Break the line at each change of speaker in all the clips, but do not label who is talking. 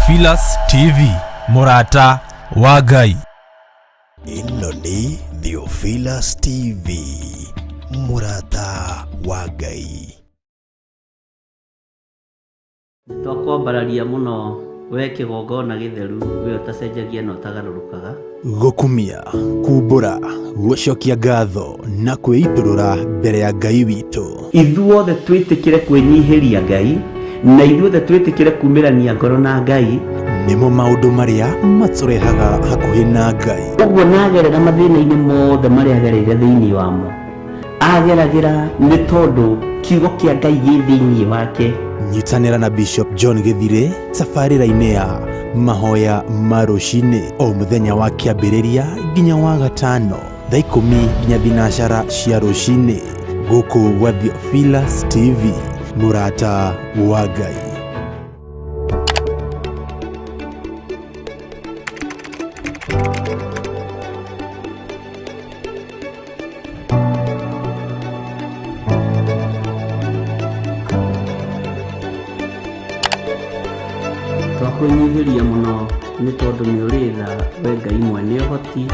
Theophilus TV, mũrata wa Ngai.
Ĩno nĩ Theophilus TV, mũrata wa Ngai.
Nĩtwakwambararia mũno wee kĩgongona gĩtheru, wee ũtacenjagia na ũtagarũrũkaga.
Gũkumia, kumbũra, gũcokia ngatho na kwĩitũrũra mbere ya Ngai witũ.
Ithuothe twĩtĩkĩre kwĩnyihĩria Ngai, na ithuothe twĩtĩkĩre kumĩrania ngoro na Ngai.
Nĩmo maũndũ marĩa matũrehaga hakuhĩ na Ngai.
Ũguo nagerera mathĩna-inĩ mothe marĩa agereire thĩinĩ wamo, ageragĩra nĩ tondũ kiugo kĩa Ngai gĩ thĩinĩ wake.
Nyitanĩra na Bishop John Gĩthirĩ tabarĩra-inĩ ya mahoya ma rũcinĩ o mũthenya wa kĩambĩrĩria nginya wa gatano thaa 10 nginya thinacara cia rũcinĩ gũkũ gwa Theophilus TV, mũrata wa Ngai.
Twakwĩnyihĩria mũno nĩ tondũ nĩ ũrĩ tha, we Ngai mwene ũhoti.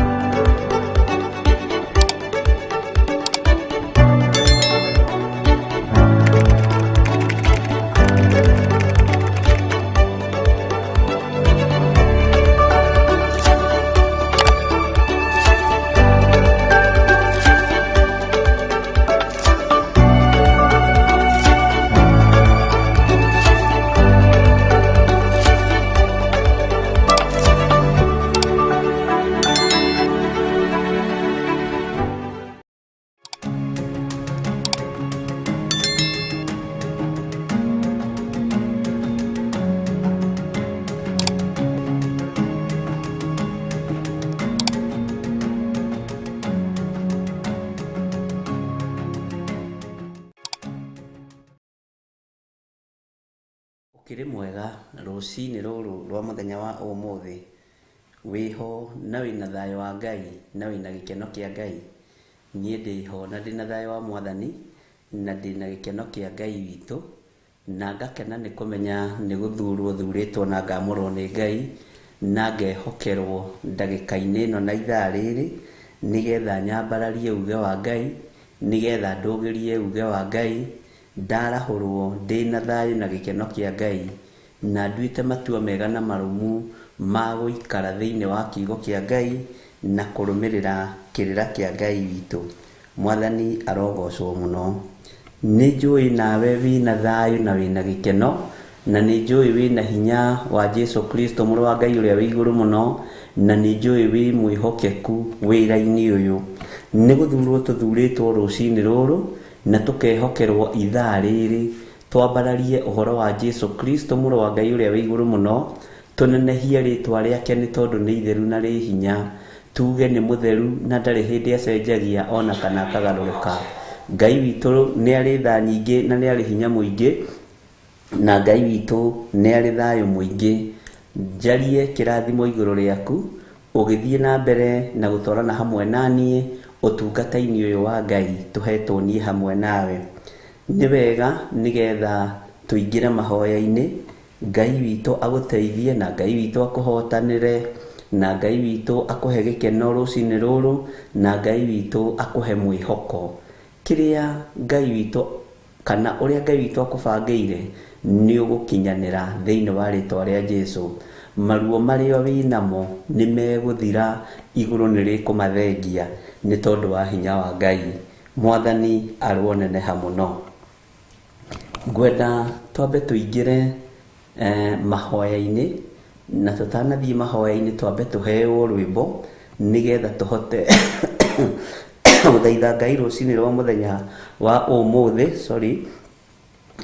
Ũkĩrĩ mwega rũcinĩ rũrũ rwa mũthenya wa ũmũthĩ, wĩho na wĩna thayũ wa Ngai na wĩna gĩkeno kĩa Ngai. Niĩ ndĩho na ndĩna thayũ wa Mwathani na ndĩna gĩkeno kĩa Ngai witũ, na ngakena nĩ kũmenya nĩ gũthurwo thurĩtwo na ngamũrwo nĩ Ngai, na ngehokerwo ndagĩka-inĩ ĩno na ithaa rĩrĩ, nĩgetha nyambararie uge wa Ngai, nĩgetha ndũgĩrie uge wa Ngai, ndarahũrwo ndĩna thayũ na gĩkeno kĩa Ngai, na nduĩte matua mega na marũmu ma gũikara thĩinĩ wa kiugo kĩa Ngai na kũrũmĩrĩra kĩrĩra kĩa Ngai witũ. Mwathani arogocwo mũno. Nĩ njũĩ nawe wĩna thayũ na wĩna gĩkeno, na nĩ njũĩ wĩna hinya wa Jesu Kristo mũrũ wa Ngai ũrĩa wĩ igũrũ mũno, na nĩ njũĩ wĩ mwĩhokeku wĩra-inĩ ũyũ. Nĩ gũthurwo tũthurĩtwo rũcinĩ rũrũ na tũkehokerwo ithaa rĩrĩ twambararie ũhoro wa Jesu Kristo mũrũ wa Ngai ũrĩa wĩ igũrũ mũno, tũnenehie rĩtwa rĩake nĩ tondũ nĩ itheru na rĩ hinya, tuge nĩ mũtheru na ndarĩ hĩndĩ acenjagia ona kana akagarũrũka. Ngai witũ nĩ arĩ tha nyingĩ na nĩ arĩ hinya mũingĩ, na Ngai witũ nĩ arĩ thayũ mũingĩ. Njarie kĩrathimo igũrũ rĩaku ũgĩthiĩ na mbere na gũtwarana hamwe na niĩ ũtungata-inĩ ũyũ wa Ngai tũhetwo niĩ hamwe nawe. Nĩ wega nĩgetha tũingĩre mahoya-inĩ, Ngai witũ agũteithie na Ngai witũ akũhotanĩre na Ngai witũ akũhe gĩkeno rũcinĩ rũrũ na Ngai witũ akũhe mwĩhoko. Kĩrĩa Ngai witũ kana ũrĩa Ngai witũ akũbangĩire nĩ ũgũkinyanĩra thĩinĩ wa rĩtwa rĩa Jesu. Maruo marĩa wĩnamo nĩ megũthira, igũrũ nĩ rĩkũmathengia nĩ tondũ wa hinya wa Ngai. Mwathani aroneneha mũno. Ngwenda twambe tũingĩre mahoya-inĩ, na tũtanathiĩ mahoya-inĩ twambe tũheo rwĩmbo nĩgetha tũhote gũthaitha Ngai rũcinĩ rwa mũthenya wa ũmũthĩ, sorry.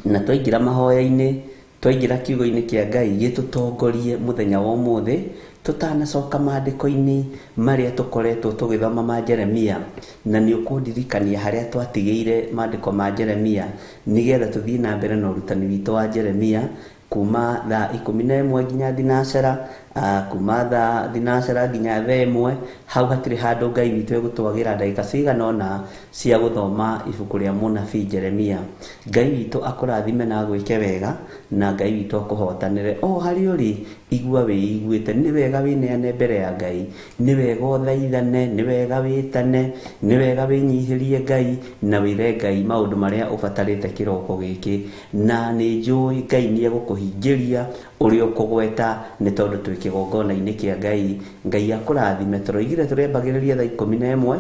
Na twaingĩra mahoya-inĩ, twaingĩra kiugo-inĩ kĩa Ngai gĩtũtongorie mũthenya wa ũmũthĩ, tũtanacoka maandĩko-inĩ marĩa tũkoretwo tũgĩthoma ma Jeremia, na nĩ ũkũndirikania harĩa twatigĩire maandĩko ma Jeremia nĩgetha tũthiĩ na mbere na ũrutani witũ wa Jeremia kuma thaa 11 nginya thinacara. Kuma thaa thinacara nginya thaa ĩmwe, hau hatirĩ handũ Ngai witũ egũtwagĩra ndagĩka cigana ũna cia gũthoma ibuku rĩa mũnabii Jeremia. Ngai witũ akũrathime na agwĩke wega, na Ngai witũ akũhotanĩre. O harĩa ũrĩ, igua wĩiguĩte, nĩ wega wĩneane mbere ya Ngai, nĩ wega ũthaithane, nĩ wega wĩtane, nĩ wega wĩnyihĩrie Ngai, na wĩre Ngai maũndũ marĩa ũbatarĩte kĩroko gĩkĩ. Na nĩ njũĩ Ngai nĩ egũkũhingĩria ũrĩa ũkũgweta, nĩ tondũ twĩ kĩgongona-inĩ kĩa Ngai. Ngai akũrathime. Tũroigire tũrĩambagĩrĩria thaa 11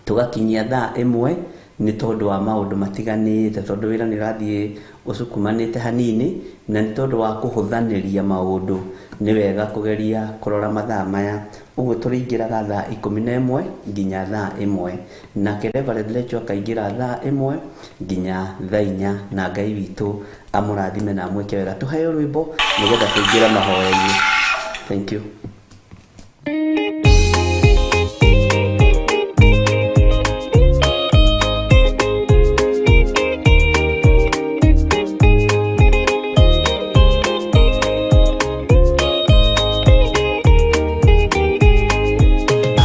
tũgakinyia thaa 1, nĩ tondũ wa maũndũ matiganĩte, tondũ wĩra nĩ ũrathiĩ ũcukumanĩte hanini, na nĩ tondũ wa kũhũthanĩria maũndũ, nĩ wega kũgeria kũrora mathaa maya. Ũguo tũrĩingĩraga thaa 11 nginya thaa 1, nake Reverend Lecho akaingĩra thaa 1 nginya thaa 4, na Ngai witũ amũrathime na amwĩke wega. Tũheo rwĩmbo nĩgetha tũingĩre mahoya-inĩ. Thank you.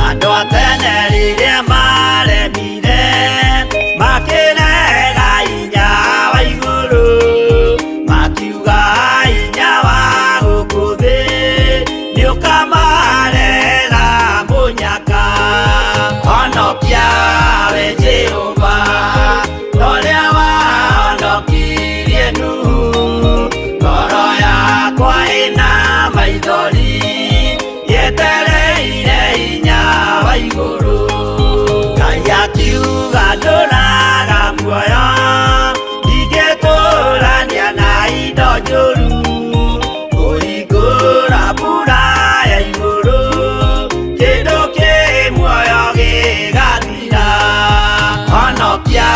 Andũ a tene rĩrĩa maremire, makĩrega hinya wa igũrũ, makiuga hinya wa gũkũ thĩ nĩũkamarehera mũnyaka. Honokia we Jehova, torĩa wahonokirie Nuhu, ngoro yakwa ĩna maithori, yetereire hinya wa igũrũ. Ngai akiuga ndũraga muoyo, ndingĩtũrania na indo njũru, kũhingũra mbura ya igũrũ, kĩndũ kĩ muoyo gĩgathira. Honokia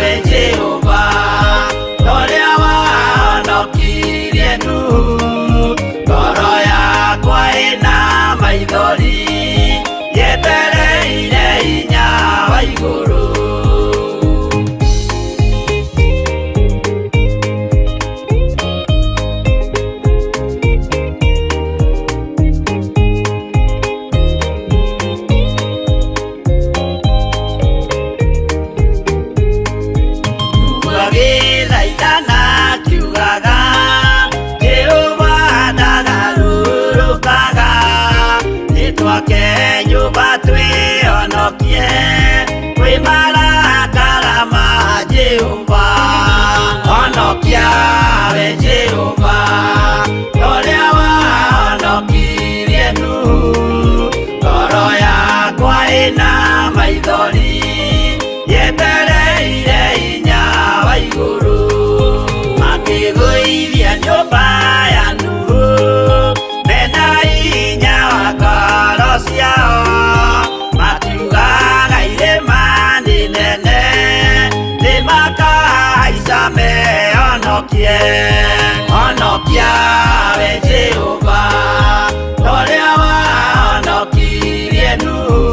we Jehova, torĩa wahonokirie Nuhu, ngoro yakwa ĩna maithori, yetereire hinya wa igũrũ. Agĩthaithana akiugaga, Jehova ndagarũrũkaga, nĩtwake nyũmba twĩhonokie kwĩ marakara ma Jehova. Honokia we Jehova, torĩa wahonokirie Nuhu, ngoro yakwa ĩna maithori, yetereire hinya wa igũrũ. Makĩgũithia nyũmba ya Nuhu, mena hinya wa ngoro ciao, makiugaga irĩma nĩ nene, nĩmakahaica mehonokie. Honokia we Jehova, torĩa wahonokirie Nuhu,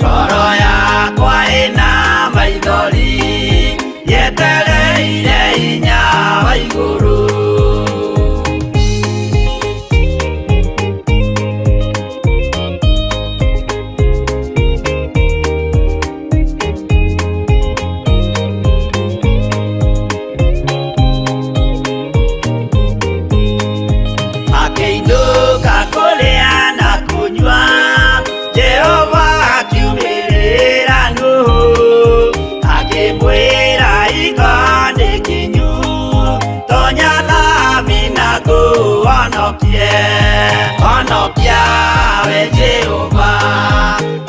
ngoro yakwa ĩna maithori, yetereire hinya wa igũrũ. Makĩinũka kũrĩa na kũnyua, Jehova akiumĩrĩra Nuhu, akĩmwĩra iko nĩ kinyu, tonya thabina ngũhonokie. Honokia we Jehova,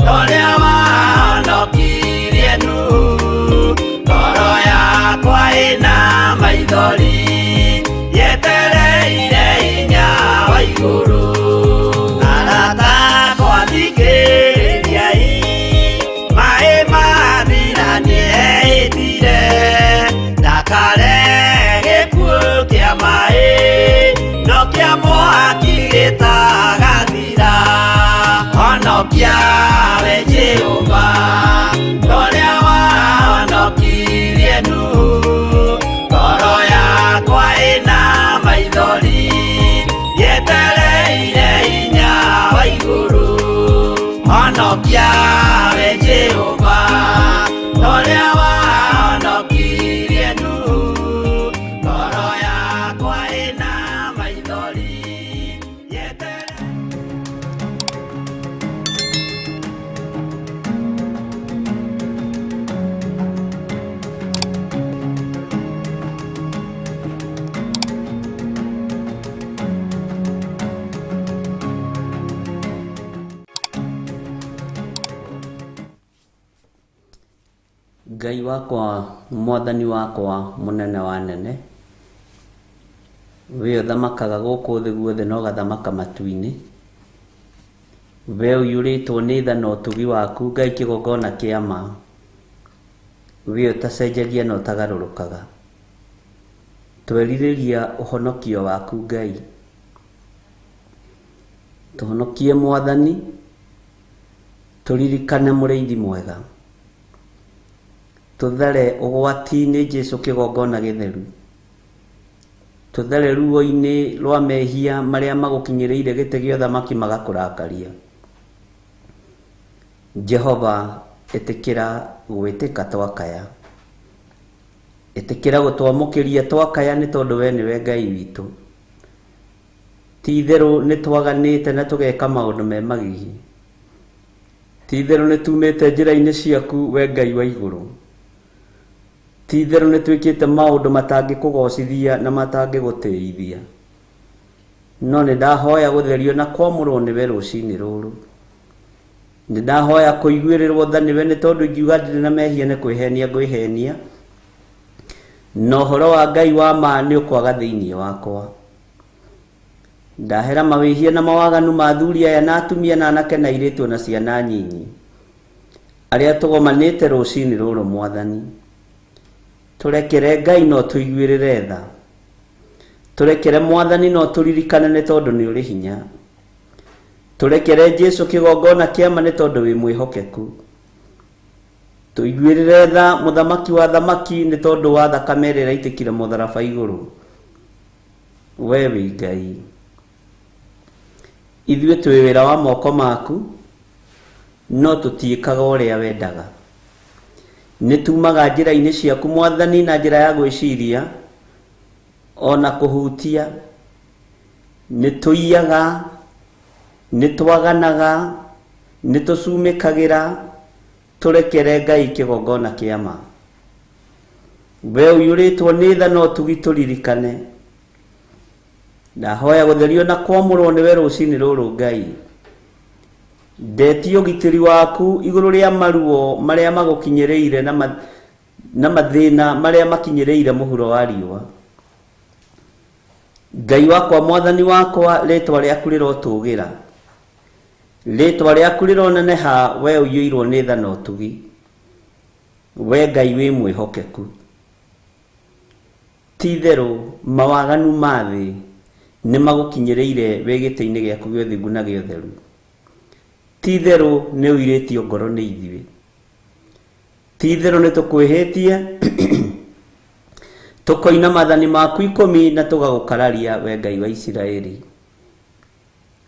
torĩa wahonokirie Nuhu, ngoro yakwa ĩna maithori, yetereire hinya wa igũrũ. Arata akwa thikĩrĩriai, maĩ mathira nĩehĩtire, ndakarehe gĩkuũ kĩa maĩ, no kĩa mwaki gĩtagathira. Honokia we Jehova, torĩa wahonokirie Nuhu, ngoro yakwa ĩna maithori, yetereire We Jehova, ũrĩa wahonokirie Nuhu. Ngoro yakwa ĩna maithori yeterere.
Ngai wakwa, mwathani wakwa, mũnene wa nene, we ũthamakaga gũkũ thĩ guothe na ũgathamaka matu-inĩ, we ũiyũrĩtwo nĩ tha na ũtugi waku Ngai kĩgongona kĩa ma, we ũtacenjagia na ũtagarũrũkaga. Twerirĩria ũhonokio waku Ngai, tũhonokie mwathani, tũririkane mũrĩithi mwega, tũthare ũgwati-inĩ Jesũ kĩgongona gĩtheru, tũthare ruo-inĩ rwa mehia marĩa magũkinyĩrĩire gĩtĩ gĩa ũthamaki magakũrakaria. Jehova, ĩtĩkĩra gwĩtĩka twakaya, ĩtĩkĩra gũtwamũkĩria twakaya nĩ tondũ we nĩwe Ngai witũ. Ti itherũ nĩ twaganĩte na tũgeka maũndũ me magigi, ti itherũ nĩ tumĩte njĩra-inĩ ciaku we Ngai wa igũrũ, ti itherũ nĩ twĩkĩte maũndũ matangĩkũgocithia na matangĩgũtĩithia. No nĩ ndahoya gũtherio na kwamũrwo nĩwe rũcinĩ rũrũ. Nĩ ndahoya kũiguĩrĩrwo tha nĩwe nĩ tondũ ingiuga ndirĩ na mehia nĩ kwĩhenia ngwĩhenia, na ũhoro wa Ngai wa ma nĩ ũkwaga thĩinĩ wakwa. Ndahera mawĩhia na mawaganu ma athuri aya na atumia na anake na airĩtu na ciana nyinyi arĩa tũgomanĩte rũcinĩ rũrũ mwathani. Tũrekere Ngai no tũiguĩrĩre tha, tũrekere mwathani no tũririkane nĩ tondũ nĩ ũrĩ hinya, tũrekere Jesũ kĩgongona kĩa ma nĩ tondũ wĩ mwĩhokeku, tũiguĩrĩre tha mũthamaki wa thamaki nĩ tondũ wa thakame ĩrĩa ĩraitĩkire mũtharaba igũrũ. We wĩ Ngai, ithuĩ twĩ wĩra wa moko maku, no tũtiĩkaga ũrĩa wendaga. Nĩ tumaga njĩra-inĩ ciaku mwathani na njĩra ya gwĩciria ona kũhutia, nĩ tũiyaga, nĩ twaganaga, nĩ tũcumĩkagĩra. Tũrekere Ngai kĩgongona kĩa ma. We ũiyũrĩtwo nĩ tha na ũtugi tũririkane. Ndahoya gũtherio na kwamũrwo nĩwe rũcinĩ rũrũ Ngai. Ndetie ũgitĩri waku igũrũ rĩa maruo marĩa magũkinyĩrĩire na mathĩna marĩa makinyĩrĩire mũhuro wa riũa. Ngai wakwa, mwathani wakwa, rĩtwa rĩaku rĩrotũgĩra, rĩtwa rĩaku rĩroneneha, we ũiyũirwo nĩ tha na ũtugi, we Ngai wĩ mwĩhokeku. Ti itherũ mawaganu ma thĩ nĩ magũkinyĩrĩire wĩ gĩtĩ-inĩ gĩaku gĩa ũthingu na gĩa ũtheru. Ti itherũ nĩ ũirĩtio ngoro nĩ ithuĩ, ti itherũ nĩ tũkwĩhĩtie tũkoina maathani maku 10 na tũgagũkararia we Ngai wa Isiraeli.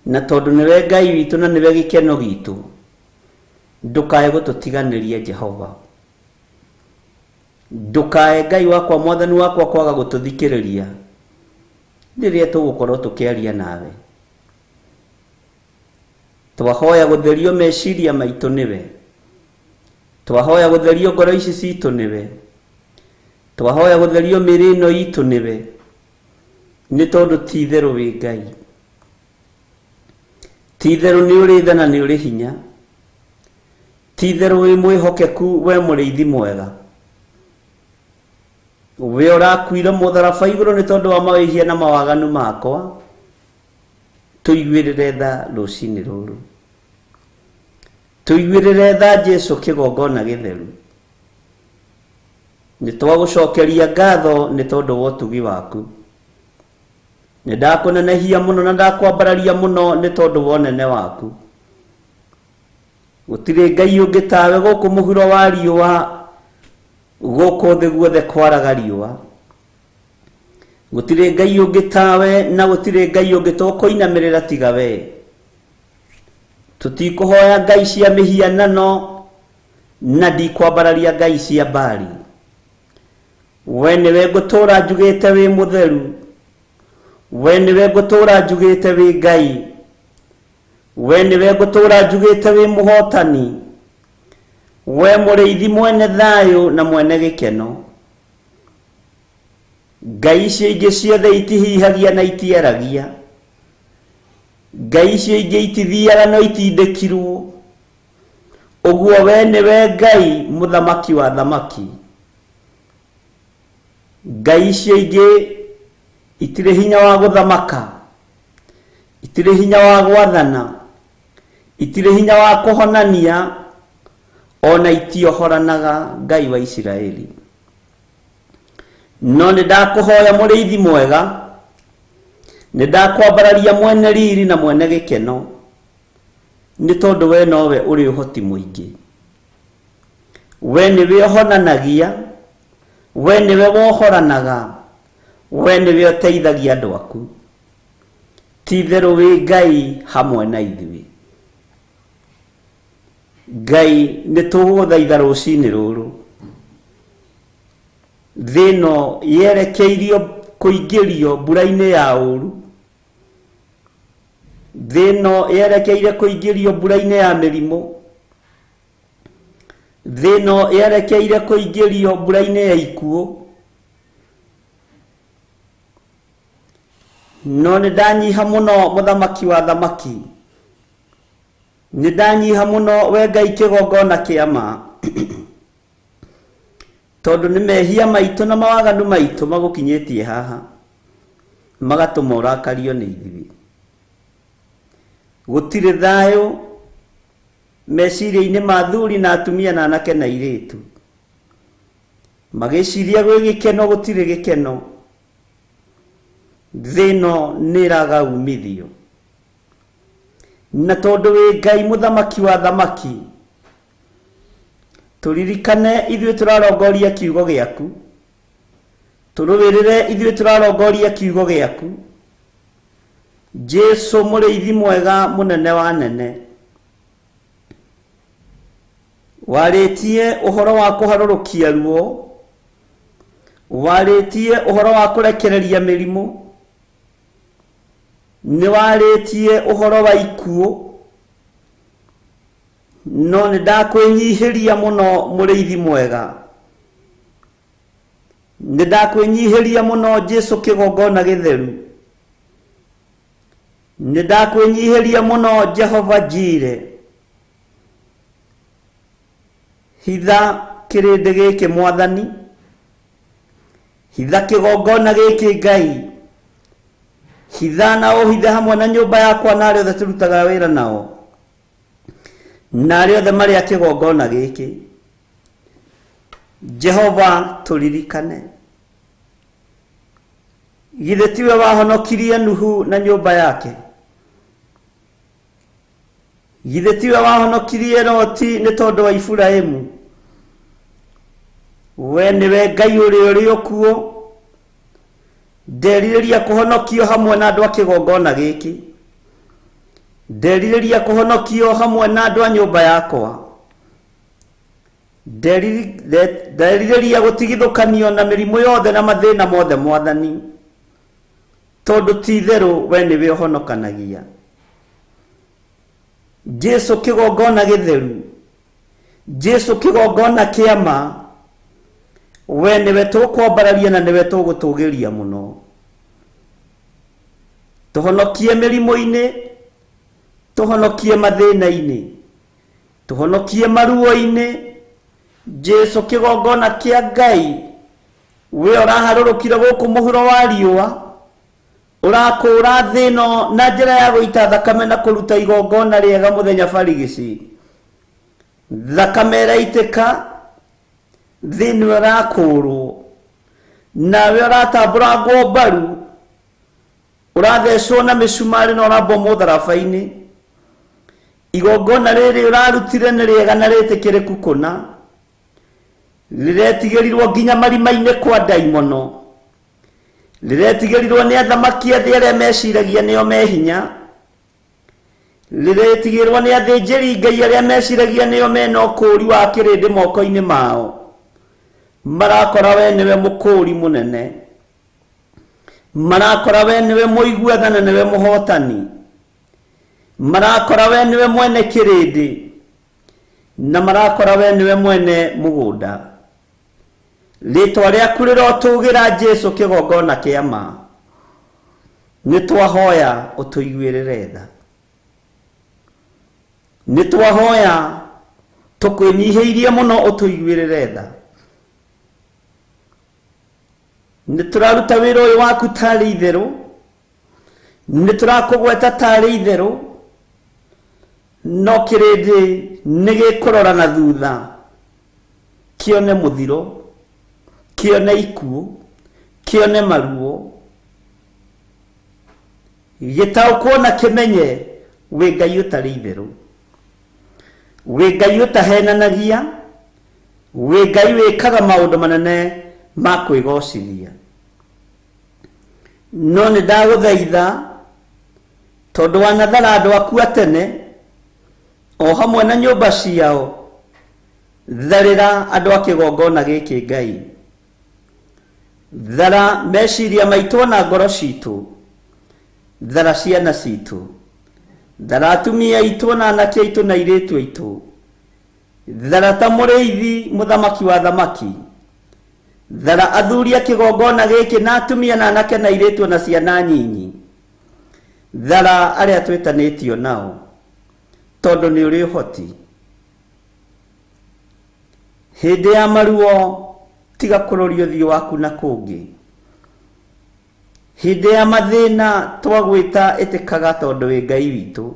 Na tondũ nĩwe Ngai witũ na nĩwe gĩkeno gitũ, ndũkae gũtũtiganĩria Jehova. Ndũkae Ngai wakwa mwathani wakwa kwaga gũtũthikĩrĩria rĩrĩa tũgũkorwo tũkĩaria nawe. Twahoya gũtherio meciria maitũ nĩwe, twahoya gũtherio ngoro ici citũ nĩwe, twahoya gũtherio mĩĩrĩ ĩno itũ nĩwe, nĩ tondũ ti itherũ wĩ Ngai, ti itherũ nĩ ũrĩ tha na nĩ ũrĩ hinya, ti itherũ wĩ mwĩhokeku we mũrĩithi mwega. We ũrakuire mũtharaba igũrũ nĩ tondũ wa mawĩhia na mawaganu makwa, tũiguĩrĩre tha rũcinĩ rũrũ, tũiguĩrĩre tha Jesũ kĩgongona gĩtheru. Nĩ twagũcokeria ngatho nĩ tondũ wa ũtugi waku. Nĩ ndakũnenehia mũno na ndakwambararia mũno nĩ tondũ wa ũnene waku. Gũtirĩ Ngai ũngĩ tawe gũkũ mũhuro wa riũa, gũkũ thĩ guothe kwaraga riũa. Gũtirĩ Ngai ũngĩ tawe na gũtirĩ Ngai ũngĩ tũkũinamĩrĩra tiga we. Tũtikũhoya ngai cia mĩhianano na ndikwambararia ngai cia Baali. We nĩwe ngũtũũra njugĩte wĩ mũtheru, we nĩwe ngũtũũra njugĩte wĩ Ngai, we nĩwe ngũtũũra njugĩte wĩ mũhotani, we mũrĩithi mwene thayũ na mwene gĩkeno. Ngai icio ingĩ ciothe itihihagia na itiaragia, ngai icio ingĩ itithiaga no itindĩkirwo. Ũguo we nĩwe Ngai mũthamaki wa thamaki. Ngai icio ingĩ itirĩ hinya wa gũthamaka, itirĩ hinya wa gwathana, itirĩ hinya wa kũhonania, ona itiohoranaga Ngai wa Isiraeli. No nĩ ndakũhoya mũrĩithi mwega, nĩ ndakwambararia mwene riri na mwene gĩkeno, nĩ tondũ we nowe ũrĩ ũhoti mũingĩ. We nĩwe ũhonanagia, we nĩwe wohoranaga, we nĩwe ũteithagia andũ aku. Ti-itherũ wĩ Ngai hamwe na ithuĩ. Ngai nĩ tũgũgũthaitha rũcinĩ rũrũ. Thĩ ĩno yerekeirio kũingĩrio mbura-inĩ ya ũru. Thĩ ĩno yerekeire kũingĩrio mbura-inĩ ya mĩrimũ. Thĩ ĩno yerekeire kũingĩrio mbura-inĩ ya ikuũ. No nĩ ndanyiha mũno mũthamaki wa thamaki. Nĩ ndanyiha mũno we Ngai kĩgongona kĩa ma. Tondũ nĩ mehia maitũ na mawaganu maitũ magũkinyĩtie haha, magatũma ũrakario nĩ ithuĩ. Gũtirĩ thayũ meciria-inĩ ma athuri na atumia na anake na airĩtu. Magĩciria gwĩ gĩkeno, gũtirĩ gĩkeno. Thĩ ĩno nĩ ĩraga umithio. Na tondũ wĩ Ngai mũthamaki wa thamaki, tũririkane ithuĩ tũrarongoria kiugo gĩaku, tũrũĩrĩre ithuĩ tũrarongoria kiugo gĩaku. Jesu mũrĩithi mwega mũnene wa nene, warĩtie ũhoro wa kũharũrũkia ruo, warĩtie ũhoro wa kũrekereria mĩrimũ, nĩ warĩtie ũhoro wa ikuũ, no nĩ ndakwĩnyihĩria mũno mũrĩithi mwega. Nĩ ndakwĩnyihĩria mũno Jesu kĩgongona gĩtheru. Nĩ ndakwĩnyihĩria mũno Jehova Jire. Hitha kĩrĩndĩ gĩkĩ mwathani, hitha kĩgongona gĩkĩ Ngai, hitha na ũhithe hamwe na nyũmba yakwa na arĩa othe tũrutaga wĩra nao, na arĩa othe marĩ a kĩgongona gĩkĩ. Jehova tũririkane. Githĩ tiwe wahonokirie Nuhu na nyũmba yake? Githĩ tiwe wahonokirie Loti nĩ tondũ wa Iburahimu? We nĩwe Ngai ũrĩa ũrĩ okuo. Nderirĩria kũhonokio hamwe na andũ a kĩgongona gĩkĩ. Nderirĩria kũhonokio hamwe na andũ a nyũmba yakwa. Nderirĩria gũtigithũkanio na mĩrimũ yothe na mathĩna mothe mwathani, tondũ ti itherũ we nĩwe ũhonokanagia. Jesu kĩgongona gĩtheru, Jesu kĩgongona kĩa ma, we nĩwe tũkwambararia na nĩwe tũgũtũgĩria mũno. Tũhonokie mĩrimũ-inĩ, tũhonokie mathĩna-inĩ, tũhonokie maruo-inĩ. Jesu kĩgongona kĩa Ngai, we ũraharũrũkire gũkũ mũhuro wa riũa, ũrakũũra thĩ ĩno na njĩra ya gũita thakame na kũruta igongona rĩega mũthenya barigici. Thakame ĩraitĩka, thĩ ĩno ĩrakũũrwo, nawe ũratambũrangwo mbaru, ũrathecwo na mĩcumarĩ na ũrambwo mũtharaba-inĩ. Igongona rĩrĩ ũrarutire nĩ rĩega na rĩtĩkĩrĩku kũna, rĩretigĩrirwo nginya marima-inĩ kwa ndaimono, rĩretigĩrirwo nĩ athamaki a thĩ arĩa meciragia nĩo me hinya, Rĩretigĩrwo nĩ athĩnjĩri Ngai arĩa meciragia nĩo mena ũkũũri wa kĩrĩndĩ moko-inĩ mao. Marakora we nĩwe mũkũũri mũnene. Marakora we nĩwe mũigua na nĩwe mũhotani. Marakora we nĩwe mwene kĩrĩndĩ. Na marakora we nĩwe mwene mũgũnda. Rĩtwa rĩaku rĩrotũgĩra Jesu kĩgongona kĩa ma. Nĩtwahoya ũtũiguĩrĩre tha. Nĩtwahoya tũkwĩnyihĩirie mũno ũtũiguĩrĩre tha. Nĩtũraruta wĩra ũyũ waku tarĩ itherũ. Nĩtũrakũgweta tarĩ itherũ. No kĩrĩndĩ nĩgĩkũrora na thutha kĩone mũthiro, kĩone ikuũ, kĩone maruo, gĩtaũkwo na kĩmenye wĩ Ngai ũtarĩ itherũ, wĩ Ngai ũtahenanagia, wĩ Ngai wĩkaga maũndũ manene ma kwĩgocithia. No nĩ ndagũthaitha tondũ wanathara andũ aku a tene o hamwe na nyũmba ciao, tharĩra andũ a kĩgongona gĩkĩ Ngai. Thara meciria maitũ na ngoro citũ, thara ciana citũ, thara atumia aitũ na anake aitũ na airĩtu aitũ, thara ta mũrĩithi mũthamaki wa thamaki, thara athuri a kĩgongona gĩkĩ na atumia na anake na airĩtu na ciana nyinyi, thara arĩa twĩtanĩtio nao tondũ nĩ ũrĩ ũhoti. Hĩndĩ ya maruo tiga kũroria ũthiũ waku na kũngĩ. Hĩndĩ ya mathĩna twagwĩta ĩtĩkaga tondũ wĩ Ngai witũ.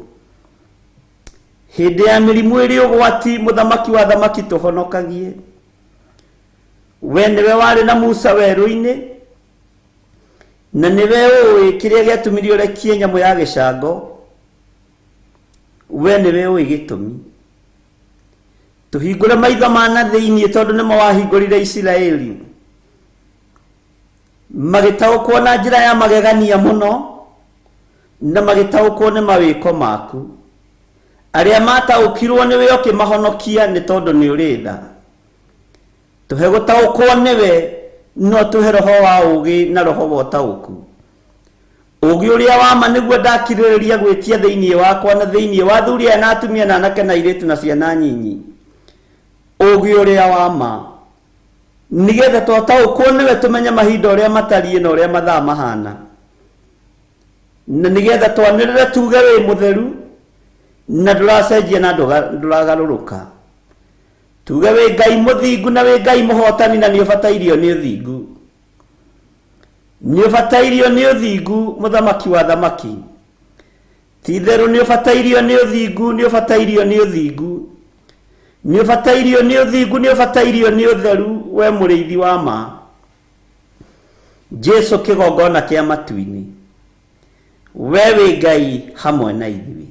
Hĩndĩ ya mĩrimũ ĩrĩ ũgwati mũthamaki wa thamaki tũhonokagie. We nĩwe warĩ na Musa werũ-inĩ, na nĩwe ũĩ kĩrĩa gĩatũmire ũrekie nyamũ ya gĩcango. We nĩwe ũĩ gĩtũmi. Tũhingũre maitho ma na thĩinĩ tondũ nĩmo wahingũrire Isiraeli. Magĩtaũkwo na njĩra ya magegania mũno, na magĩtaũkwo nĩ mawĩko maku. Arĩa mataũkirwo nĩwe ũkĩmahonokia nĩ tondũ nĩ ũrĩ tha. Tũhe gũtaũkwo nĩwe, no tũhe roho wa ũũgĩ na roho wa ũtaũku. Ũũgĩ ũrĩa wa ma nĩguo ndakirĩrĩria gwĩtia thĩinĩ wakwa na thĩinĩ wa athuri aya na atumia na anake na airĩtu na ciana nyinyi. Ũũgĩ ũrĩa wa ma nĩgetha twataũkwo nĩwe tũmenye mahinda ũrĩa matariĩ na ũrĩa mathaa mahana, na nĩgetha twanĩrĩre tuge wĩ mũtheru na ndũracenjia na ndũragarũrũka. Tuge wĩ Ngai mũthingu na wĩ Ngai mũhotani na nĩũbatairio nĩ ũthingu. Nĩũbatairio nĩ ũthingu mũthamaki wa thamaki. Ti itherũ nĩũbatairio nĩ ũthingu, nĩũbatairio nĩ ũthingu. Nĩũbatairio nĩ ũthingu, nĩũbatairio nĩ ũtheru we mũrĩithi wa ma. Jesu kĩgongona kĩa matu-inĩ, we wĩ Ngai hamwe na ithuĩ.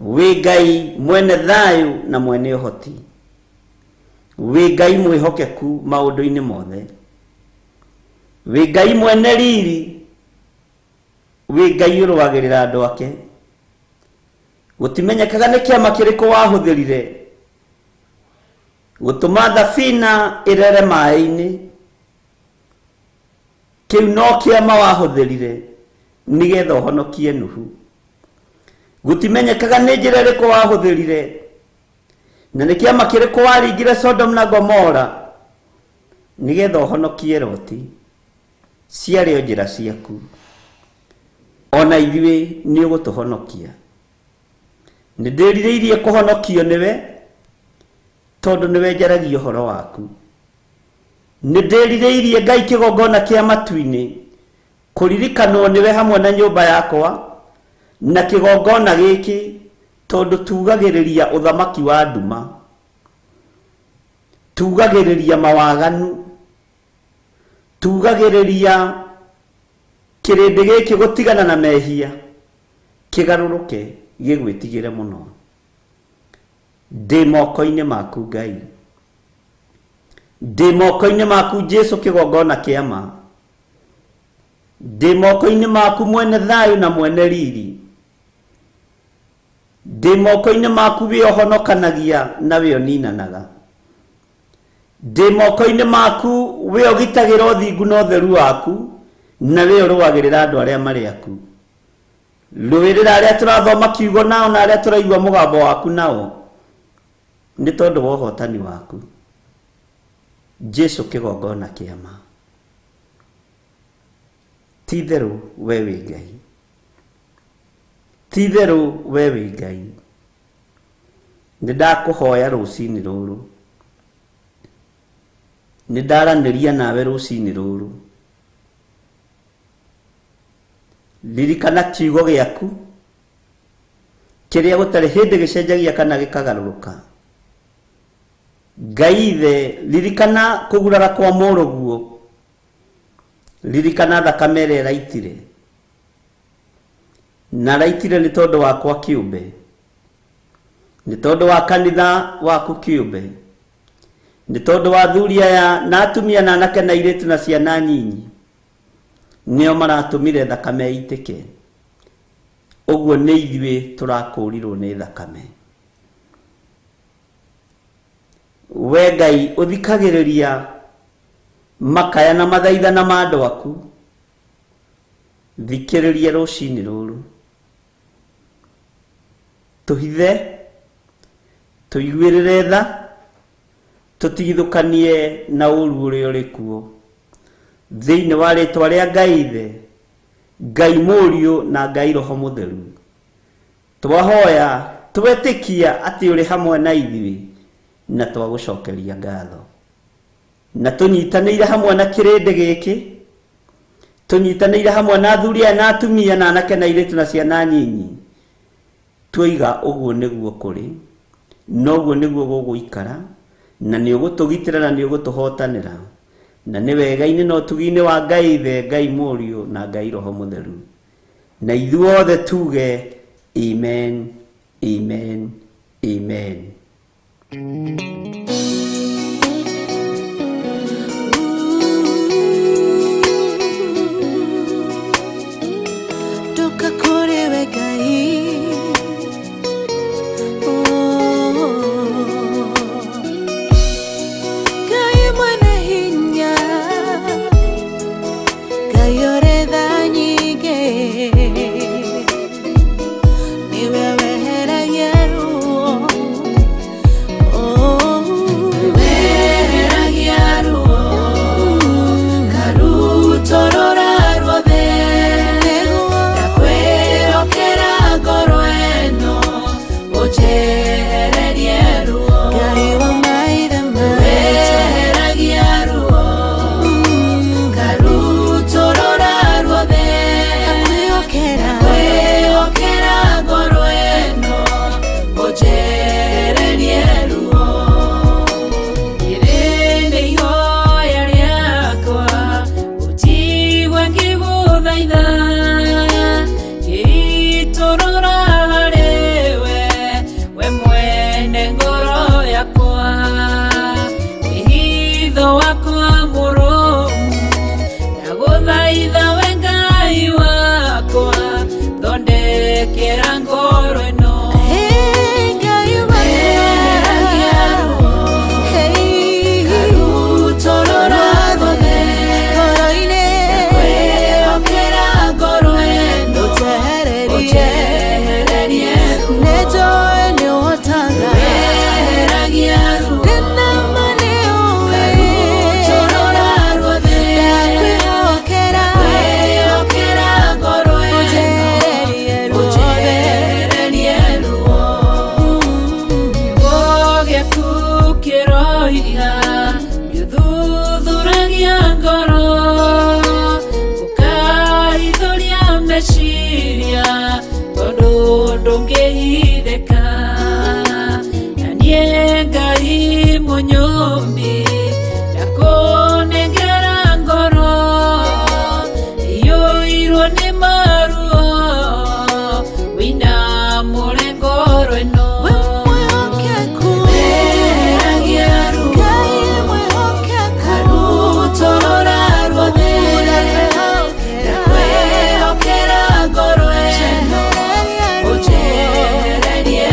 Wĩ Ngai mwene thayũ na mwene ũhoti. Wĩ Ngai mwĩhokeku maũndũ-inĩ mothe. Wĩ Ngai mwene riri, wĩ Ngai ũrũagĩrĩra andũ ake. Gũtimenyekaga nĩ kĩama kĩrĩkũ wahũthĩrire gũtũma thabina ĩrere maĩ-inĩ. Kĩu no kĩama wahũthĩrire nĩgetha ũhonokie Nuhu. Gũtimenyekaga nĩ njĩra ĩrĩkũ wahũthĩrire na nĩ kĩama kĩrĩkũ waringire Sodom na Gomora nĩgetha ũhonokie Loti. Ciarĩ o njĩra ciaku. Ona ithuĩ nĩ ũgũtũhonokia. Nĩ ndĩrirĩirie kũhonokio nĩwe tondũ nĩwe njaragia ũhoro waku. Nĩ ndĩrirĩirie Ngai kĩgongona kĩa matu-inĩ kũririkanwo nĩwe hamwe na nyũmba yakwa na kĩgongona gĩkĩ tondũ tugagĩrĩria ũthamaki wa nduma, tugagĩrĩria mawaganu, tugagĩrĩria kĩrĩndĩ gĩkĩ gũtigana na mehia kĩgarũrũke gĩgwĩtigĩre mũno. Ndĩ moko-inĩ maku Ngai, ndĩ moko-inĩ maku Jesu kĩgongona kĩa ma, ndĩ moko-inĩ maku mwene thayũ na mwene riri. Ndĩ moko-inĩ maku wĩ ũhonokanagia na wĩ ũninanaga. Ndĩ moko-inĩ maku wĩ ũgitagĩra ũthingu na ũtheru waku, na wĩ ũrũagĩrĩra andũ arĩa marĩ aku. Rũĩrĩra arĩa tũrathoma kiugo nao na arĩa tũraigua mũgambo waku nao, nĩ tondũ wa ũhotani waku. Jesu kĩgongona kĩa ma. Ti itherũ we wĩ Ngai. Ti itherũ we wĩ Ngai. Nĩ ndakũhoya rũcinĩ rũrũ. Nĩ ndaranĩria nawe rũcinĩ rũrũ. Ririkana kiugo gĩaku kĩrĩa gũtarĩ hĩndĩ gĩcenjagia kana gĩkagarũrũka. Ngai ithe, ririkana kũgurara kwa mũrũguo. Ririkana thakame ĩrĩa ĩraitire. Na raitire nĩ tondũ wakwa kĩũmbe. Nĩ tondũ wa kanitha waku kĩũmbe. Nĩ tondũ wa athuri aya na atumia na anake na airĩtu na ciana nyinyi. Nĩo maratũmire thakame ĩitĩke. Ũguo nĩ ithuĩ tũrakũrirwo nĩ thakame. We Ngai ũthikagĩrĩria makaya na mathaithana ma andũ aku. Thikĩrĩria rũcinĩ rũrũ. Tũhithe, tũiguĩrĩre tha, tũtigithũkanie na ũru ũrĩa ũrĩ kuo. Thĩinĩ wa rĩtwa rĩa Ngai Ithe, Ngai Mũriũ na Ngai Roho Mũtheru. Twahoya twetĩkia atĩ ũrĩ hamwe na ithuĩ na twagũcokeria ngatho. Na tũnyitanĩire hamwe na kĩrĩndĩ gĩkĩ, tũnyitanĩire hamwe na athuri aya na atumia na anake na airĩtu na ciana nyinyi. Tuoiga ũguo nĩguo kũrĩ, na ũguo nĩguo gũgũikara, na nĩ ũgũtũgitĩra na nĩ ũgũtũhotanĩra. Na nĩ wega-inĩ na ũtugi-inĩ wa Ngai Ithe, Ngai Mũriũ na Ngai Roho Mũtheru. Na ithuothe tuge amen, amen, amen.
Ndoka kũrĩ we Ngai. Oh. Ngai mwene hinya, Ngai ũrĩ tha nyingĩ, nĩwe weheragia ruo. Oh.
Weheragia ruo, karutorora ruothe. Ndakwĩhokera ngoro ĩno, ũnjehererie ruo.
Ngai wa maithe maitũ.
Weheragia ruo, karutorora ruothe.
Ndakwĩhokera.
Ndakwĩhokera ngoro ĩno, ũnjehererie ruo. Rĩrĩ nĩ ihoya rĩakwa, ũnjigue ngĩgũthaitha. Ngĩitũrũra harĩ we, we mwene ngoro yakwa. Wĩhitho wakwa mũrũmu, ndagũthaitha we Ngai wakwa, thondekera ngoro ĩno.
Hey, Ngai
Weheragia ruo,
Hey,
karutorora ruothe.
ngoro-inĩ.
Ndakwĩhokera ngoro ĩno,
Ũnjehererie.
ũnjehererie ruo.
Nĩnjũĩ nĩũhotaga.
Weheragia ruo,
Ndĩna ma nĩũĩ.
karutorora ruothe.
Ndakwĩhokera.
Ndakwĩhokera ngoro ĩno,
Ũnjehererie ruothe.
ũnjehererie ruo. Kiugo gĩaku kĩroiga gĩthuthuragia ngoro, ũkahithũria meciria tondũ ndũngĩhithĩka. Na niĩ Ngai mũnyũmbi ndakũnengera ngoro iyũirwo nĩ maruo, wĩinamũre ngoro ĩno.
We mwĩhokeku.
Weheragia ruo,
Ngai mwĩhokeku.
karutorora ruothe.
Ndakwĩhokera.
Ndakwĩhokera ngoro ĩno,
Njehererie ruo.
ũnjehererie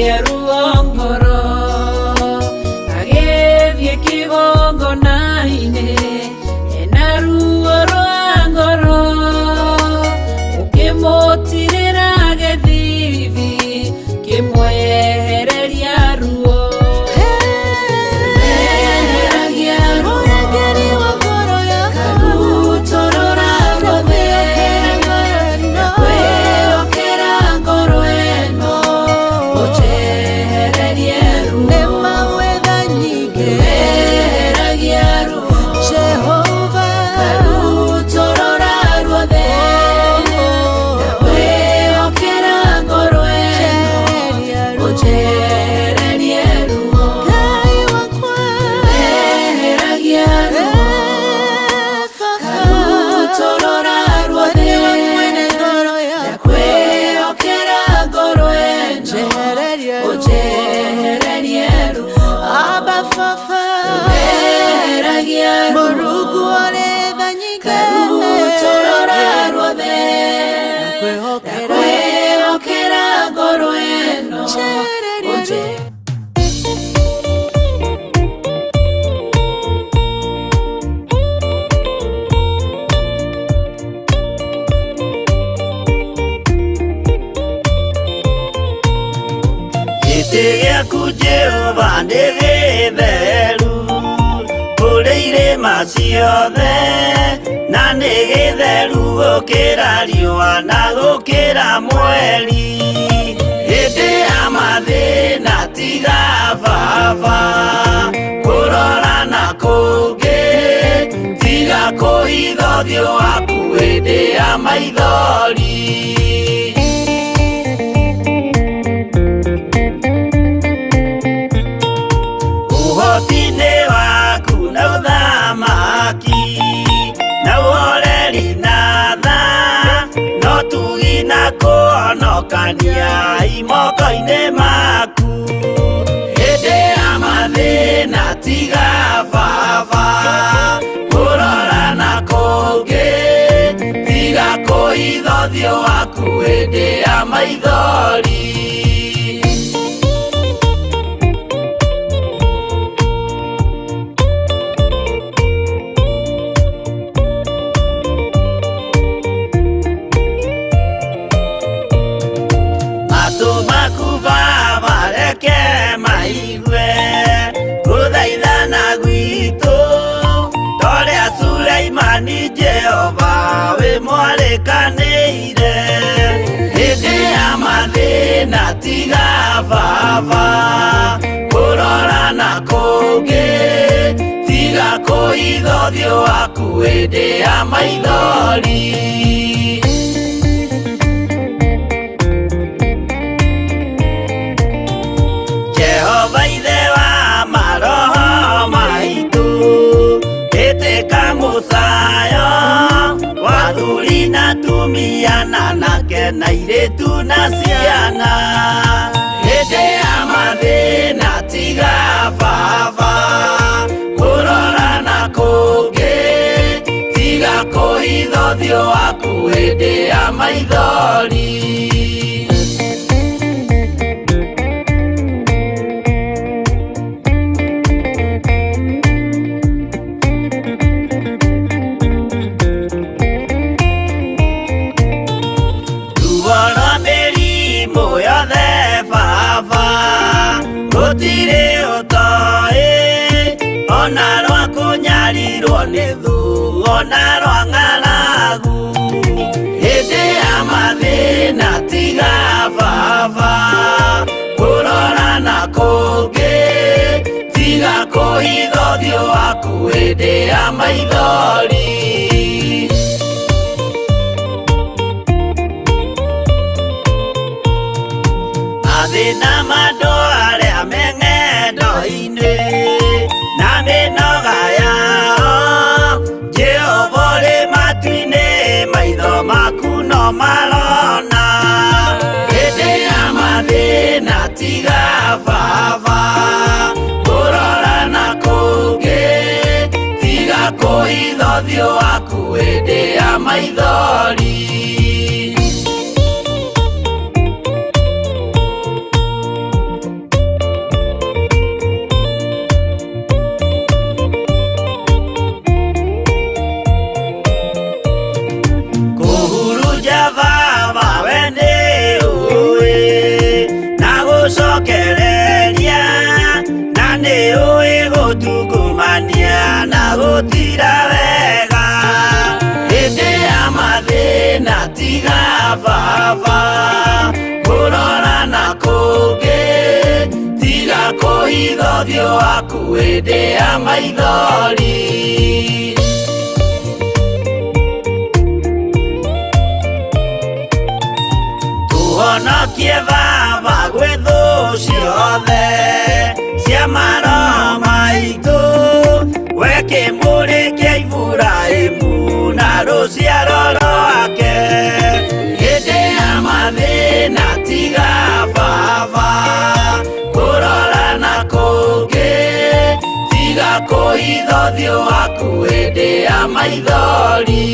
Akĩgĩa ruo ngoro agĩthiĩ kĩgongona-inĩ ena ruo rwa ngoro ũkĩmũtirĩra gĩthithi kĩmwehereria ruo Eheragia ruo
Mũrangĩri wa ngoro yakwa
karutorora ruothe ndakwĩhokera ngoro ĩno ũnjehererie ruo
Nĩ mawetha nyingĩ
Eheragia ruo
Jehova
karutorora ruothe ndakwĩhokera ngoro ĩno
Njehereria ruo
ũnjehererie ruo
Ngai wakwa
Eheragia ruo karutorora ruothe
Nĩwe mwene ngoro yakwa
ndakwĩhokera ngoro ĩno
Njehereria ruo
ũnjehererie ruo
Abba Baba
Eheragia ruo
Mũrungu ũrĩ tha nyingĩ
karutorora ruothe
Ndakwĩhokera
ndakwĩhokera ngoro ĩno
Njehereria
ũnje
ruo
Gĩtĩ gĩaku Jehova nĩ gĩtheru kũrĩ irĩma ciothe na nĩ gĩtheru gũkĩra riũa na gũkĩra mweri hĩndĩ ya mathĩna tiga baba kũrora na kũngĩ tiga kũhitha ũthiũ waku hĩndĩ ya maithori. Ũhoti-inĩ waku na ũthamaki na ũhoreri na tha no tugi na kũhonokania imoko-inĩ maku hĩndĩ ya mathĩna tiga baba kũrora na kũngĩ tiga kũhitha ũthiũ waku hĩndĩ ya maithori. Matũ maku Baba reke maigue gũthaithana gwitũ torĩa Suleimani Jehova wĩ mwarĩkanĩire hĩndĩ ya mathĩna tiga Baba kũrora na kũngĩ tiga kũhitha ũthiũ waku hĩndĩ ya maithori. Jehova ithe wa maroho maitũ ĩtĩka mũcayo wa athuri na atumia na anake na airĩtu na ciana hĩndĩ ya mathĩna tiga Baba kũrora na kũngĩ tiga kũhitha ũthiũ waku hĩndĩ ya maithori. Ruo rwa mĩrimũ yothe Baba rũtirĩ ũtoĩ ona rwa kũnyarirwo nĩ thũ ona rwa ng'aragu hĩndĩ ya mathĩna tiga Baba kũrora na kũngĩ tiga kũhitha ũthiũ waku hĩndĩ ya maithori. Mathĩna ma andũ arĩa me ng'endo-inĩ na mĩnoga yao Jehova ũrĩ matu-inĩ maitho maku no marona hĩndĩ ya mathĩna tiga Baba kũrora na kũngĩ tiga kũhitha ũthiũ waku hĩndĩ ya maithori. cira wega hĩndĩ ya mathĩna tiga baba kũrora na kũngĩ tiga kũhitha ũthiũ waku hĩndĩ ya maithori. Tũhonokie baba gwĩ thũ ciothe cia maroho maitũ, we kĩmũrĩ kĩa Iburahĩmu na rũciaro rwake. Hĩndĩ ya mathĩna tiga baba kũrora na kũngĩ, tiga kũhitha ũthiũ waku hĩndĩ ya maithori.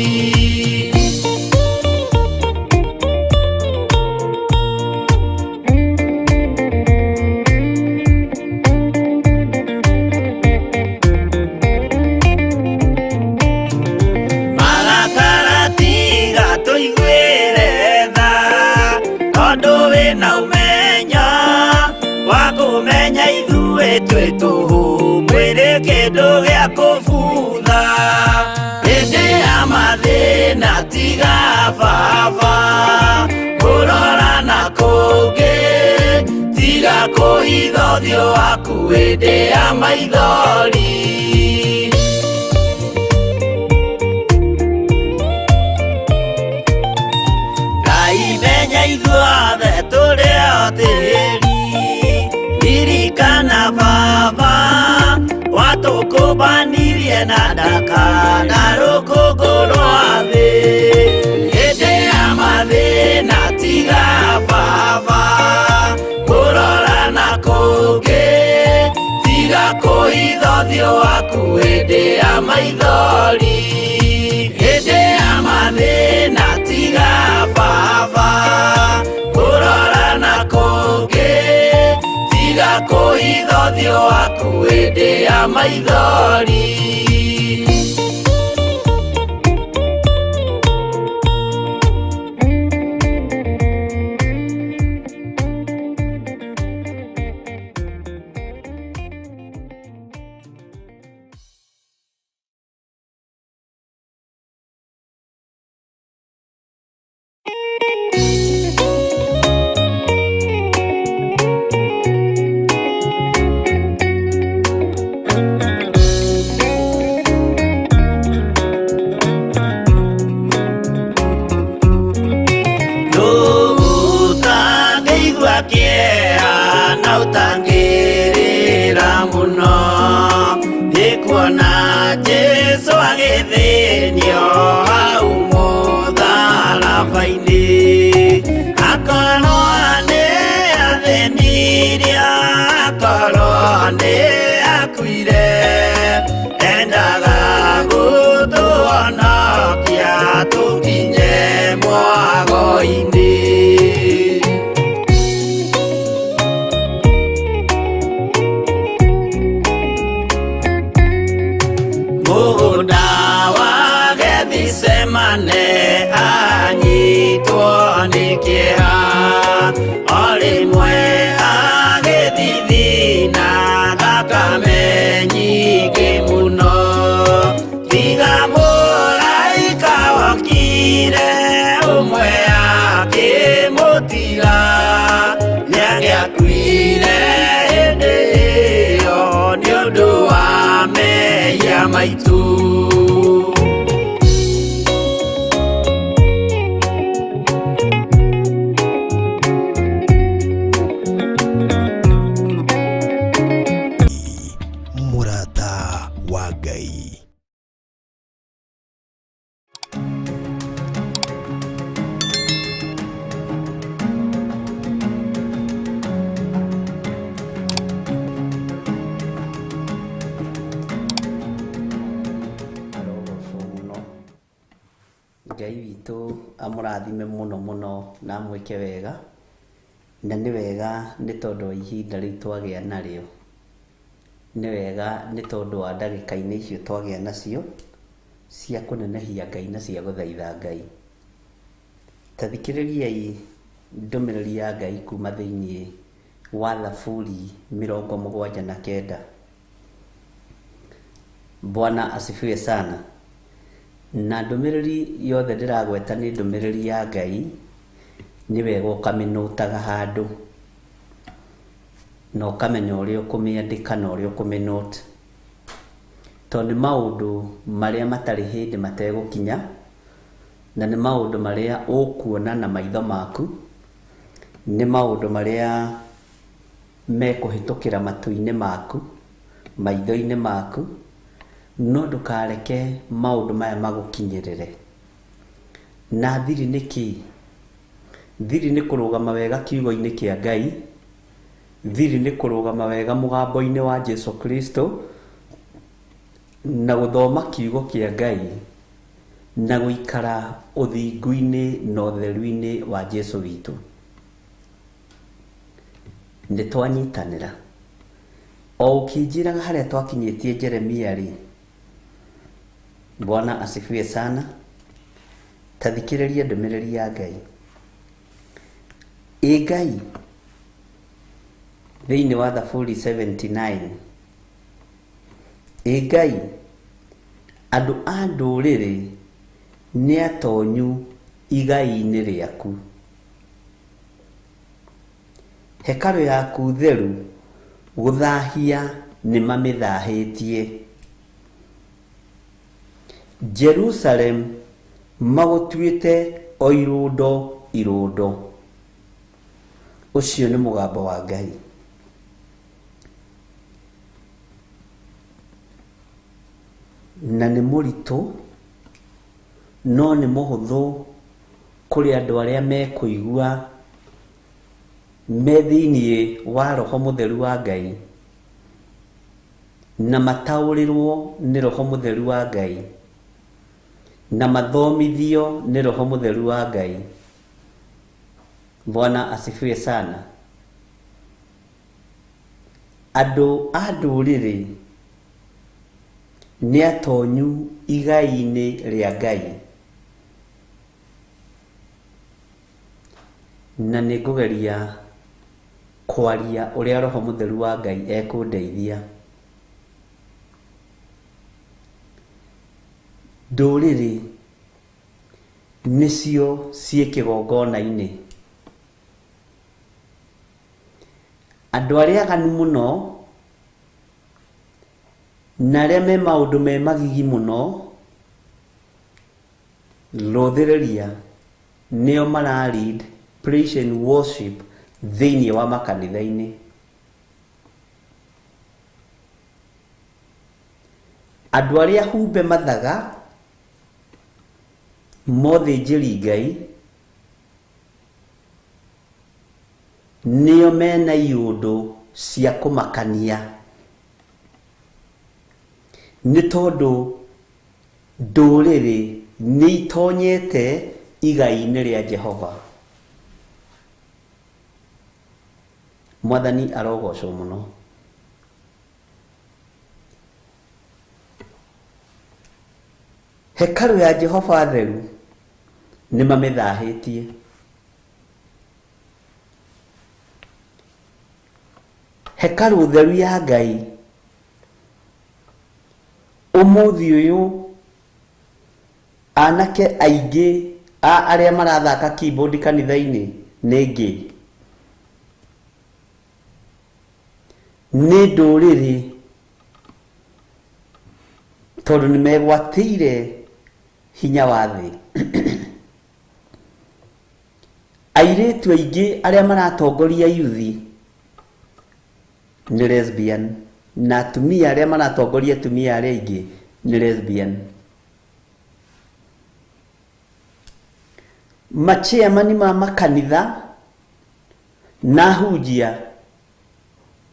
Twĩ tũhũ mwĩrĩ kĩndũ gĩa kũbutha hĩndĩ ya mathĩna tiga baba kũrora na kũngĩ, tiga kũhitha ũthiũ waku hĩndĩ ya maithori. Ngai menya ithuothe tũrĩ o tĩri, ririkana baba watũkũmbanirie na ndaka na rũkũngũ rwa thĩ. Hĩndĩ ya mathĩna tiga baba kũrora na kũngĩ, tiga kũhitha ũthiũ waku hĩndĩ ya maithori. Hĩndĩ ya mathĩna tiga baba kũrora na kũngĩ, tiga kũhitha ũthiũ waku hĩndĩ ya maithori.
Murata wa Ngai.
Ngai witũ amũrathime mũno mũno na amwĩke wega, na nĩ wega nĩ tondũ wa ihinda rĩu twagĩa narĩo, nĩ wega nĩ tondũ wa ndagĩka-inĩ icio twagĩa nacio cia kũnenehia Ngai na cia gũthaitha Ngai. Ta thikĩrĩriai ndũmĩrĩri ya Ngai kuma thĩinĩ wa Thaburi 79. Bwana asifiwe sana. Na ndũmĩrĩri yothe ndĩragweta nĩ ndũmĩrĩri ya Ngai, nĩ wega ũkamĩnũtaga handũ na ũkamenya ũrĩa ũkũmĩandĩka na ũrĩa ũkũmĩnote, tondũ nĩ maũndũ marĩa matarĩ hĩndĩ mategũkinya, na nĩ maũndũ marĩa ũkuona na maitho maku, nĩ maũndũ marĩa mekũhĩtũkĩra matũ-inĩ maku, maitho-inĩ maku, no ndũkareke maũndũ maya magũkinyĩrĩre. Na thiri nĩ kĩĩ? Thiri nĩ kũrũgama wega kiugo-inĩ kĩa Ngai, thiri nĩ kũrũgama wega mũgambo-inĩ wa Jesu Kristo, na gũthoma kiugo kĩa Ngai, na gũikara ũthingu-inĩ na ũtheru-inĩ wa Jesu witũ. Nĩ twanyitanĩra. O ũkĩnjĩraga harĩa twakinyĩtie Jeremia rĩ, Bwana asifiwe sana. Ta thikĩrĩria ndũmĩrĩri ya Ngai. Ĩ Ngai, thĩinĩ wa Thaburi 79, ĩ Ngai, andũ a ndũrĩrĩ nĩ atonyu igai-inĩ rĩaku, hekarũ yaku theru gũthahia nĩ mamĩthahĩtie, Jerusalem magũtuĩte o irũndo irũndo. Ũcio nĩ mũgambo wa Ngai. Na nĩ mũritũ no nĩ mũhũthũ kũrĩ andũ arĩa mekũigua me thĩinĩ wa Roho Mũtheru wa Ngai, na mataũrĩrwo nĩ Roho Mũtheru wa Ngai, na mathomithio nĩ Roho Mũtheru wa Ngai. Bwana asifiwe sana. Andũ a ndũrĩrĩ nĩ atonyu igai-inĩ rĩa Ngai. Na nĩ ngũgeria kwaria ũrĩa Roho Mũtheru wa Ngai ekũndeithia. Ndũrĩrĩ nĩcio ciĩ kĩgongona-inĩ. Andũ arĩa aganu mũno na arĩa me maũndũ me magigi mũno, rũthĩrĩria nĩo mara lead praise and worship thĩinĩ wa makanitha-inĩ. Andũ arĩa humbe mathaga mothĩnjĩri Ngai nĩo mena iũndũ cia kũmakania, nĩ tondũ ndũrĩrĩ nĩ itonyete igai-inĩ rĩa Jehova. Mwathani arogocwo mũno. Hekarũ ya Jehova theru nĩ mamĩthahĩtie. Hekarũ theru ya Ngai ũmũthĩ ũyũ anake aingĩ a arĩa marathaka keyboard kanitha-inĩ nĩ gay, nĩ ndũrĩrĩ, tondũ nĩ megwatĩire hinya wa thĩ. Airĩtu aingĩ arĩa maratongoria yuthi nĩ lesbian, na atumia arĩa maratongoria atumia arĩa aingĩ nĩ lesbian. Machairman ma makanitha na hunjia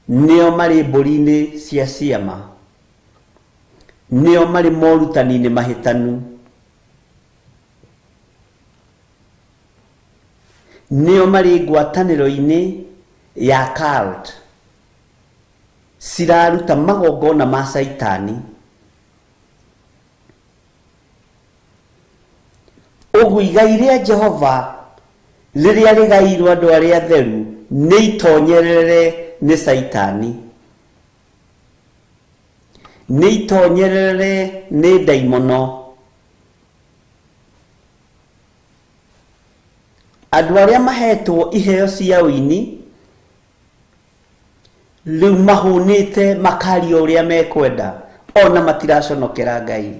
nĩo marĩ mbũri-inĩ cia ciama, nĩo marĩ morutani-inĩ mahĩtanu, nĩo marĩ ngwatanĩro-inĩ ya cult ciraruta magongona ma caitani. Ũguo igai rĩa Jehova rĩrĩa rĩgairwo andũ arĩa atheru nĩ itonyerere nĩ caitani. Nĩ itonyerere nĩ ndaimono. Andũ arĩa mahetwo iheo cia ũini rĩu mahũnĩte makaria ũrĩa mekwenda ona matiraconokera Ngai.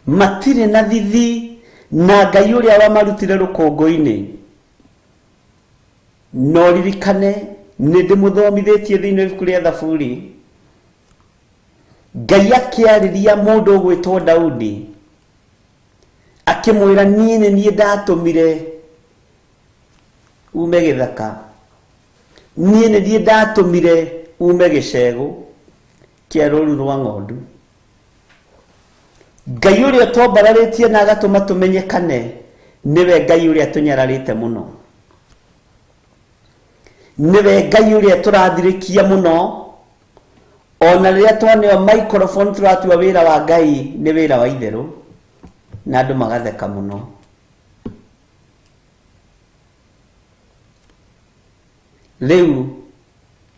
Matirĩ na thithi na Ngai ũrĩa wamarutire rũkũngũ-inĩ. No ririkane nĩ ndĩmũthomithĩtie thĩinĩ wa ibuku rĩa Thaburi. Ngai akĩarĩria mũndũ ũgwĩtwo Daudi akĩmwĩra niĩ nĩ niĩ ndatũmire ume gĩthaka, niĩ nĩ niĩ ndatũmire ume gĩcegũ kĩa rũru rwa ng'ondu. Ngai ũrĩa twambararĩtie na agatũma tũmenyekane nĩwe Ngai ũrĩa tũnyararĩte mũno, nĩwe Ngai ũrĩa tũrathirĩkia mũno. Ona rĩrĩa twaneo microphone tũratua wĩra wa Ngai nĩ wĩra wa itherũ na andũ magatheka mũno. Rĩu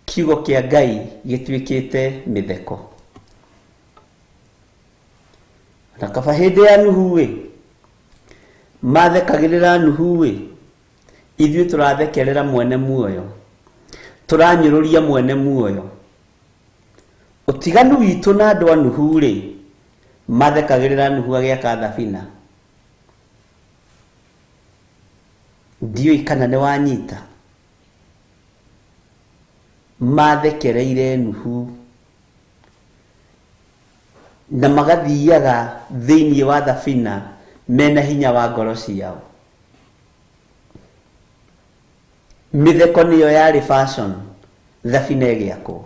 kiugo kĩa Ngai gĩtuĩkĩte mĩtheko. Na kaba hĩndĩ ya Nuhu-ĩ, mathekagĩrĩra Nuhu-ĩ, ithuĩ tũrathekerera mwene muoyo, tũranyũrũria mwene muoyo. Ũtiganu witũ na andũ a Nuhu-rĩ, mathekagĩrĩra Nuhu agĩaka thabina. Ndiũĩ kana nĩ wanyita. Mathekereire Nuhu na magathiaga thĩinĩ wa thabina mena hinya wa ngoro ciao. Mĩtheko nĩyo yarĩ fashion thabina ĩgĩakwo,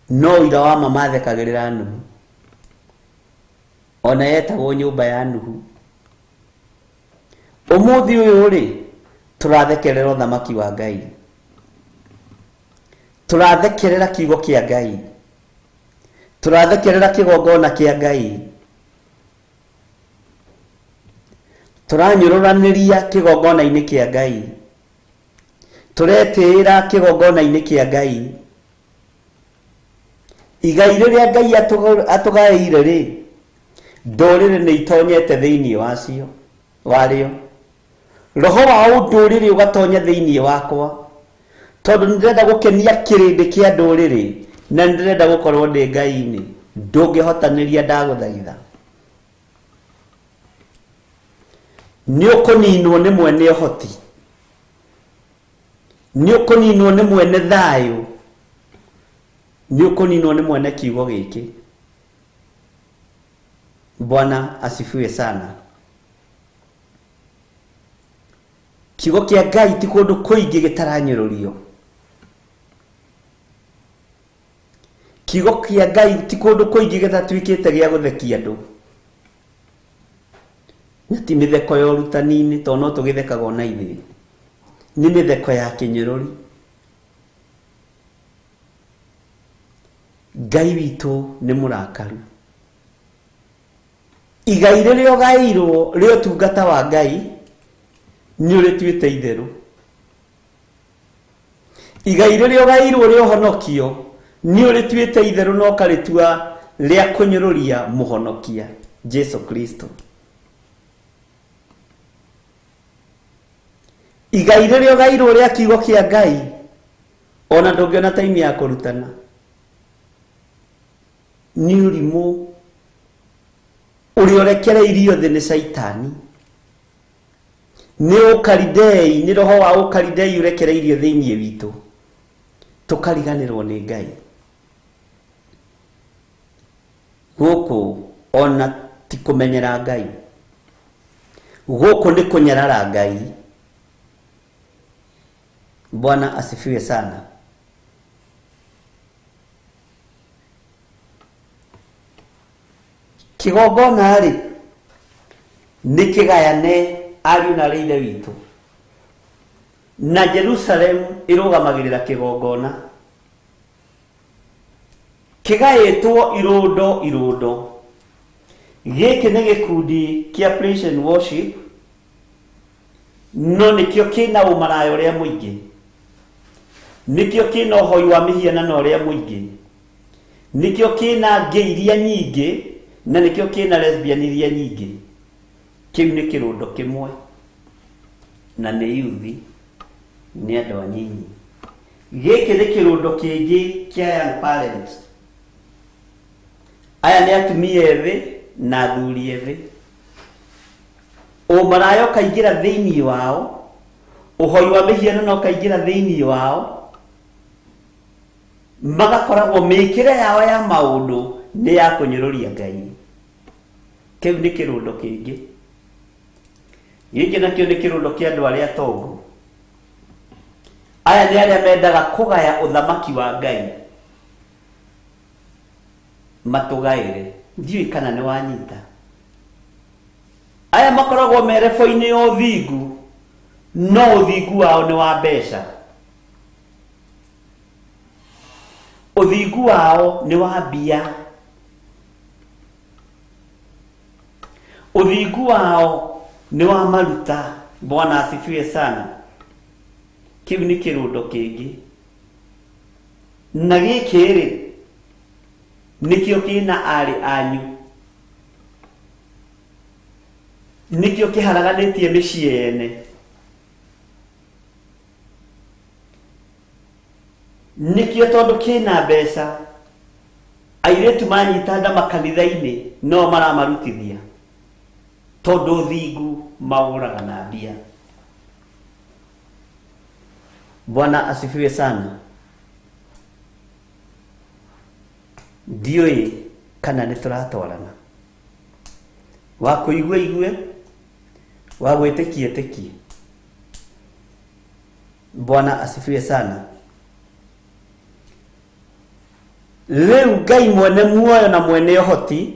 no ũira wa ma mathekagĩrĩra Nuhu. Ona yetagwo nyũmba ya Nuhu. Ũmũthĩ ũyũ rĩ, tũrathekerera ũthamaki wa Ngai, tũrathekerera kiugo kĩa Ngai, tũrathekerera kĩgongona kĩa Ngai, tũranyũrũranĩria kĩgongona-inĩ kĩa Ngai, tũretĩĩra kĩgongona-inĩ kĩa Ngai. Igai rĩrĩa Ngai atũgaĩire rĩ, ndũrĩrĩ nĩ itonyete thĩinĩ wacio warĩo. Roho wa ũndũrĩrĩ ũgatonya thĩinĩ wakwa, tondũ nĩndĩrenda gũkenia kĩrĩndĩ kĩa ndũrĩrĩ na nĩndĩrenda gũkorwo ndĩ Ngai-inĩ. Ndũngĩhotanĩria ndagũthaitha. Nĩ ũkũninwo nĩ mwene ũhoti, nĩ ũkũninwo nĩ mwene thayũ, nĩ ũkũninwo nĩ mwene kiugo gĩkĩ. Bwana asifiwe sana. Kiugo kĩa Ngai ti kũndũ kũingĩ gĩtaranyũrũrio. Kiugo kĩa Ngai ti kũndũ kũingĩ gĩtatuĩkĩte gĩa gũthekia andũ. Na ti mĩtheko ya ũrutani-inĩ, tondũ no tũgĩthekaga ona ithuĩ. Nĩ mĩtheko ya kĩnyũrũri. Ngai witũ nĩ mũrakaru. Igai rĩrĩa ũgaĩirwo rĩa ũtungata wa Ngai nĩ ũrĩtuĩte itherũ. Igai rĩrĩa ũgaĩirwo rĩa ũhonokio nĩ ũrĩtuĩte itherũ na ũkarĩtua rĩa kũnyũrũria mũhonokia Jesu Kristo. Igai rĩrĩa ũgaĩirwo rĩa kiugo kĩa Ngai ona ndũngĩona time ya kũrutana. Nĩ ũrimũ ũrĩa ũrekereirio thĩ nĩ Caitani. Nĩ ũkaridei, nĩ roho wa ũkaridei ũrekereirio thĩinĩ witũ, tũkariganĩrwo nĩ Ngai. Gũkũ ona ti kũmenyera Ngai, gũkũ nĩ kũnyarara Ngai. Bwana asifiwe sana. Kĩgongona rĩ nĩ kĩgayane ariũ na arĩ ithe witũ, na Jerusalem ĩrũgamagĩrĩra kĩgongona kĩgaĩtwo irũndo irũndo. Gĩkĩ nĩ gĩkundi kĩa praise and worship, no nĩkĩo kĩna ũmaraya ũrĩa mũingĩ, Nĩkĩo kĩna ũhoi wa mĩhianano ũrĩa mũingĩ, nĩkĩo kĩna gay iria nyingĩ, na nĩkĩo kĩna lesbian iria nyingĩ. Kĩu nĩ kĩrũndo kĩmwe, na nĩ yuthi, nĩ andũ anyinyi. Gĩkĩ nĩ kĩrũndo kĩngĩ kĩa young parents. Aya nĩ atumia ethĩ na athuri ethĩ. Ũmaraya ũkaingĩra thĩinĩ wao, ũhoi wa mĩhianano ũkaingĩra thĩinĩ wao, magakoragwo mĩkĩre yao ya maũndũ nĩ ya kũnyũrũria Ngai. Kĩu nĩ kĩrũndo kĩngĩ. Gĩkĩ nakĩo nĩ kĩrũndo kĩa andũ arĩa atongu. Aya nĩ arĩa mendaga kũgaya ũthamaki wa Ngai, matũgaĩre. Ndiũĩ kana nĩ wanyita. Aya makoragwo merebo-inĩ ya ũthingu, no ũthingu wao nĩ wa mbeca. Ũthingu wao nĩ wa mbia. Ũthingu wao nĩ wa maruta. Bwana asifiwe sana. Kĩu nĩ kĩrũndo kĩngĩ. Na gĩkĩ rĩ, nĩkĩo kĩna arĩ anyu, nĩkĩo kĩharaganĩtie mĩciĩ yene, nĩkĩo tondũ kĩna mbeca airĩtu manyita nda makanitha-inĩ no maramarutithia, tondũ ũthingu maũraga na mbia. Bwana asifiwe sana. Ndiũĩ kana nĩ tũratwarana. Wa kũigua igue, wa gwĩtĩkia ĩtĩkie. Bwana asifiwe sana. Rĩu Ngai mwene muoyo na mwene ũhoti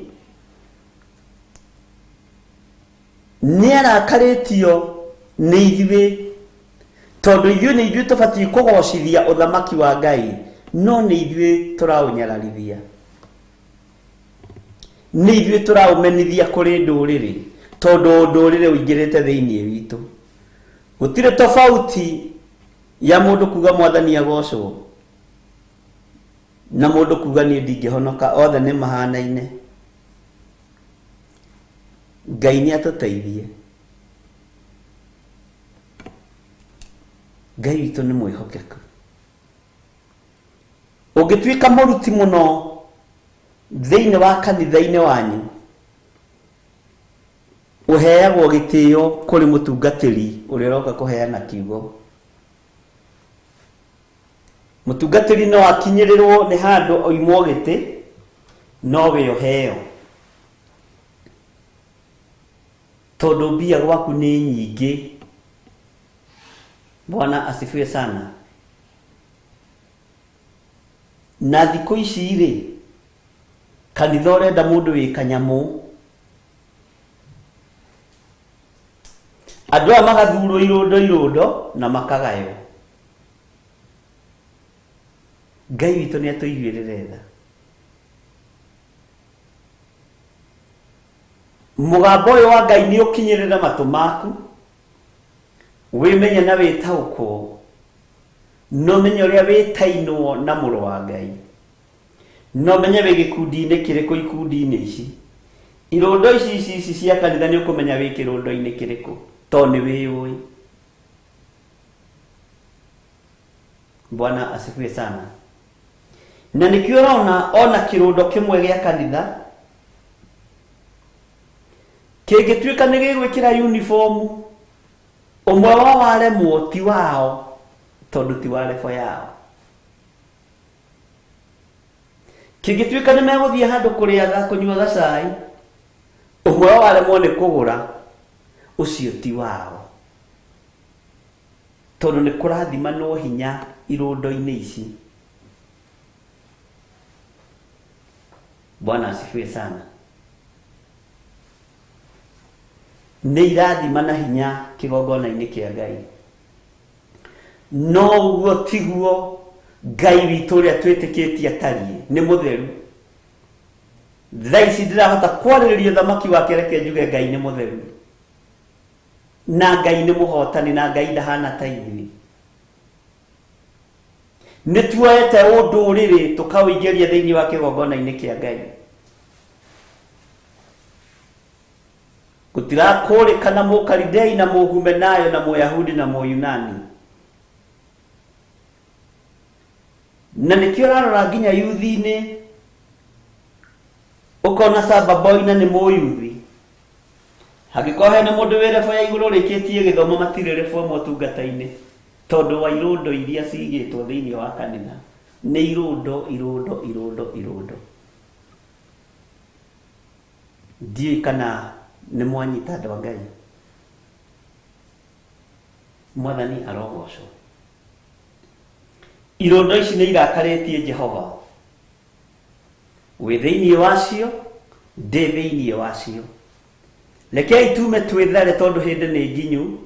nĩ arakarĩtio nĩ ithuĩ, tondũ ithuĩ nĩ ithuĩ tũbatiĩ kũgocithia ũthamaki wa Ngai, no nĩ ithuĩ tũraũnyararithia, nĩ ithuĩ tũraũmenithia kũrĩ ndũrĩrĩ, tondũ ndũrĩrĩ ũingĩrĩte thĩinĩ witũ. Gũtirĩ tofauti ya mũndũ kuga mwathani agocwo na mũndũ kuga niĩ ndingĩhonoka, othe nĩ mahanaine. Ngai nĩ atũteithie. Ngai witũ nĩ mwĩhokeku. Ũngĩtuĩka mũruti mũno thĩinĩ wa kanitha-inĩ wanyu, ũheagwo gĩtĩo kũrĩ mũtungatĩri ũrĩa ũroka kũheana kiugo. Mũtungatĩri no akinyĩrĩrwo nĩ handũ oimwo gĩtĩ, no we ũheo, tondũ mbia gwaku nĩ nyingĩ. Bwana asifiwe sana. Na thikũ ici rĩ, kanitha ũrenda mũndũ wĩ kanyamũ. Andũ aya magathurwo irũndo irũndo na makagaywo. Ngai witũ nĩ atũiguĩrĩre tha. Mũgambo ũyũ wa Ngai nĩ ũkinyĩrĩre matũ maku, wĩmenye na wĩtaũkwo, no menye ũrĩa wĩtainwo na mũrũ wa Ngai, no menye wĩ gĩkundi-inĩ kĩrĩkũ ikundi-inĩ ici. Irũndo ici ici ici cia kanitha nĩ ũkũmenya wĩ kĩrũndo-inĩ kĩrĩkũ, tondũ nĩ wĩyũĩ. Bwana asifiwe sana. Na nĩkĩo ũrona ona kĩrũndo kĩmwe gĩa kanitha kĩngĩtuĩka nĩ gĩgwĩkĩra uniform, ũmwe wao waremwo ti wao, tondũ ti wa lebo yao. Kĩngĩtuĩka nĩ megũthiĩ handũ kũrĩaga kũnyua gacai, ũmwe wao waremwo nĩ kũgũra, ũcio ti wao, tondũ nĩ kũrathimanwo hinya irũndo-inĩ ici. Bwana asifiwe sana. Nĩ irathimana hinya kĩgongona-inĩ kĩa Ngai. No ũguo tiguo Ngai witũ ũrĩa twĩtĩkĩtie atariĩ, nĩ mũtheru. Thaa ici ndĩrahota kwarĩrĩria ũthamaki wake, reke njuge Ngai nĩ mũtheru, na Ngai nĩ mũhotani, na Ngai ndahana ta ithuĩ. Nĩ tuoete ũndũrĩrĩ tũkawĩingĩria thĩinĩ wa kĩgongona-inĩ kĩa Ngai. Gũtirakũrĩkana Mũkalidei na Mũhumenayo na Mũyahudi na Mũyunani. Na nĩkĩo ũrarora nginya yuthi-inĩ ũkona Samba Boy na nĩ mũyuthi. Hangĩkorwo hena mũndũ wĩ level ya igũrũ ũrĩkĩtie gĩthomo matirĩ level ĩmwe ũtungata-inĩ tondũ wa irũndo iria cigĩtwo thĩinĩ wa kanitha nĩ irũndo irũndo irũndo irũndo. Ndiũĩ kana nĩ mwanyita andũ a Ngai. Mwathani arogocwo. Irũndo ici nĩ irakarĩtie Jehova. Wĩ thĩinĩ wacio, ndĩ thĩinĩ wacio. Rekei tume twĩthare tondũ hĩndĩ nĩ nginyu.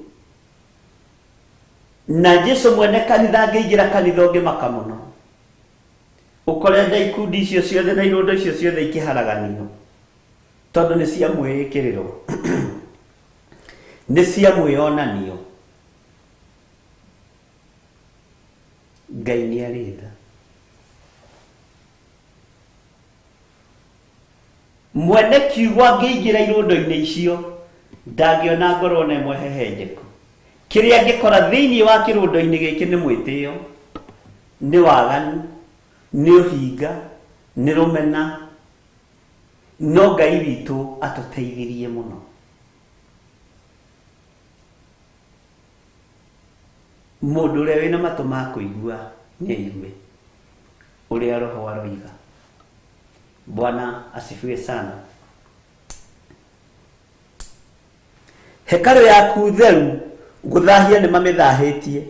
Na Jesu mwene kanitha angĩingĩra kanitha ũngĩmaka mũno. Ũkorenda ikundi icio ciothe na irũndo icio ciothe ikĩharaganio tondũ nĩ cia mwĩĩkĩrĩro, nĩ cia mwĩonanio. Ngai nĩ arĩ tha. Mwene kiugo angĩingĩra irũndo-inĩ icio ndangĩona ngoro ona ĩmwe hehenjeku. Kĩrĩa angĩkora thĩinĩ wa kĩrũndo-inĩ gĩkĩ nĩ mwĩtĩo, nĩ waganu, nĩ ũhinga, nĩ rũmena. No Ngai witũ atũteithirie mũno. Mũndũ ũrĩa wĩna matũ ma kũigua nĩ aigue ũrĩa Roho aroiga. Bwana asifiwe sana. Hekarũ yaku theru gũthahia nĩ mamĩthahĩtie.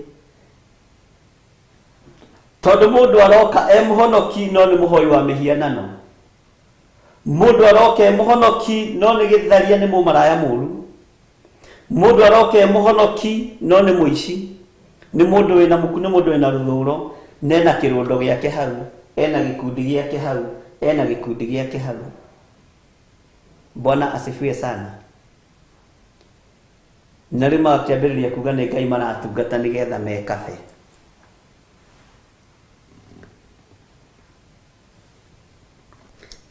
Tondũ mũndũ aroka e mũhonoki no nĩ mũhoi wa mĩhianano. Mũndũ aroka e mũhonoki no nĩ gĩtharia nĩ mũmaraya mũru. Mũndũ aroka e mũhonoki no nĩ mũici. Nĩ mũndũ wĩna muku, nĩ mũndũ wĩna rũthũro, na ena kĩrũndo gĩake hau, ena gĩkundi gĩake hau, ena gĩkundi gĩake hau. Bwana asifiwe sana. Na rĩu magakĩambĩrĩria kuga nĩ Ngai maratungata nĩgetha mekabe.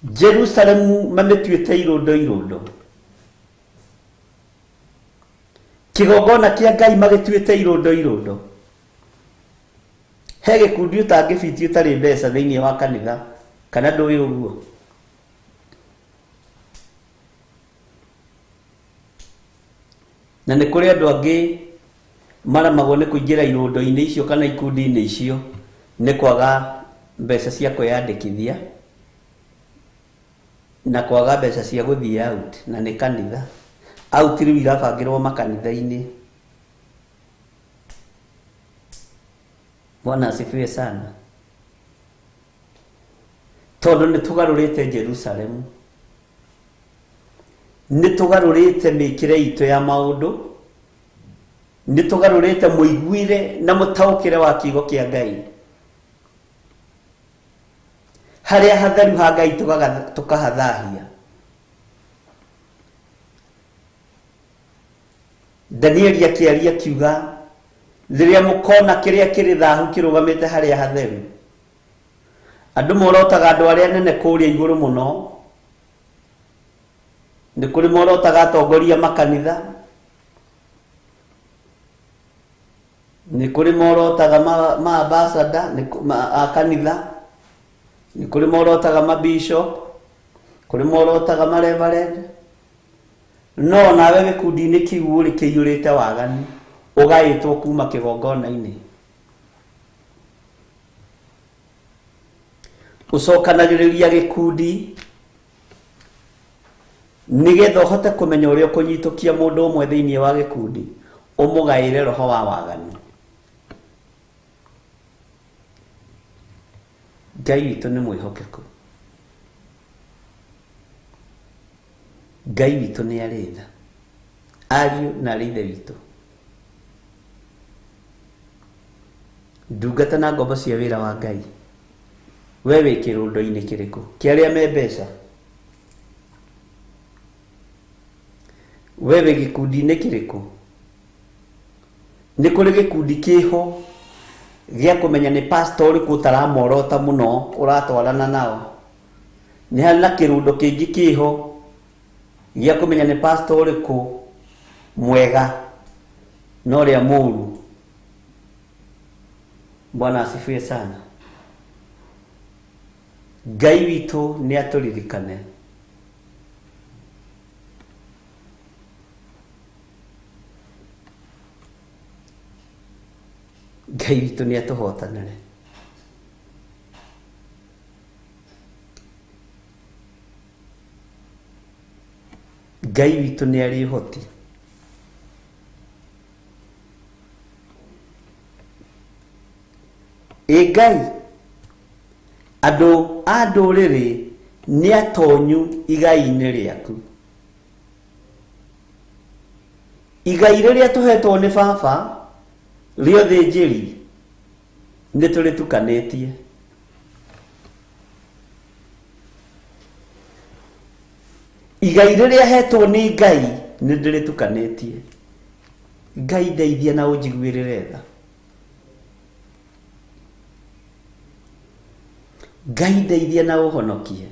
Jerusalemu mamĩtuĩte irũndo irũndo. Kĩgongona kĩa Ngai magĩtuĩte irũndo irũndo. He gĩkundi ũtangĩbitie ũtarĩ mbeca thĩinĩ wa kanitha kana ndũĩ ũguo. Na nĩ kũrĩ andũ angĩ maramagwo nĩ kũingĩra irũndo-inĩ icio kana ikundi-inĩ icio nĩ kwaga mbeca cia kwĩyandĩkithia na kwaga mbeca cia gũthiĩ out, na nĩ kanitha. Out rĩu irabangĩrwo makanitha-inĩ. Bwana asifiwe sana. Tondũ nĩ tũgarũrĩte Jerusalemu, nĩ tũgarũrĩte mĩkĩre itũ ya maũndũ, nĩ tũgarũrĩte mũiguĩre na mũtaũkĩre wa kiugo kĩa Ngai. Harĩa hatheru ha Ngai tũkahathahia. Danieli akĩaria akiuga rĩrĩa mũkona kĩrĩa kĩrĩ thahu kĩrũgamĩte harĩa hatheru. Andũ morotaga andũ arĩa anene kũrĩa igũrũ mũno. Nĩ kũrĩ morotaga atongoria makanitha, nĩ kũrĩ morotaga ma ambassador a kanitha, nĩ kũrĩ morotaga ma bishop, kũrĩ morotaga ma reverend. No nawe gĩkundi-inĩ kĩu ũrĩ kĩiyũrĩte waganu ũgaĩtwo kuma kĩgongona-inĩ. Ũcokanagĩrĩria gĩkundi nĩgetha ũhote kũmenya ũrĩa ũkũnyitũkia mũndũ ũmwe thĩinĩ wa gĩkundi ũmũgaĩre roho wa waganu. Ngai witũ nĩ mwĩhokeku. Ngai witũ nĩ arĩ tha. Ariũ na arĩ ithe witũ. Ndungata na ngombo cia wĩra wa Ngai. We wĩ kĩrũndo-inĩ kĩrĩkũ? Kĩa arĩa me mbeca? We wĩ gĩkundi-inĩ kĩrĩkũ? Nĩ kũrĩ gĩkundi kĩho Gĩa kũmenya nĩ pastor ũrĩkũ ũtaramorota mũno ũratwarana nao. Nĩ harĩ na kĩrũndo kĩngĩ kĩho gĩa kũmenya nĩ pastor ũrĩkũ mwega na ũrĩa mũũru. Bwana asifiwe sana. Ngai witũ nĩ atũririkane. Ngai witũ nĩ atũhotanĩre. Ngai witũ nĩ arĩ ũhoti. Ĩ Ngai, andũ a ndũrĩrĩ nĩ atonyu igai-inĩ rĩaku. Igai rĩrĩa tũhetwo nĩ baba rĩa ũthĩnjĩri nĩ tũrĩtukanĩtie. Igai rĩrĩa hetwo nĩ Ngai nĩ ndĩrĩtukanĩtie. Ngai ndeithia na ũnjiguĩrĩre tha. Ngai ndeithia na ũhonokie.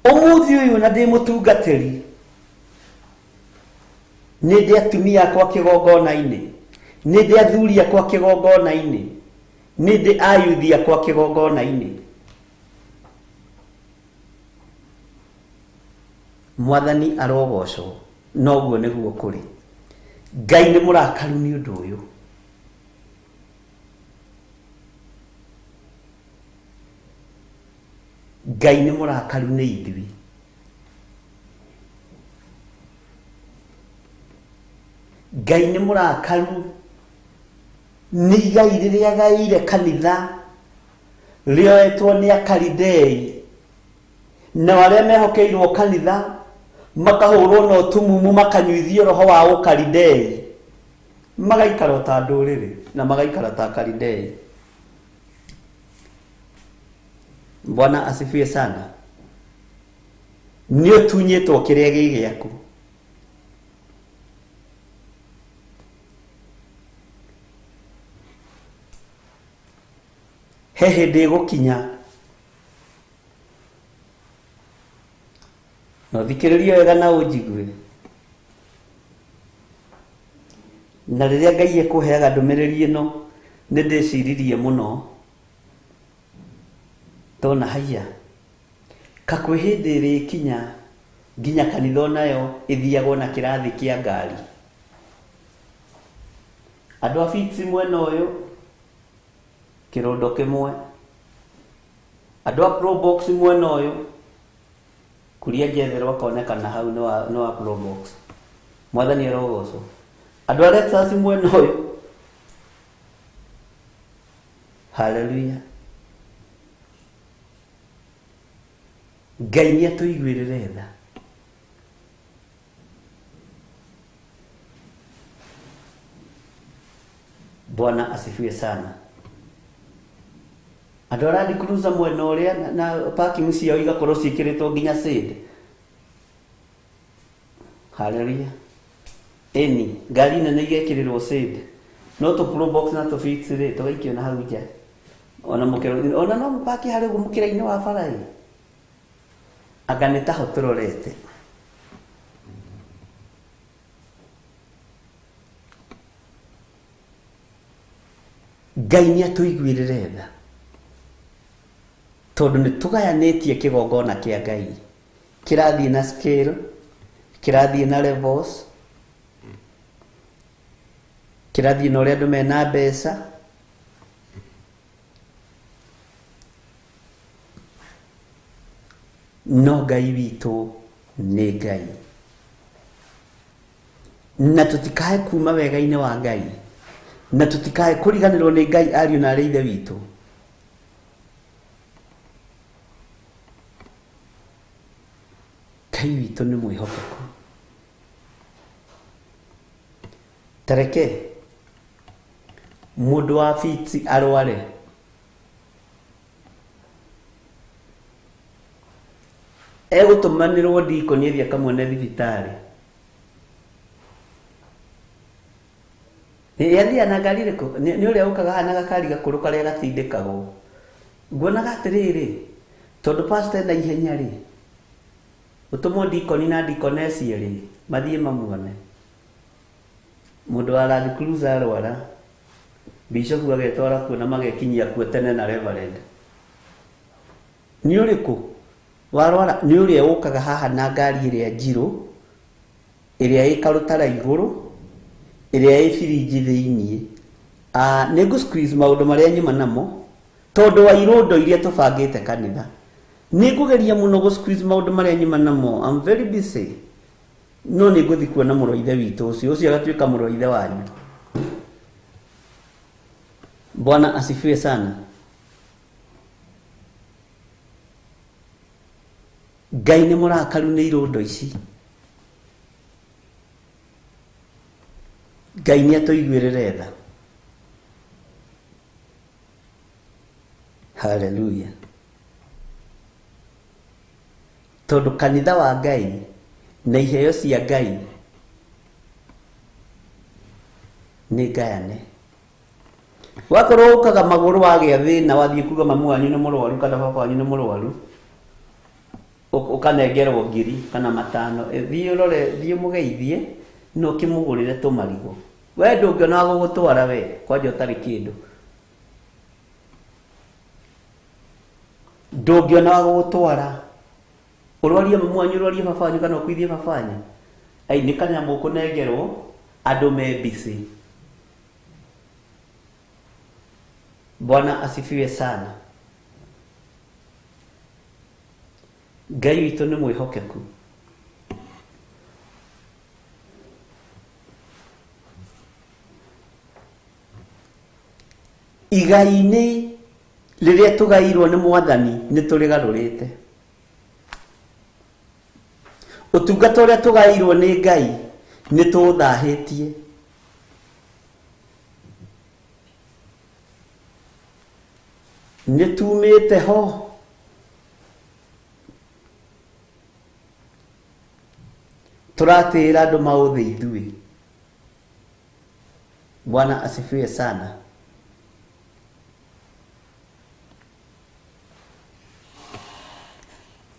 Ũmũthĩ ũyũ na ndĩ mũtungatĩri, nĩ ndĩ atumia akwa kĩgongona-inĩ, nĩ ndĩ athuri akwa kĩgongona-inĩ, nĩ ndĩ ayuthi akwa kĩgongona-inĩ. Mwathani arogocwo, noguo nĩguo kũrĩ. Ngai nĩ mũrakaru nĩ ũndũ ũyũ. Ngai nĩ mũrakaru nĩ ithuĩ. Ngai nĩ mũrakaru nĩ igai rĩrĩa agaĩire kanitha rĩoetwo nĩ akaridei, nao arĩa mehokeirwo kanitha makahũrwo na ũtumumu, makanyuithio roho wa ũkaridei, magaikara ta ndũrĩrĩ na magaikara ta akaridei. Bwana asifiwe sana. Nĩ ũtunyĩtwo kĩrĩa gĩ gĩaku. He hĩndĩ ĩgũkinya na ũthikĩrĩrie wega na ũnjigue. Na rĩrĩa Ngai ekũheaga ndũmĩrĩri ĩno nĩ ndĩciririe mũno, tona haiya ka kwĩ hĩndĩ ĩrĩkinya nginya kanitha onayo ĩthiagwo na kĩrathi kĩa ngari. Andũ a Fitz mwena ũyũ kĩrũndo kĩmwe, andũ a Probox mwena ũyũ kuria njetherwo akonekana hau nĩ wa Probox. Mwathani arogocwo. Andũ a Lexus mwena ũyũ, haleluya. Ngai nĩ atũiguĩrĩre tha. Bwana asifiwe sana. Andũ a Land Cruiser mwena ũrĩa na parking ciao igakorwo ciĩkĩrĩtwo nginya shade. Haleluya. Ĩni ngari nene igekĩrĩrwo shade, no tũ Probox na tũ Fitz rĩ tũgaikio na hau nja. Ona mũkĩro, ona no mũpaki harĩa ũguo mũkĩra-inĩ wa bara ĩ. Anga nĩ taho tũrorete. Ngai nĩ atũiguĩrĩre tha, tondũ nĩ tũgayanĩtie kĩgongona kĩa Ngai. Kĩrathiĩ na scale, kĩrathiĩ na levels, kĩrathiĩ na ũrĩa andũ mena mbeca. No Ngai witũ nĩ Ngai, na tũtikae kuma wega-inĩ wa Ngai, na tũtikae kũriganĩrwo nĩ Ngai ariũ na arĩ ithe witũ. Ngai witũ nĩ mwĩhokeku. Tareke mũndũ wa Fitz arware, egũtũmanĩrwo ndikoni athiĩ akamwone thibitarĩ. Ĩ athiaga na ngari ĩrĩkũ? Nĩ ũrĩa ũkaga haha na gakari gakũrũ karĩa gatindĩkagwo. Nguonaga atĩrĩrĩ, tondũ pastor ena ihenya rĩ, ũtũmwo dikoni na dikonesi rĩ, mathiĩ mamuone. Mũndũ wa Land Cruiser arwara, bishop agetwara kuo na magekinyia kuo tene na reverend. Nĩ ũrĩkũ? Warwara nĩ ũrĩa ũkaga haha na ngari ĩrĩa njirũ, ĩrĩa ĩ karũtara igũrũ, ĩrĩa ĩ birinji thĩiniĩ. Nĩ ngũ squeeze maũndũ marĩa nyuma namo, tondũ wa irũndo iria tũbangĩte kanitha. Nĩ ngũgeria mũno gũ squeeze maũndũ marĩa nyuma namo. I'm very busy. No nĩ ngũthiĩ kuona mũrũ wa ithe witũ ũcio, ũcio agatuĩka mũrũ wa ithe wanyu. Bwana asifiwe sana. Ngai nĩ mũrakaru nĩ irũndo ici. Ngai nĩ atũiguĩrĩre tha. Haleluya. Tondũ kanitha wa Ngai na iheo cia Ngai nĩ ngayane. Wakorwo ũkaga magũrũ wagĩa thĩna wathiĩ kuga mamu wanyu nĩ mũrwaru kana baba wanyu nĩ mũrwaru, ũkanengerwo ngiri kana matano, thiĩ ũrore, thiĩ ũmũgeithie na ũkĩmũgũrĩre tũmarigũ. We ndũngĩona wa gũgũtwara we kwanja ũtarĩ kĩndũ. Ndũngĩona wa gũgũtwara. Ũrwarie mamu wanyu, ũrwarie baba wanyu kana ũkuithie baba wanyu. Ai nĩ kanyamũ ũkũnengerwo andũ me busy. Bwana asifiwe sana. Ngai witũ nĩ mwĩhokeku. Igai-inĩ rĩrĩa tũgairwo nĩ Mwathani nĩ tũrĩgarũrĩte. Ũtungata ũrĩa tũgairwo nĩ Ngai nĩ tũũthahĩtie. Nĩ tumĩte ho. Tũratĩĩra andũ maũthĩ ithuĩ. Bwana asifiwe sana.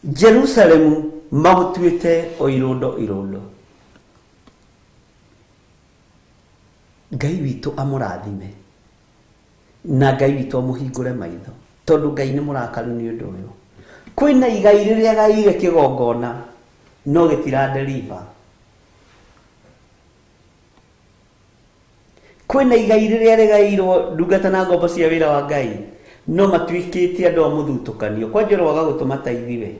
Jerusalemu magũtuĩte o irũndo irũndo. Ngai witũ amũrathime na Ngai witũ amũhingũre maitho, tondũ Ngai nĩ mũrakaru nĩ ũndũ ũyũ. Kwĩna igai rĩrĩa gaire kĩgongona no gĩtiradeliver. Kwĩna igai rĩrĩa rĩgairwo ndungata na ngombo cia wĩra wa Ngai no matuĩkĩte andũ a mũthutũkanio. Kwanja ũroaga gũtũma tithe.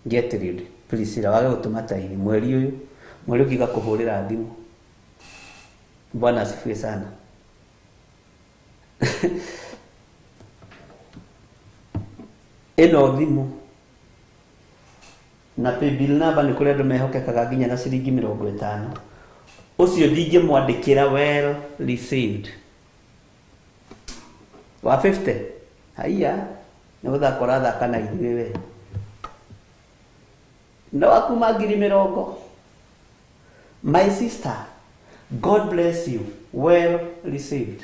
Get rid, Priscilla, wage gũtũma tithe mweri ũyũ, mweri ũngĩ ngakũhũrĩra thimũ. Bwana asifiwe sana. Ĩno thimũ na paybill number nĩ kũrĩ andũ mehokekaga nginya na ciringi 50. Ũcio ndingĩmwandĩkĩra well received. Wa 50? Haiya, nĩ gũthaka ũrathaka na ithuĩ we. No wakuma ngiri 20. My sister, God bless you. Well received.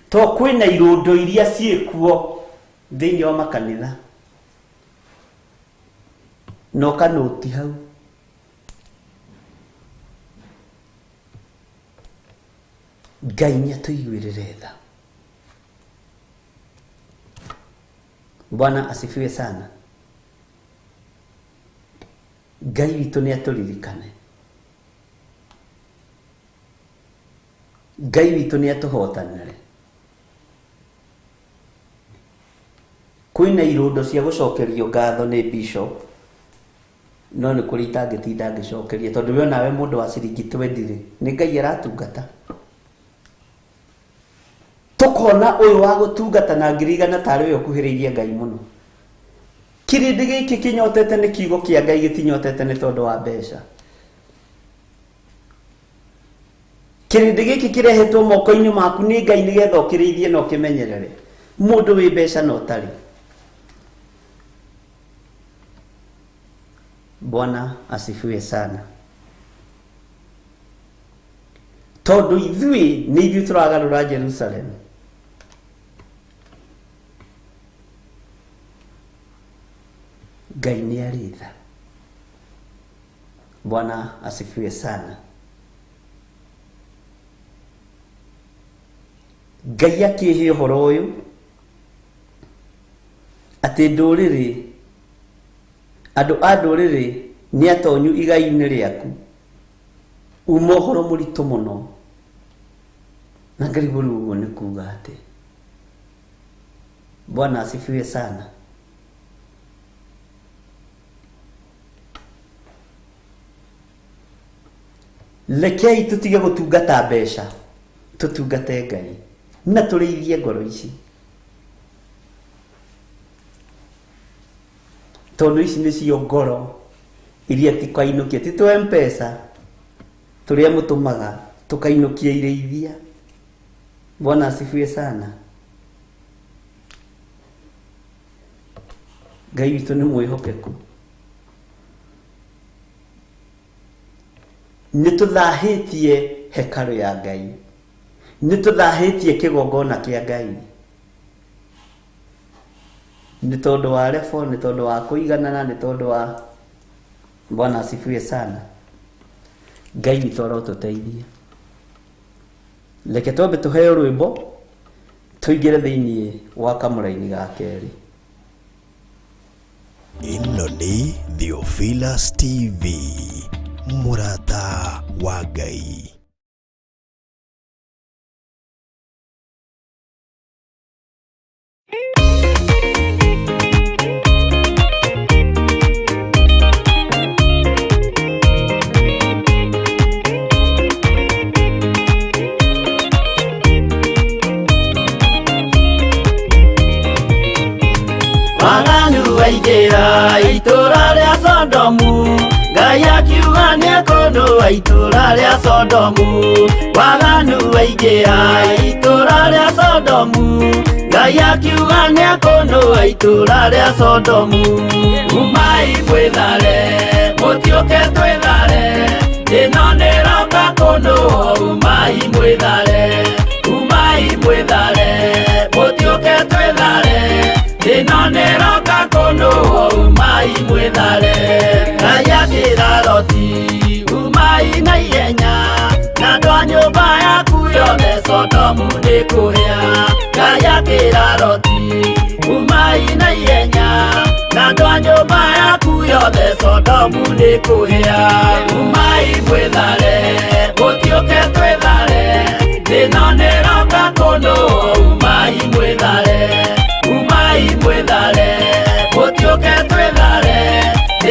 To kwĩna irũndo iria ciĩkuo thĩinĩ wa makanitha. No kanoti hau. Ngai nĩ atũiguĩrĩre tha. Bwana asifiwe sana. Ngai witũ nĩ atũririkane. Ngai witũ nĩ atũhotanĩre. Kwĩna irũndo cia gũcokerio ngatho nĩ bishop, no nĩ kũrĩ itangĩtinda ngĩcokeria tondũ we onawe mũndũ wa ciringi 20 rĩ, nĩ Ngai aratungata. Tũkona ũyũ wa gũtungata na ngiri 100 tarĩ we ũkuhĩrĩirie Ngai mũno. Kĩrĩndĩ gĩkĩ kĩnyotete nĩ kiugo kĩa Ngai, gĩtinyotete nĩ tondũ wa mbeca. Kĩrĩndĩ gĩkĩ kĩrehetwo moko-inĩ maku nĩ Ngai nĩgetha ũkĩrĩithie na ũkĩmenyerere. Mũndũ wĩ mbeca na ũtarĩ. Bwana asifiwe sana. Tondũ ithuĩ nĩ ithuĩ tũragarũra Jerusalem. Ngai nĩ arĩ tha. Bwana asifiwe sana. Ngai akĩhe ũhoro ũyũ atĩ ndũrĩrĩ, andũ a ndũrĩrĩ nĩ atonyu igai-inĩ rĩaku. Uma ũhoro mũritũ mũno. Na ngarigwo rĩu ũguo nĩ kuga atĩ. Bwana asifiwe sana. Rekei tũtige gũtungata mbeca, tũtungate Ngai na tũrĩithie ngoro ici. Tondũ ici nĩcio ngoro iria tikainũkia, ti twa M-Pesa tũrĩa mũtũmaga tũkainũkia irĩithia. Bwana asifiwe sana. Ngai witũ nĩ mwĩhokeku. Nĩ tũthahĩtie hekarũ ya Ngai, nĩ tũthahĩtie kĩgongona kĩa Ngai, nĩ tondũ wa refo, nĩ tondũ wa kũiganana, nĩ tondũ wa. Bwana asifiwe sana. Ngai witũ arotũteithia. Reke twambe tũheo rwĩmbo tũingĩre thĩinĩ wa kamũraini ga kerĩ.
Ĩno nĩ Theophilus TV, mũrata wa Ngai.
Waganu waingĩra itũra rĩa Sodomu, Ngai akiuga nĩekũnũa itũra rĩa Sodomu. Waganu waingĩra itũra rĩa Sodomu, Ngai akiuga nĩekũnũa itũra rĩa Sodomu. Umai mwĩthare, mũtiũke twĩthare, ĩno nĩroka kũnũo. Umai mwĩthare, umai mwĩthare, mũtiũke twĩthare, ĩno nĩroka kũnũo. Umai mwĩthare. Ngai akĩra Loti, umai na ihenya, na andũ a nyũmba yaku yothe Sodomu nĩkũhĩa. Ngai akĩra Loti, umai na ihenya, na andũ a nyũmba yaku yothe Sodomu nĩkũhĩa. Umai mwĩthare, mũtiũke twĩthare, ĩno nĩroka kũnũo. Umai mwĩthare, umai mwĩthare, mũtiũke twĩthare,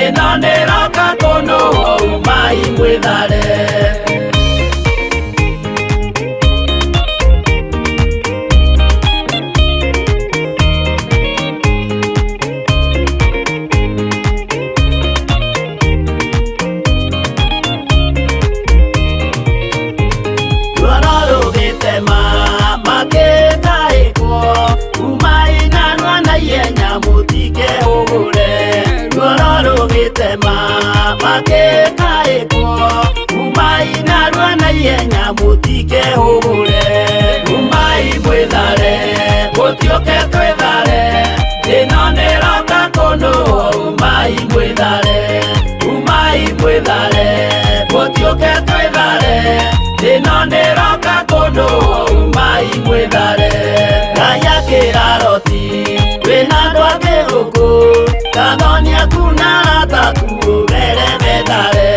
ĩno nĩroka kũnũo. Umai mwĩthare. Ruoro rũgĩtema makĩtaĩkwo, umai narua na ihenya mũtikehũgũre. Ruoro rũgĩtema makĩtaĩkwo, umai narua na ihenya mũtikehũgũre. Umai mwĩthare, mũtiũke twĩthare, ĩno nĩroka kũnũo. Umai mwĩthare, umai mwĩthare, mũtiũke twĩthare, ĩno nĩroka kũnũo. Umai mwĩthare. Ngai akĩra Loti, wĩna andũ angĩ gũkũ, kathoni aku na arata aku ũmere methare.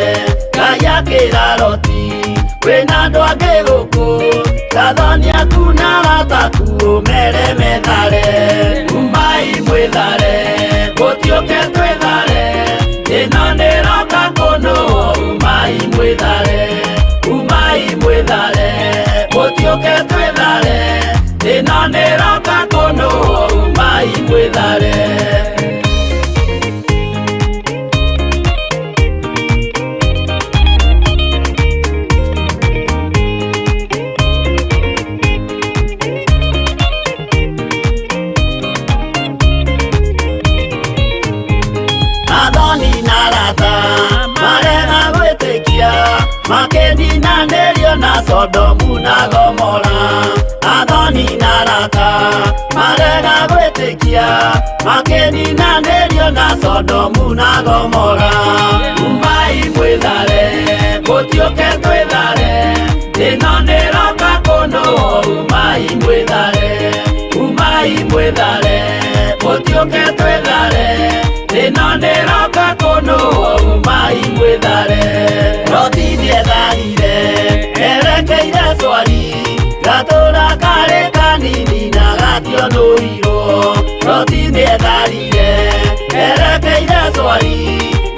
Ngai akĩra Loti, wĩna andũ angĩ gũkũ, kathoni aku na arata aku ũmere methare. Umai mwĩthare, mũtiũke twĩthare, ĩno nĩroka kũnũo. Umai mwĩthare, umai mwĩthare, mũtiũke twĩthare, ĩno nĩroka kũnũo. Umai mwĩthare. Athoni na arata marega gwĩtĩkia, makĩninanĩrio na Sodomu. na Gomora athoni na arata marega gwĩtĩkia makĩninanĩrio na Sodomu na Gomora. Umai mwĩthare mũtiũke twĩthare ĩno nĩroka kũndũ umai mwĩthare umai mwĩthare mũtiũke twĩthare ĩno nĩroka kũndũ umai mwĩthare. Loti nĩetharire erekeire Swari gatũra karĩ kanini na gationũirwo. Loti nĩetharire erekeire Swari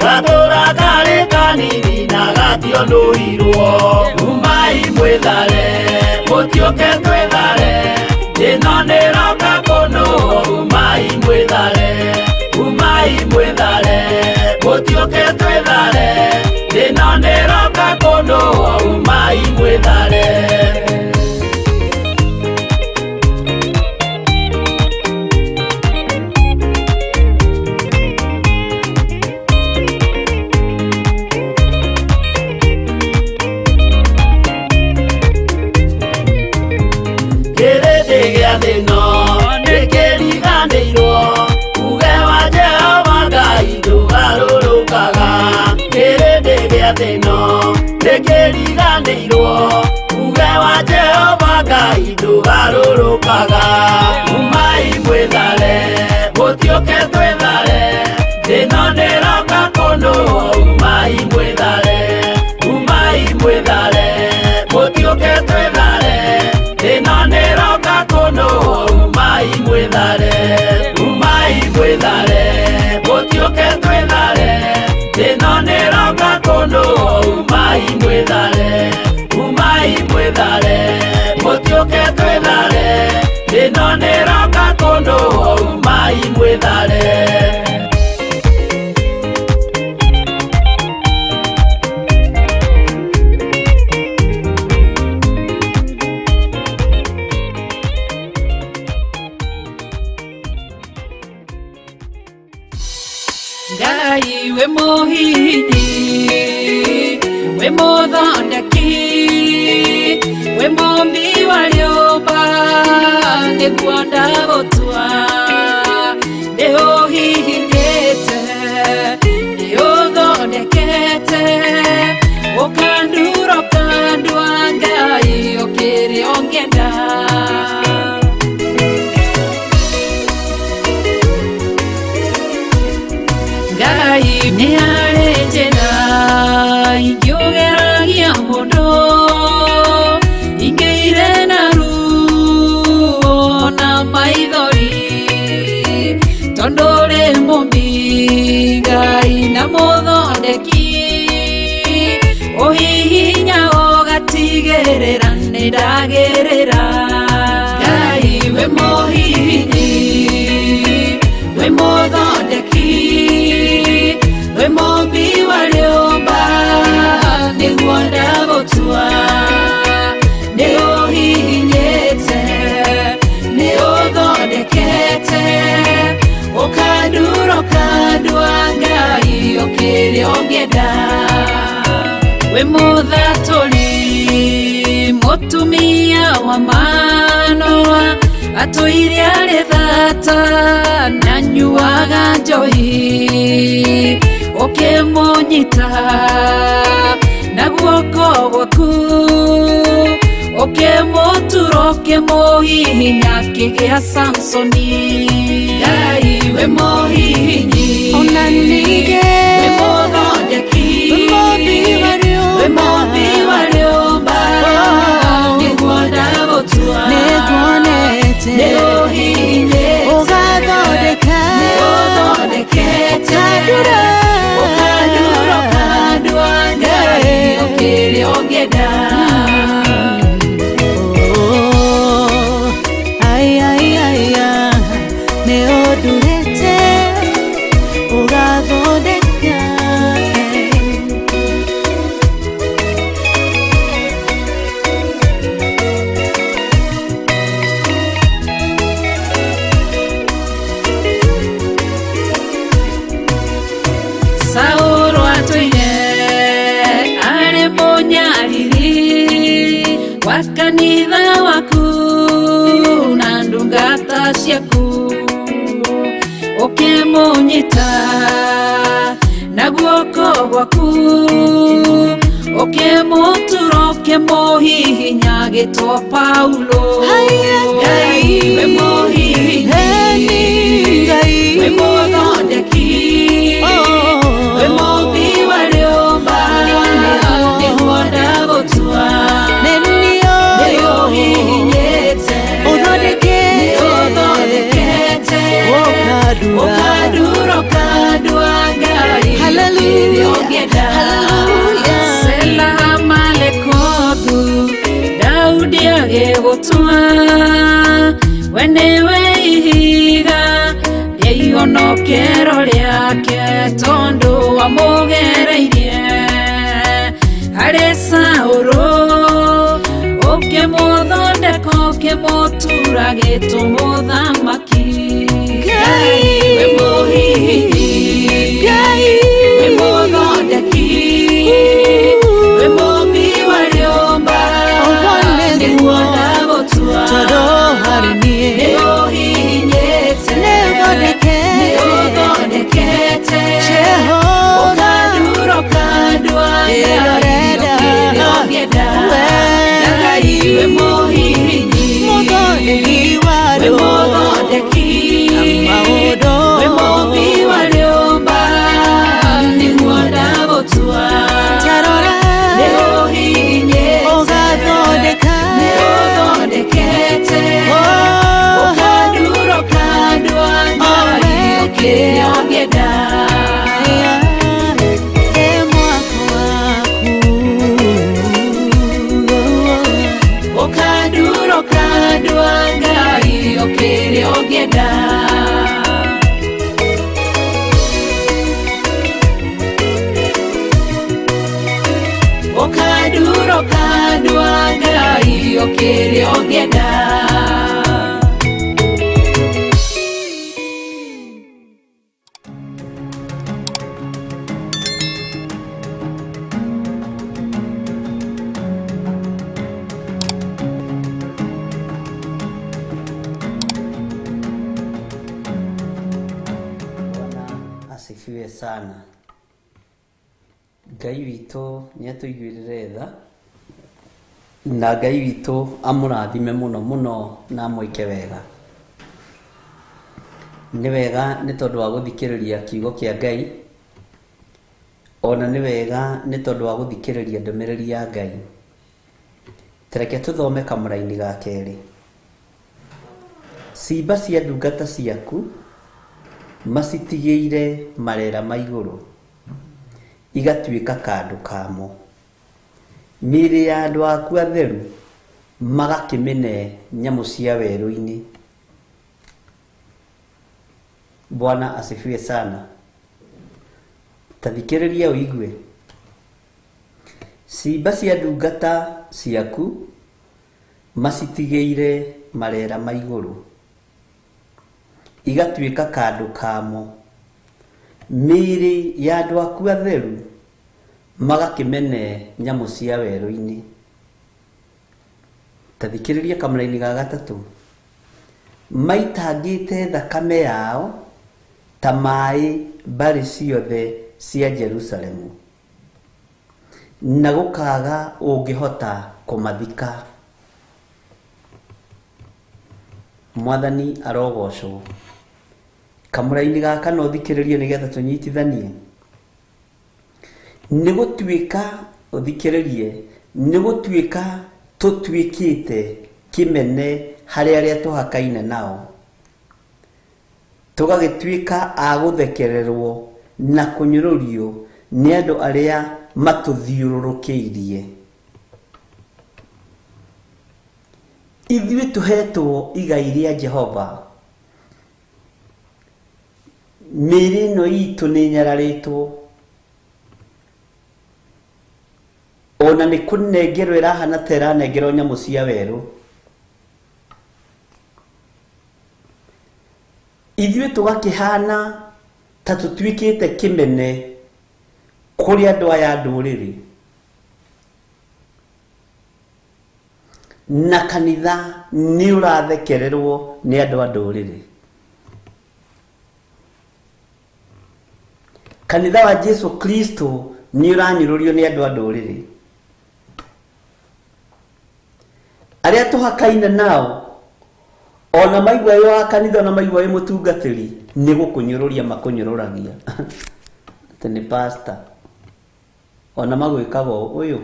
gatũra karĩ kanini na gationũirwo. Umai mwĩthare mũtiũke twĩthare ĩno nĩroka kũndũ umai mwĩthare umai mwĩthare mũtiũke twĩthare ĩno nĩroka kũndũ umai mwĩthare. Kĩrĩndĩ gĩa thĩ ĩno nĩkĩriganĩirwo uge wa Jehova Ngai ndũgarũrũkaga. Kĩrĩndĩ gĩa thĩ ĩno nĩkĩriganĩirwo uge wa Jehova Ngai ndũgarũrũkaga. Umai mwĩthare mũtiũke twĩthare ĩno nĩroka kũndũ umai mwĩthare umai mwĩthare mũtiũke twĩthare ĩno nĩroka kũndũ umai mwĩthare umai mwĩthare mũtiũke twĩthare ĩno nĩroka kũndũ umai mwĩthare umai mwĩthare mũtiũke twĩthare ĩno nĩroka kũndũ umai mwĩthare.
Ngai we mũhihinyi we mũthondeki we mũmbi wa rĩũmba nĩguo ndagũtua nĩũhihinyĩte nĩũthondekete ũkandura ũkandua Ngai ũkĩrĩ ũngĩenda. Ngai nĩ harĩ njĩra ingĩũgeragia mũndũ ingĩire na ruo na maithori tondũ ũrĩ mũmbi Ngai na mũthondeki ũhihinya ũgatigĩrĩra nĩndagĩrĩra. Ngai we mũhihinyi we mũthondeki we mũmbi wa rĩũmba nĩguo ndagũtua nĩũhihinyĩte nĩũthondekete ũkandura ũkandua Ngai ũkĩrĩ ũngĩenda. We mũthatũri mũtumia wa Manoa atũire arĩ thata na nyuaga njohi ũkĩmũnyita na guoko gwaku ũkĩmũtura ũkĩmũhihinya akĩgĩa Samsoni. Ngai we mũhihinyi
Ona ningĩ
we mũthondeki
we mũmbi wa
we
rĩũmba
mũmbi wa rĩũmba nĩguo ndagũtua
nĩnguonete
nĩũhihinyĩte
ũgathondeka
nĩũthondekete
ũkandura
ũkandura ũkandua Ngai ũkĩrĩ ũngĩenda.
Oh, ai, ai, ai, ah, nĩũndurĩte ũgathondeka
Saũlũ atũire arĩ mũnyariri Kanitha waku na ndungata ciaku ukimunyita na guoko gwaku ukimutura ukimuhihinya gitwo Paulo. Ngai we muhihinyi, we muthondeki, we mũmbi wa rĩũmba, nĩguo ndagũtua. Nĩũhihinyĩte, nĩũthondekete, ũkandura ũkandua Ngai kĩrĩa ũngĩenda. Sela Malekothu, Daudi agĩgũtua, we nĩwe ihiga rĩa ihonokero rĩake, tondũ wamũgereirie harĩ Saũlũ, ũkĩmũthondeka ũkĩmũtura gĩtũmũthamaki. Ngai we mũhihinyi, we mũthondeki, we mũmbi wa rĩũmba, nĩguo ndagũtua. Nĩũhihinyĩte, nĩũthondekete, ũkandura ũkandua Ngai kĩrĩa ũngĩenda. Ngai we mũhihinyi, we mũthondeki, we mũmbi wa rĩũmba, nĩguo ndagũtua. Nĩũhihinyĩte, nĩũthondekete, ũkandura ũkandua Ngai kĩrĩa ũngĩenda. Ũkandura ũkandua Ngai kĩrĩa ũngĩenda. Ũkandura ũkandua Ngai kĩrĩa ũngĩenda.
Bwana asifiwe sana. Ngai witũ nĩatũiguĩrĩre tha, na Ngai witũ amũrathime mũno mũno na amwĩke wega. Nĩ wega nĩ tondũ wa gũthikĩrĩria kiugo kĩa Ngai, ona nĩ wega nĩ tondũ wa gũthikĩrĩria ndũmĩrĩri ya Ngai. Tareke tũthome kamũraini ga kerĩ. Ciimba cia ndungata ciaku macitigĩire marera ma igũrũ, igatuĩka kandũ kamo. Mĩĩrĩ ya andũ aku atheru magakĩmĩne nyamũ cia werũ-inĩ. Bwana asifiwe sana. Tathikĩrĩria ũigue. Ciimba cia ndungata ciaku macitigĩire marera ma igũrũ, igatuĩka kandũ kamo. Mĩĩrĩ ya andũ aku atheru magakĩmene nyamũ cia werũ-inĩ. Tathikĩrĩria kamũraini ga gatatũ. Maitangĩte thakame yao ta maĩ mbarĩ ciothe cia Jerusalemu, na gũkaga ũngĩhota kũmathika. Mwathani arogocwo. Kamũraini gaka no ũthikĩrĩrie nĩgetha tũnyitithanie. Nĩ gũtuĩka ũthikĩrĩrie, nĩ gũtuĩka tũtuĩkĩte kĩmene harĩ arĩa tũhakaine nao, tũgagĩtuĩka a gũthekererwo na kũnyũrũrio nĩ andũ arĩa matũthiũrũrũkĩirie. Ithuĩ tũhetwo igai rĩa Jehova, mĩĩrĩ ĩno itũ nĩ ĩnyararĩtwo, ona nĩ kũnengerwo ĩrahana ta ĩranengerwo nyamũ cia werũ. Ithuĩ tũgakĩhana ta tũtuĩkĩte kĩmene kũrĩ andũ aya ndũrĩrĩ, Na kanitha nĩ ũrathekererwo nĩ andũ a ndũrĩrĩ. Kanitha wa Jesu Kristo nĩ ũranyũrũrio nĩ andũ a ndũrĩrĩ. Arĩa tũhakaine nao ona maigua wĩ wa kanitha ona maigua wĩ mũtungatĩri nĩ gũkũnyũrũria makũnyũrũragia atĩ nĩ pastor, ona magwĩkaga ũyũ.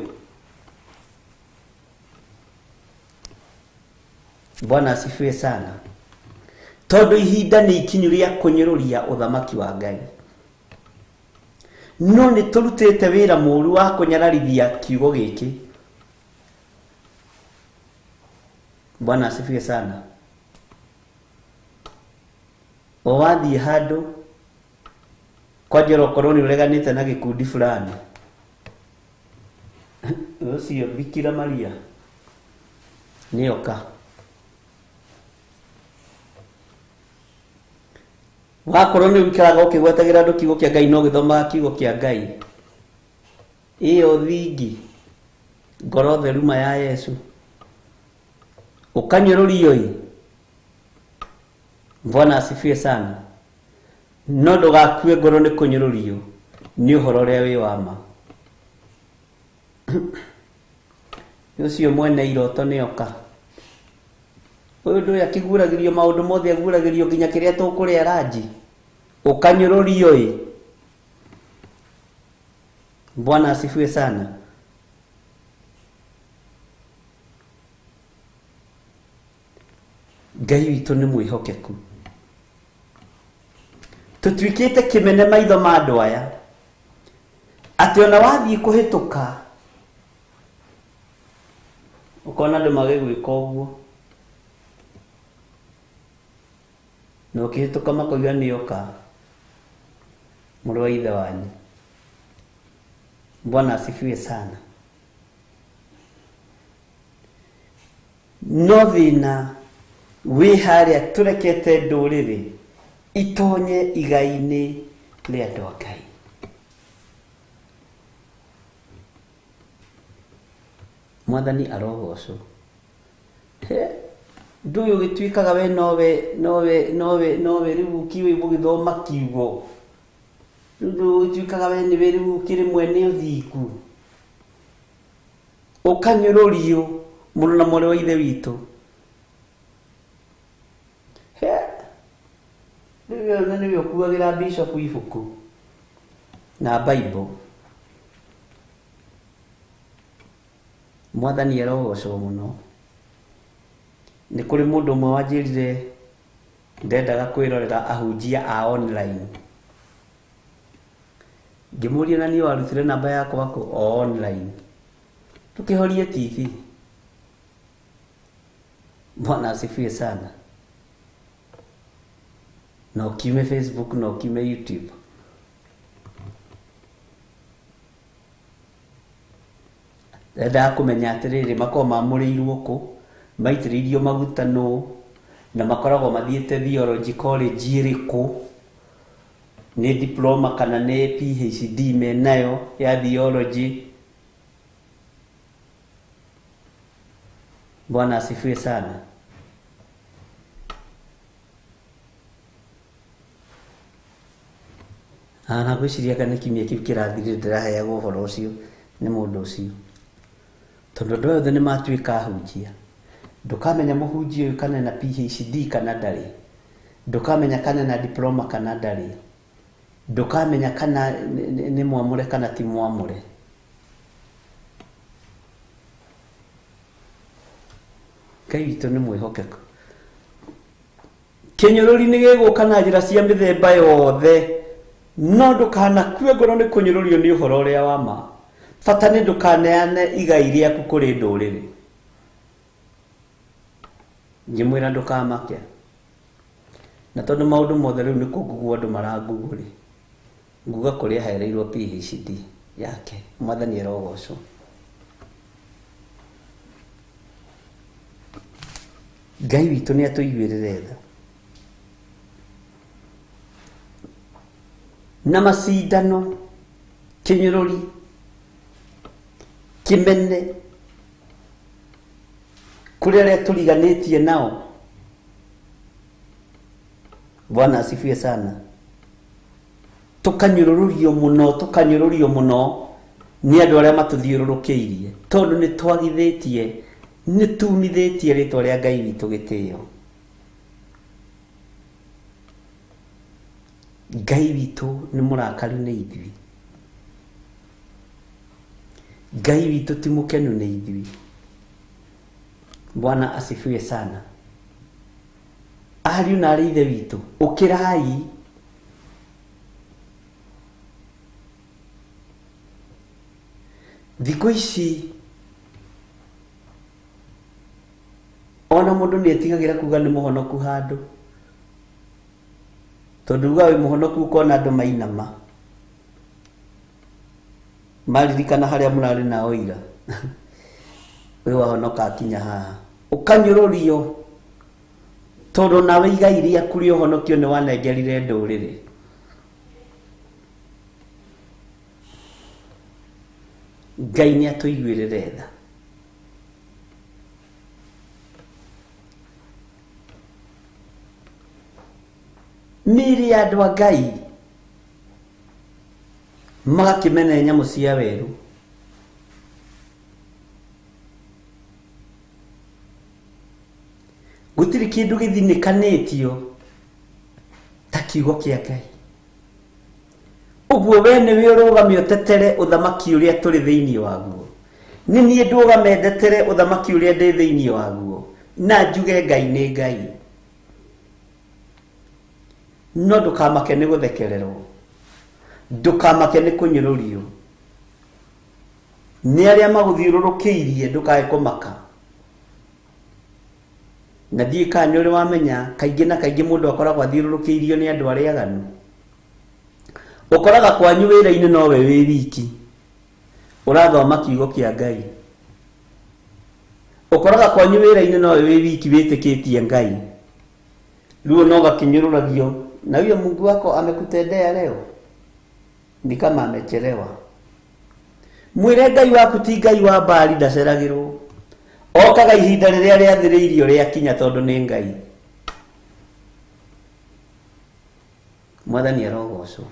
Bwana asifiwe sana. Tondũ ihinda nĩ ikinyu rĩa kũnyũrũria ũthamaki wa Ngai. No nĩ tũrutĩte wĩra mũru wa kũnyararithia kiugo gĩkĩ. Bwana asifiwe sana. O wathiĩ handũ kwanja okorwo nĩ ũreganĩte na gĩkundi fulani, ũcio Bikira Maria nĩoka. Wakorwo nĩ ũikaraga ũkĩgwetagĩra andũ kiugo kĩa Ngai no gĩthomaga kiugo kĩa Ngai, ĩyo thingi ngoro theru ma ya Yesu ũkanyũrũrio ĩ. Bwana asifiwe sana. No ndũgakue ngoro nĩ kũnyũrũrio nĩ ũhoro ũrĩa wĩ wa ma. Ũcio mwene iroto nĩoka. Ũyũ ndũĩ akĩguragĩrio maũndũ mothe, aguragĩrio nginya kĩrĩa tũkũrĩa ranji, ũkanyũrũrio ĩ. Bwana asifiwe sana. Ngai witũ nĩ mwĩhokeku. Tũtuĩkĩte kĩmene maitho ma andũ aya, atĩ ona wathiĩ kũhĩtũka ũkona andũ magĩgwĩka ũguo, na ũkĩhĩtũka makoiga nĩoka mũrũ wa ithe wanyu. Bwana asifiwe sana. No thĩna wĩ harĩa tũrekete ndũrĩrĩ itonye igai-inĩ rĩa andũ a Ngai. Mwathani arogocwo. Ndũĩ ũgĩtuĩkaga we nowe nowe nowe nowe rĩu ũkiũĩ gũgĩthoma kiugo, rĩu ndũĩ ũgĩtuĩkaga we nĩwe rĩu ũkĩrĩ mwene ũthingu, ũkanyũrũrio mũrũ na mwarĩ wa ithe witũ. Rĩu we nĩwe ũkuagĩra bishop ibuku na Bible. Mwathani arogocwo mũno. Nĩ kũrĩ mũndũ ũmwe wanjĩrire ndendaga kwĩrorera ahunjia a online. Ngĩmũria na niĩ warutire namba yakwa kũ? O online. Tũkĩhorie TV. Bwana asifiwe sana. Na ũkiume Facebook na ũkiume YouTube. Endaga kũmenya atĩrĩrĩ, makoragwo mamũrĩirwo kũ, maitĩrĩirio maguta nũ, na makoragwo mathiĩte theology college ĩrĩkũ, nĩ diploma kana nĩ PhD menayo ya theology. Bwana asifiwe sana. Na ngwĩciria kana nĩ kiumia kĩu kĩrathirire ndĩraheagwo ũhoro ũcio nĩ mũndũ ũcio, tondũ andũ aya othe nĩ matuĩka ahunjia. Ndũkamenya mũhunjia ũyũ kana ena PhD kana ndarĩ, ndũkamenya kana ena diploma kana ndarĩ, ndũkamenya kana nĩ mwamũre kana ti mwamũre. Ngai witũ nĩ mwĩhokeku. Kĩnyũrũri nĩ gĩgũka na njĩra cia mĩthemba yothe, no ndũkanakue ngoro nĩ kũnyũrũrio nĩ ũhoro ũrĩa wa ma. Bata nĩ ndũkaneane igai rĩaku kũrĩ ndũrĩrĩ. Ngĩmwĩra ndũkamake. Na tondũ maũndũ mothe rĩu nĩ kũngugwo andũ marangugwo rĩ, nguga kũrĩa ahereirwo PhD yake. Mwathani arogocwo. Ngai witũ nĩ atũiguĩrĩre tha. Na macindano, kĩnyũrũri, kĩmene, Kũrĩ arĩa tũriganĩtie nao. Bwana asifiwe sana. Tũkanyũrũrũrio mũno, tũkanyũrũrio mũno nĩ andũ arĩa matũthiũrũrũkĩirie, tondũ nĩ twagithĩtie, nĩ tumithĩtie rĩtwa rĩa Ngai witũ gĩtĩo. Ngai witũ nĩ mũrakaru nĩ ithuĩ. Ngai witũ ti mũkenu nĩ ithuĩ. Bwana asifiwe sana. Ariũ na arĩ ithe witũ, ũkĩrai. Thikũ ici ona mũndũ nĩ etigagĩra kuga nĩ mũhonoku handũ, tondũ uga wĩ mũhonoku ũkona andũ mainama maririkana harĩa mũrarĩ nao ira. Ũyũ wahonoka akinya haha, ũkanyũrũrio tondũ nawe igai rĩaku rĩa ũhonokio nĩ wanengerire ndũrĩrĩ. Ngai nĩ atũiguĩrĩre tha. Mĩĩrĩ ya andũ a Ngai magakĩmena nyamũ cia werũ. Gũtirĩ kĩndũ gĩthinĩkanĩtio ta kiugo kĩa Ngai. Ũguo we nĩwe ũrũgame ũtetere ũthamaki ũrĩa tũrĩ thĩinĩ waguo. Nĩ niĩ ndũgame ndetere ũthamaki ũrĩa ndĩ thĩinĩ waguo, na njuge Ngai nĩ Ngai. No ndũkamake nĩ gũthekererwo, ndũkamake nĩ kũnyũrũrio nĩ arĩa magũthiũrũrũkĩirie, ndũkae kũmaka. Na ndiũĩ kana nĩ ũrĩ wamenya, kaingĩ na kaingĩ mũndũ akoragwo athiũrũrũkĩirio nĩ andũ arĩa aganu. Ũkoraga kwanyu wĩra-inĩ nowe wĩ wiki ũrathoma kiugo kĩa Ngai. Ũkoraga kwanyu wĩra-inĩ nowe wĩ wiki wĩtĩkĩtie Ngai. Rĩu no gakinyũrũragio, na huyo Mungu wako amekutendea leo ni kama amechelewa. Mwĩre Ngai waku ti Ngai wa Baali ndaceragĩrwo. Okaga ihinda rĩrĩa rĩathĩrĩirio rĩakinya, tondũ nĩ Ngai. Mwathani arogocwo.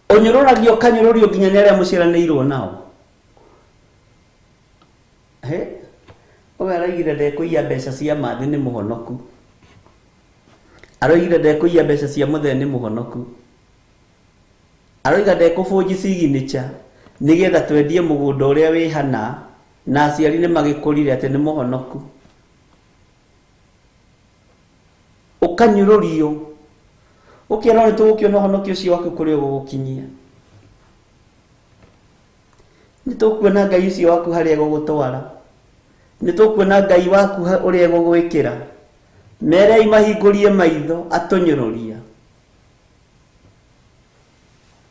Ũnyũrũragio ũkanyũrũrio nginya nĩ arĩa mũciaranĩirwo nao. He? Ũyũ aroigire ndekũiya mbeca cia mathi nĩ mũhonoku. Aroigire ndekũiya mbeca cia mũthee nĩ mũhonoku. Aroiga ndekũbũnji signature nĩgetha twendie mũgũnda ũrĩa wĩ hana, na aciari nĩ magĩkũrire atĩ nĩ mũhonoku. Ũkanyũrũrio ũkerwo nĩ tũgũkĩona ũhonokio ũcio waku kũrĩa ũgũgũkinyia, nĩ tũkuona Ngai ũcio waku harĩa egũgũtwara, nĩ tũkuona Ngai waku ũrĩa egũgwĩkĩra. Merei mahingũrie maitho atũnyũrũria,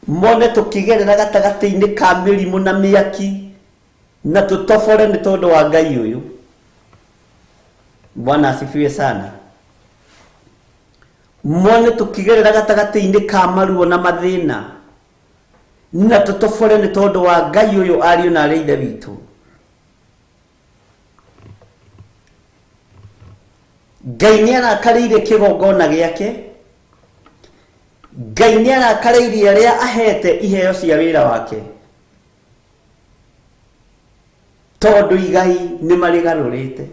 mone tũkĩgerera gatagatĩ-inĩ ka mĩrimũ na mĩaki, na tũtobore nĩ tondũ wa Ngai ũyũ. Bwana asifiwe sana. Mone tũkĩgerera gatagatĩ-inĩ ka maruo na mathĩna, na tũtobore nĩ tondũ wa Ngai ũyũ, ariũ na arĩ ithe witũ. Ngai nĩ arakarĩire kĩgongona gĩake. Ngai nĩ arakarĩire arĩa ahete iheo cia wĩra wake, tondũ igai nĩ marĩgarũrĩte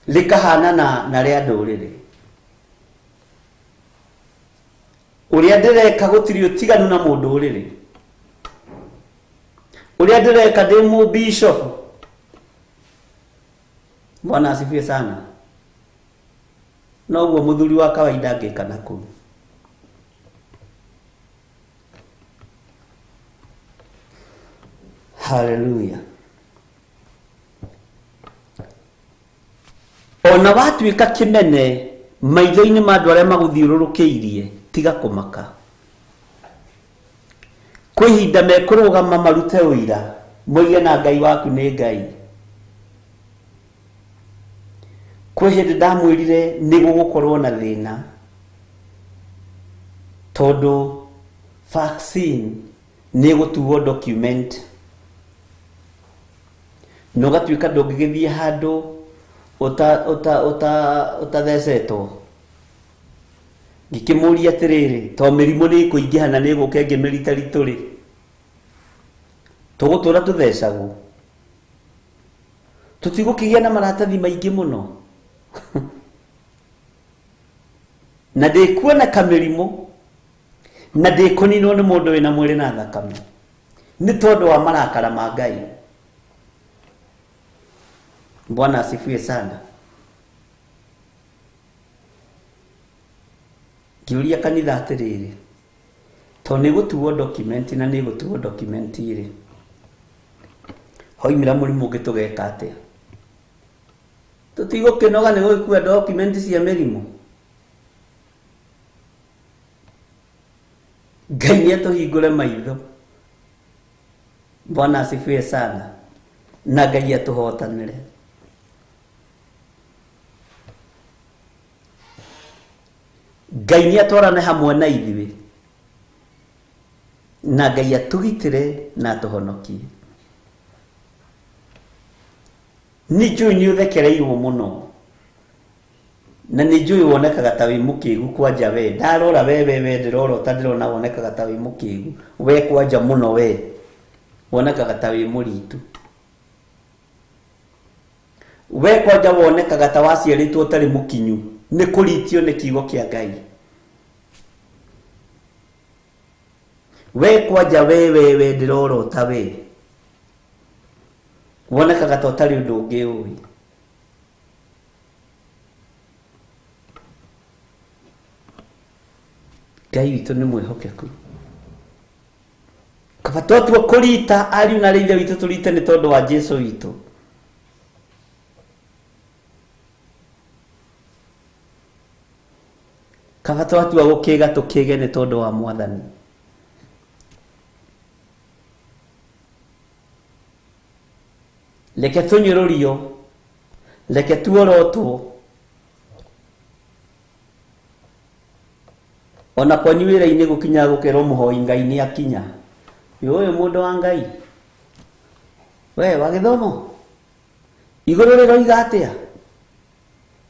rĩkahanana na rĩa ndũrĩrĩ. Ũrĩa ndĩreka gũtirĩ ũtiganu na mũndũrĩrĩ. Ũrĩa ndĩreka ndĩ mũbishop. Bwana asifiwe sana. Noguo mũthuri wa kawaida angĩka na kũu. Haleluya. Ona watuĩka kĩmene maitho-inĩ ma andũ arĩa magũthiũrũrũkĩirie, tiga kũmaka. Kwĩ ihinda mekũrũgama marute ũira, moige na Ngai waku nĩ Ngai. Kwĩ hĩndĩ ndamwĩrire nĩ gũgũkorwo na thĩna, tondũ vaccine nĩ ĩgũtuo document. Na ũgatuĩka ndũngĩgĩthiĩ handũ ũtathecetwo. Ngĩkĩmũria atĩrĩrĩ, to mĩrimũ nĩ ĩkũingĩha na nĩ ĩgũka ĩngĩ mĩritaritũ rĩ, tũgũtũra tũthecagwo, tũtigũkĩgĩa na maratathi maingĩ mũno. Na ndĩkuona kamĩrimũ na ndĩkũninwo nĩ mũndũ wĩna mwĩrĩ na thakame nĩ tondũ wa marakara ma Ngai. Bwana asifiwe sana. Ngĩũria kanitha atĩrĩrĩ, to nĩ gũtuo document na nĩ gũtuo document rĩ, hoimĩra mũrimũ ũngĩ tũgeka atĩa? Tũtigũkĩnoga nĩ gũgĩkua document cia mĩrimũ? Ngai nĩ atũhingũre maitho. Bwana asifiwe sana. Na Ngai atũhotanĩre. Ngai nĩ atwarane hamwe na ithuĩ, na Ngai atũgitĩre na atũhonokie. Nĩ njũĩ nĩ ũthekereirwo mũno, na nĩ njũĩ wonekaga ta wĩ mũkĩgu kwanja we. Ndarora we we we ndĩrora ta ndĩrona wonekaga ta wĩ mũkĩgu we kwanja mũno, we wonekaga ta wĩ mũritu, we kwanja wonekaga ta waciarĩtwo ũtarĩ mũkinyu nĩ kũritio nĩ kiugo kĩa Ngai. We kwanja we we we ndĩrora ta we wonekaga ta ũtarĩ ũndũ ũngĩ ũĩ. Ngai witũ nĩ mwĩhokeku. Kaba twatua kũrita ariũ na ithe witũ tũrite nĩ tondũ wa Jesu witũ. Kaba twatua gũkĩga tũkĩge nĩ tondũ wa Mwathani. Reke tũnyũrũrio, reke tuorotwo, ona kwanyu wĩra-inĩ gũkinya gũkerwo mũhoi Ngai nĩ akinya. Ũyũ mũndũ wa Ngai, we wa gĩthomo igũrũ rĩroiga atĩa?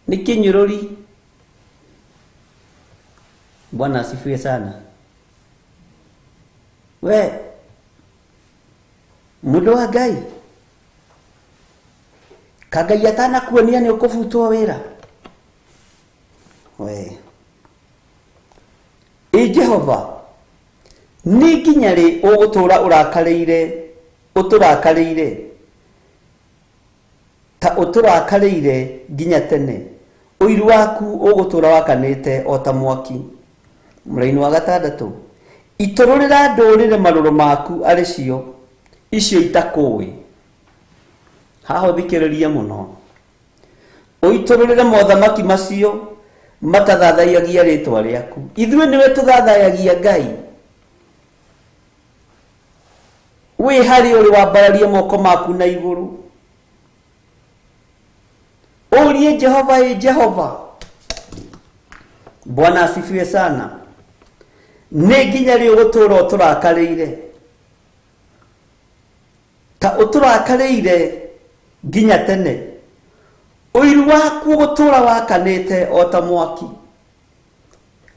Nĩ kĩnyũrũri. Bwana asifiwe sana. We mũndũ wa Ngai, ka Ngai atanakuonia nĩ ũkũbutwo wĩra? We ĩ Jehova, nĩ nginya rĩ ũgũtũra ũrakarĩire, ũtũrakarĩire ta ũtũrakarĩire nginya tene? Ũiru waku ũgũtũra wakanĩte o ta mwaki. Mũraini wa gatandatũ, itũrũrĩra ndũrĩrĩ marũrũ maku arĩ cio icio itakũĩ. Haha ũthikĩrĩrie mũno. Ũitũrũrĩre mothamaki macio matathathayagia rĩtwa rĩaku. Ithuĩ nĩwe tũthathayagia Ngai. Wĩ harĩ ũrĩ wambararie moko maku na igũrũ, ũrie Jehova, ĩ Jehova. Bwana asifiwe sana. Nĩ nginya rĩ ũgũtũra ũtũrakarĩire ta ũtũrakarĩire nginya tene? Ũiru waku ũgũtũra wakanĩte o ta mwaki.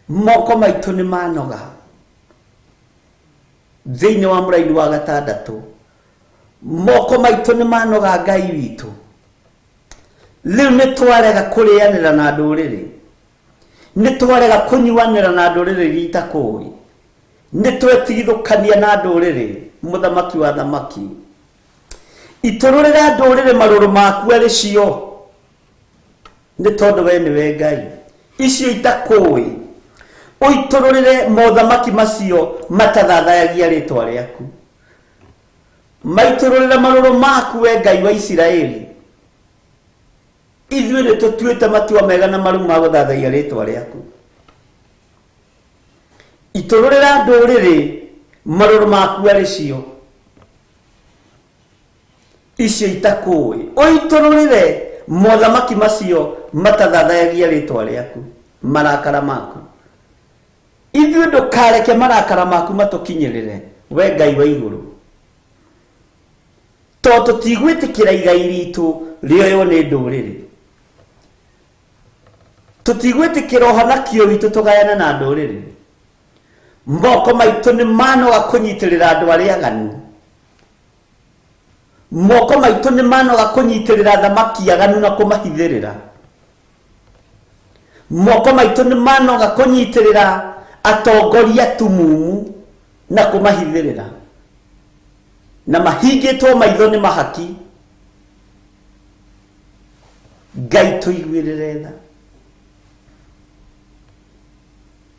Moko maitũ nĩ manoga. Thĩinĩ wa mũraini wa gatandatũ, moko maitũ nĩ manoga Ngai witũ. Rĩu nĩ twarega kũrĩanĩra na ndũrĩrĩ, nĩ twarega kũnyuanĩra na ndũrĩrĩ iria itakũĩ, nĩ twetigithũkania na ndũrĩrĩ. Mũthamaki wa thamaki, itũrũrĩra ndũrĩrĩ marũrũ maku arĩ cio, nĩ tondũ we nĩwe Ngai. Icio itakũĩ, ũitũrũrĩre mothamaki macio matathathayagia rĩtwa rĩaku. Maitũrũrĩre marũrũ maku we Ngai wa Isiraeli. Ithuĩ nĩ tũtuĩte matua mega na marũmu ma gũthathaiya rĩtwa rĩaku. Itũrũrĩra ndũrĩrĩ marũrũ maku arĩ cio icio itakũĩ, ũitũrũrĩre mothamaki macio matathathayagia rĩtwa rĩaku marakara maku. Ithuĩ ndũkareke marakara maku matũkinyĩrĩre, we Ngai wa igũrũ. Tondũ tũtigwĩtĩkĩra igai ritũ rĩoywo nĩ ndũrĩrĩ. Tũtigwĩtĩkĩra ũhonokio witũ tũgayane na ndũrĩrĩ. Moko maitũ nĩ manoga kũnyitĩrĩra andũ arĩa aganu. Moko maitũ nĩ manoga kũnyitĩrĩra thamaki aganu na kũmahithĩrĩra. Moko maitũ nĩ manoga kũnyitĩrĩra atongoria tumumu na kũmahithĩrĩra. Na mahingĩtwo maitho nĩ mahaki. Ngai tũiguĩrĩre tha.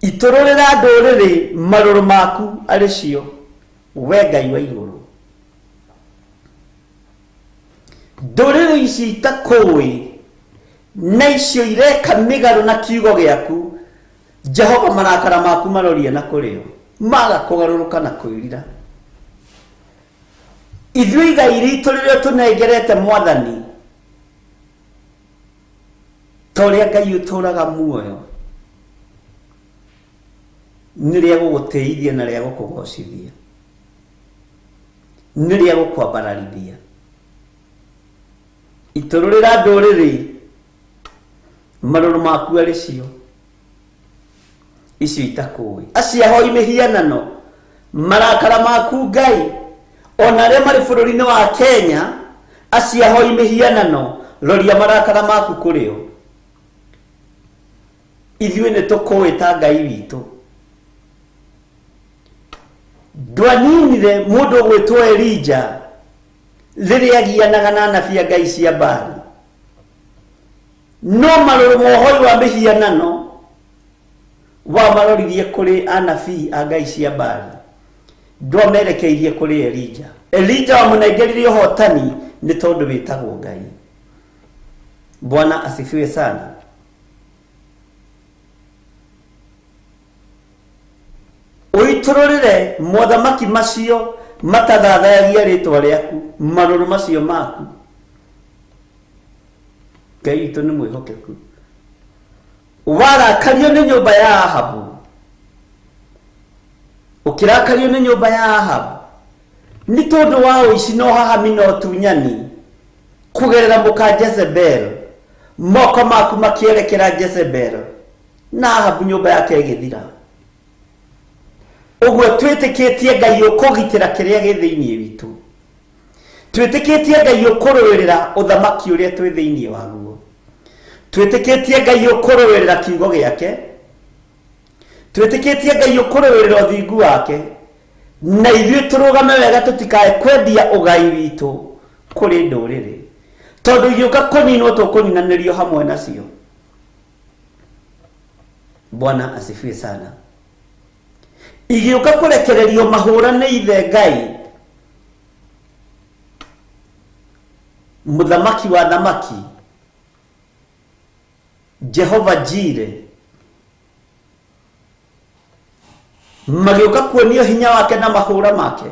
Itũrũrĩra ndũrĩrĩ marũrũ maku arĩ cio, we Ngai wa igũrũ. Ndũrĩrĩ ici itakũĩ na icio ireka mĩgarũ na kiugo gĩaku, Jehova marakara maku marorie na kũrĩo, maga kũgarũrũka na kwĩrira. Ithuĩ igai ritũ rĩrĩa tũnengerete Mwathani, ta ũrĩa Ngai ũtũũraga muoyo, nĩ rĩa gũgũtĩithia na rĩa gũkũgocithia, nĩ rĩa gũkwambararithia. Itũrũrĩra ndũrĩrĩ marũrũ maku arĩ cio, icio itakũĩ. Acio ahoi mĩhianano, marakara maku Ngai, ona arĩa marĩ bũrũri-inĩ wa Kenya, acio ahoi mĩhianano, roria marakara maku kũrĩ o. Ithuĩ nĩ tũkũĩ ta Ngai witũ. Ndwaninire mũndũ ũgwĩtwo Elija rĩrĩa agianaga na anabii a Ngai cia Baali. No marũrũ ma ũhoi wa mĩhianano wamaroririe kũrĩ anabii a Ngai cia Baali. Ndwamerekeirie kũrĩ Elija. Elija wamũnengerire ũhotani nĩ tondũ wĩtagwo Ngai. Bwana asifiwe sana. Ũitũrũrĩre mothamaki macio matathathayagia rĩtwa rĩaku, marũrũ macio maku. Ngai witũ nĩ mwĩhokeku. Warakario nĩ nyũmba ya Ahabu, ũkĩrakario nĩ nyũmba ya Ahabu nĩ tondũ wa ũici na ũhahami na ũtunyani kũgerera mũka Jezebel, moko maku makĩerekera Jezebel na Ahabu nyũmba yake ĩgĩthira. Ũguo twĩtĩkĩtie Ngai ũkũgitĩra kĩrĩa gĩ thĩinĩ witũ. Twĩtĩkĩtie Ngai ũkũrũĩrĩra ũthamaki ũrĩa twĩ thĩinĩ waguo. Twĩtĩkĩtie Ngai ũkũrũĩrĩra kiugo gĩake. Twĩtĩkĩtie Ngai ũkũrũĩrĩra ũthingu wake. Na ithuĩ tũrũgame wega tũtikae kwendia ũgai witũ kũrĩ ndũrĩrĩ. Tondũ igĩũka kũninwo tũkũninanĩrio hamwe nacio. Bwana asifiwe sana. Igĩũka kũrekererio mahũra nĩ ithe Ngai, mũthamaki wa thamaki, Jehova Jire, magĩũka kuonio hinya wake na mahũra make.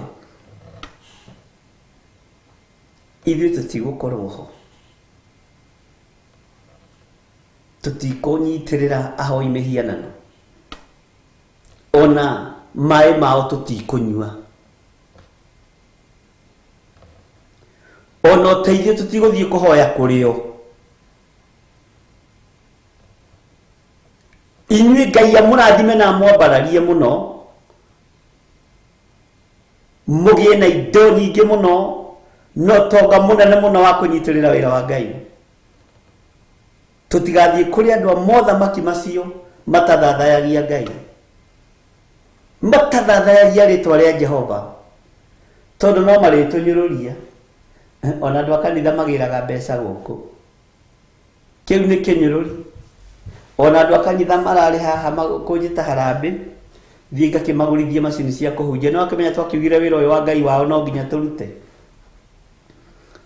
Ithuĩ tũtigũkorwo ho, tũtikũnyitĩrĩra ahoi mĩhianano, ona maĩ mao tũtikũnyua, ona ũteithio tũtigũthiĩ kũhoya kũrĩ o. Inyuĩ Ngai amũrathime na amwambararie mũno, mũgĩe na indo nyingĩ mũno na ũtonga mũnene mũno wa kũnyitĩrĩra wĩra wa Ngai. Tũtigathiĩ kũrĩ andũ a mothamaki macio matathathayagia Ngai, matathathayagia rĩtwa rĩa Jehova, tondũ no marĩtũnyũrũria. Ona andũ a kanitha magĩraga mbeca gũkũ, kĩu nĩ kĩnyũrũri. Ona andũ a kanitha mararĩ haha kũnjĩta harambĩ, thiĩ ngakĩmagũrithie macini cia kũhunjia. No akĩmenya twakiugire wĩra ũyũ wa Ngai wao no nginya tũrute.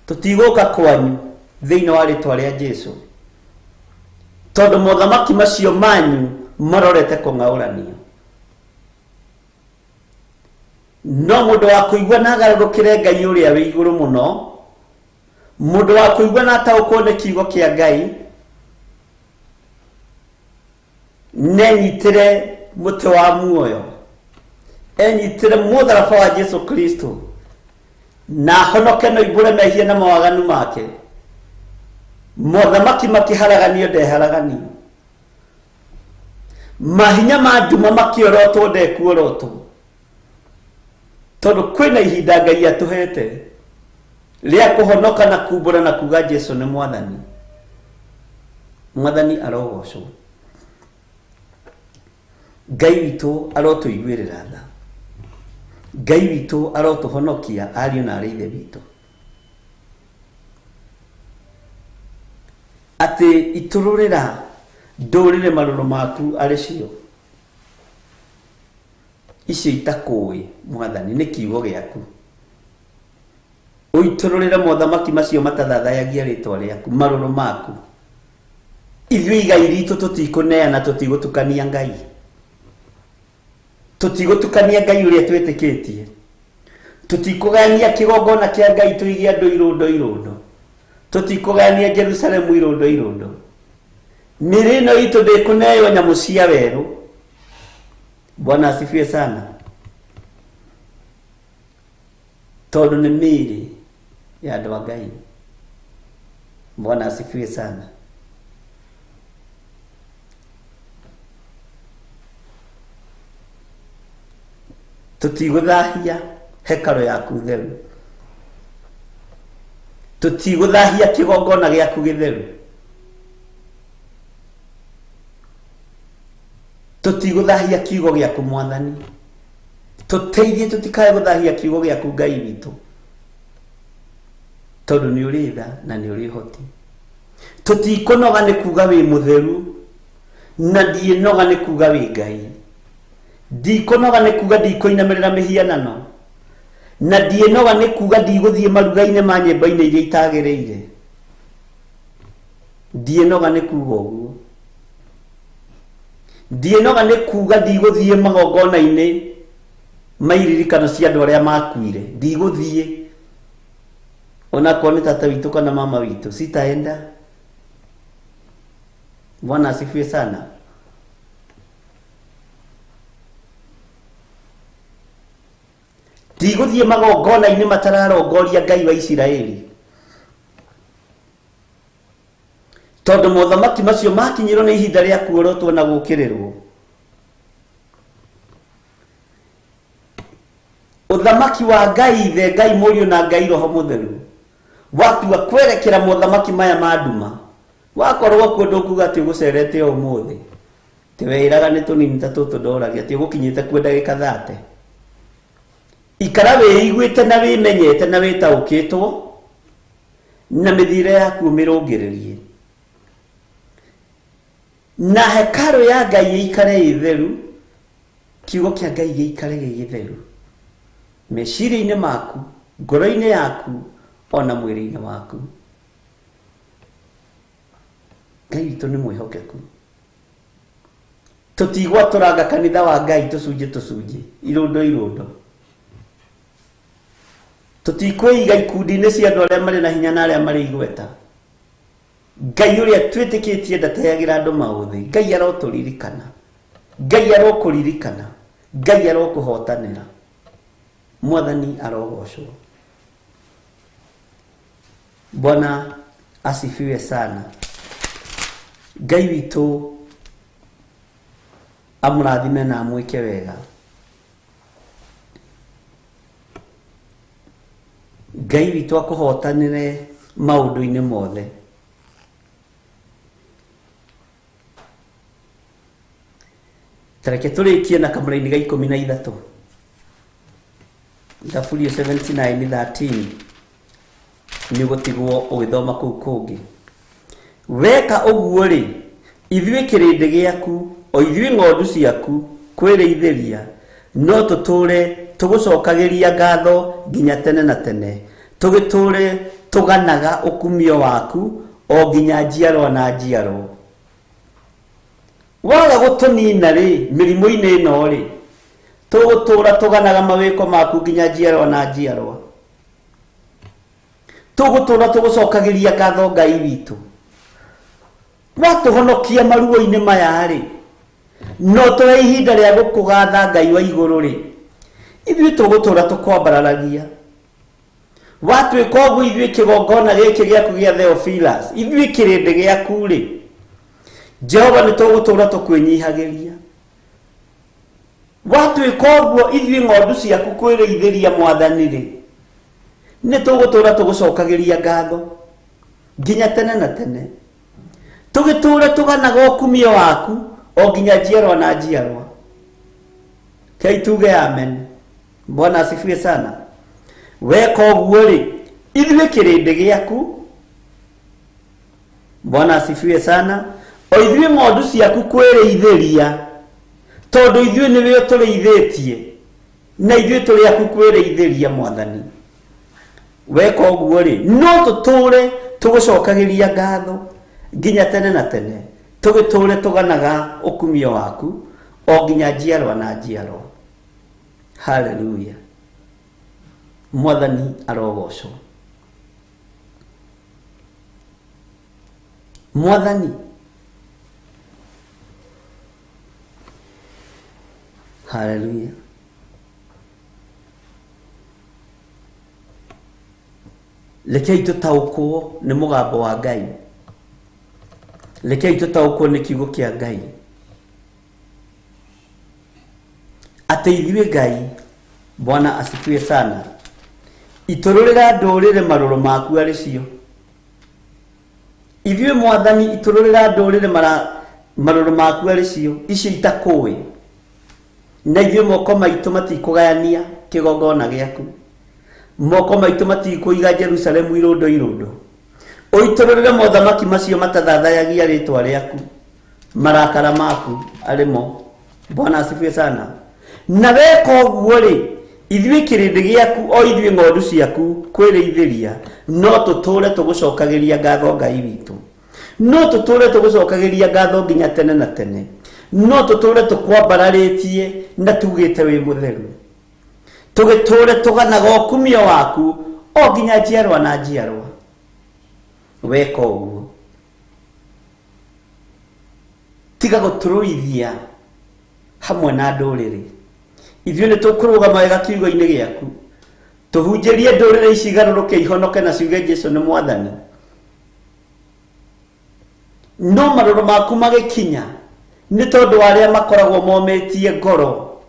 Tũtigũka kwanyu thĩinĩ wa rĩtwa rĩa Jesu, tondũ mothamaki macio manyu marorete kũng'aũranio. No mũndũ wa kũigua na agarũrũkĩre Ngai ũrĩa wĩ igũrũ mũno, mũndũ wa kũigua na ataũkwo nĩ kiugo kĩa Ngai, nenyitĩre mũtĩ wa muoyo, enyitĩre mũtharaba wa Jesu Kristo, Na honoke no imbũre mehia na mawaganu make. Mothamaki makĩharaganio ndeharaganio. Mahinya ma nduma makĩorotwo ndekuorotwo. Tondũ kwĩna ihinda Ngai atũhete rĩa kũhonoka na kumbũra na kuga Jesu nĩ mwathani. Mwathani arogocwo. Ngai witũ arotũiguĩrĩra tha. Ngai witũ arotũhonokia ariũ na arĩ ithe witũ. Atĩ itũrũrĩra ndũrĩrĩ marũrũ maku arĩ cio. Icio itakũĩ mwathani nĩ kiugo gĩaku. Ũitũrũrĩre mothamaki macio matathathayagia rĩtwa rĩaku marũrũ maku. Ithuĩ igai ritũ tũtikũneana tũtigũtukania Ngai. Tũtigũtukania Ngai ũrĩa twĩtĩkĩtie. Tũtikũgayania kĩgongona kĩa Ngai tũige andũ irũndo irũndo. Tũtikũgayania Jerusalemu irũndo irũndo. Mĩĩrĩ ĩno itũ ndĩkũneo nyamũ cia werũ. Bwana asifiwe sana. Tondũ nĩ mĩĩrĩ ya andũ a Ngai. Bwana asifiwe sana. Tũtigũthahia hekaro yaku theru. Tũtigũthahia kĩgongona gĩaku gĩtheru. Tũtigũthahia kiugo gĩaku mwathani. Tũteithie tũtikae gũthahia kiugo gĩaku Ngai witũ. Tondũ nĩ ũrĩ tha na nĩ ũrĩ ũhoti. Tũtikũnoga nĩ kuga wĩ mũtheru na ndiĩnoga nĩ kuga wĩ Ngai. Ndikũnoga nĩ kuga ndikũinamĩrĩra mĩhianano na ndiĩnoga nĩ kuga ndigũthiĩ maruga-inĩ ma nyĩmbo-inĩ iria itagĩrĩire. Ndiĩnoga nĩ kuga ũguo. Ndiĩnoga nĩ kuga ndigũthiĩ magongona-inĩ ma iririkano cia andũ arĩa makuire. Ndigũthiĩ onakorwo nĩ tata witũ kana mama witũ, sitaenda. Bwana asifiwe sana. Ndigũthiĩ magongona-inĩ matararongoria Ngai wa Isiraeli. Tondũ mothamaki macio makinyĩrwo nĩ ihinda rĩa kuorotwo na gũũkĩrĩrwo. Ũthamaki wa Ngai Ithe, Ngai Mũriũ na Ngai Roho Mũtheru watua kwerekera mothamaki maya ma nduma. Wakorwo kuo ndũkuga atĩ ũgũcerete o ũmũthĩ. Ti wĩraga nĩ tũnini ta tũtũ ndoragia atĩ ũgũkinyĩte kuo ndagĩka 30. Ikara wĩiguĩte na wĩmenyete na wĩtaũkĩtwo na mĩthiĩre yaku ũmĩrũngĩrĩrie. Na hekarũ ya Ngai ĩikare ĩ theru, kiugo kĩa Ngai gĩikare gĩ gĩtheru meciria-inĩ maku, ngoro-inĩ yaku, ona mwĩrĩ-inĩ waku. Ngai witũ nĩ mwĩhokeku. Tũtigwatũranga kanitha wa Ngai tũcunjĩ tũcunjĩ, irũndo irũndo. Tũtikwĩiga ikundi-inĩ cia andũ arĩa marĩ na hinya na arĩa marĩ igweta. Ngai ũrĩa twĩtĩkĩtie ndateagĩra andũ maũthĩ. Ngai arotũririkana. Ngai arokũririkana. Ngai arokũhotanĩra. Mwathani arogocwo. Bwana asifiwe sana. Ngai witũ amũrathime na amwĩke wega. Ngai witũ akũhotanĩre maũndũ-inĩ mothe. Tareke tũrĩkie na kamũraini ga 13. Thaburi 79:13 nĩ ũgũtigwo ũgĩthoma kũu kũngĩ. Weka ũguo rĩ, ithuĩ kĩrĩndĩ gĩaku, o ithuĩ ng'ondu ciaku kwĩrĩithĩria, no tũtũre tũgũcokagĩria ngatho nginya tene na tene, tũgĩtũre tũganaga ũkumio waku o nginya njiarwa na njiarwa. Waga gũtũnina rĩ mĩrimũ-inĩ ĩno rĩ, tũgũtũra tũganaga mawĩko maku nginya njiarwa na njiarwa. Tũgũtũra tũgũcokagĩria ngatho Ngai witũ. Watũhonokia maruo-inĩ maya rĩ, no tũhe ihinda rĩa gũkũgatha Ngai wa igũrũ rĩ, ithuĩ tũgũtũra tũkwambararagia. Watuĩka ũguo ithuĩ kĩgongona gĩkĩ gĩaku gĩa Theophilus, ithuĩ kĩrĩndĩ gĩaku rĩ, Jehova nĩ tũgũtũũra tũkwĩnyihagĩria. Watuĩka ũguo ithuĩ ng'ondu ciaku kwĩrĩithĩria Mwathani rĩ, nĩ tũgũtũũra tũgũcokagĩria ngatho nginya tene na tene. Tũgĩtũũre tũganaga ũkumio waku o nginya njiarwa na njiarwa. Kei tuge amen. Bwana asifiwe sana. Weka ũguo rĩ, ithuĩ kĩrĩndĩ gĩaku, Bwana asifiwe sana, o ithuĩ ng'ondu ciaku kwĩrĩithĩria, tondũ ithuĩ nĩwe ũtũrĩithĩtie na ithuĩ tũrĩ aku kwĩrĩithĩria Mwathani. Weka ũguo rĩ, no tũtũũre tũgũcokagĩria ngatho nginya tene na tene, tũgĩtũũre tũganaga ũkumio waku o nginya njiarwa na njiarwa. Haleluya. Mwathani arogocwo. Mwathani. Haleluya. Rekei tũtaũkwo nĩ mũgambo wa Ngai. Rekei tũtaũkwo nĩ kiugo kĩa Ngai. Atĩ ithuĩ Ngai, Bwana asifiwe sana, itũrũrĩra ndũrĩrĩ marũrũ maku arĩ cio. Ithuĩ Mwathani itũrũrĩra ndũrĩrĩ marũrũ maku arĩ cio, icio itakũĩ. Na ithuĩ moko maitũ matikũgayania kĩgongona gĩaku. Moko maitũ matikũiga Jerusalemu irũndo irũndo. Ũitũrũrĩre mothamaki macio matathathayagia rĩtwa rĩaku, marakara maku arĩ mo. Bwana asifiwe sana. Na weka ũguo rĩ, ithuĩ kĩrĩndĩ gĩaku o ithuĩ ng'ondu ciaku kwĩrĩithĩria, no tũtũũre tũgũcokagĩria ngatho Ngai witũ. No tũtũũre tũgũcokagĩria ngatho nginya tene na tene. No tũtũũre tũkwambararĩtie na tugĩte wĩ mũtheru. Tũgĩtũũre tũganaga ũkumio waku o nginya njiarwa na njiarwa. Weka ũguo, tiga gũtũrũithia hamwe na ndũrĩrĩ. Ithuĩ nĩ tũkũrũgama wega kiugo-inĩ gĩaku, tũhunjĩrie ndũrĩrĩ ici igarũrũke ihonoke na ciuge Jesũ nĩ Mwathani. No marũrũ maku magĩkinya nĩ tondũ wa arĩa makoragwo momĩtie ngoro,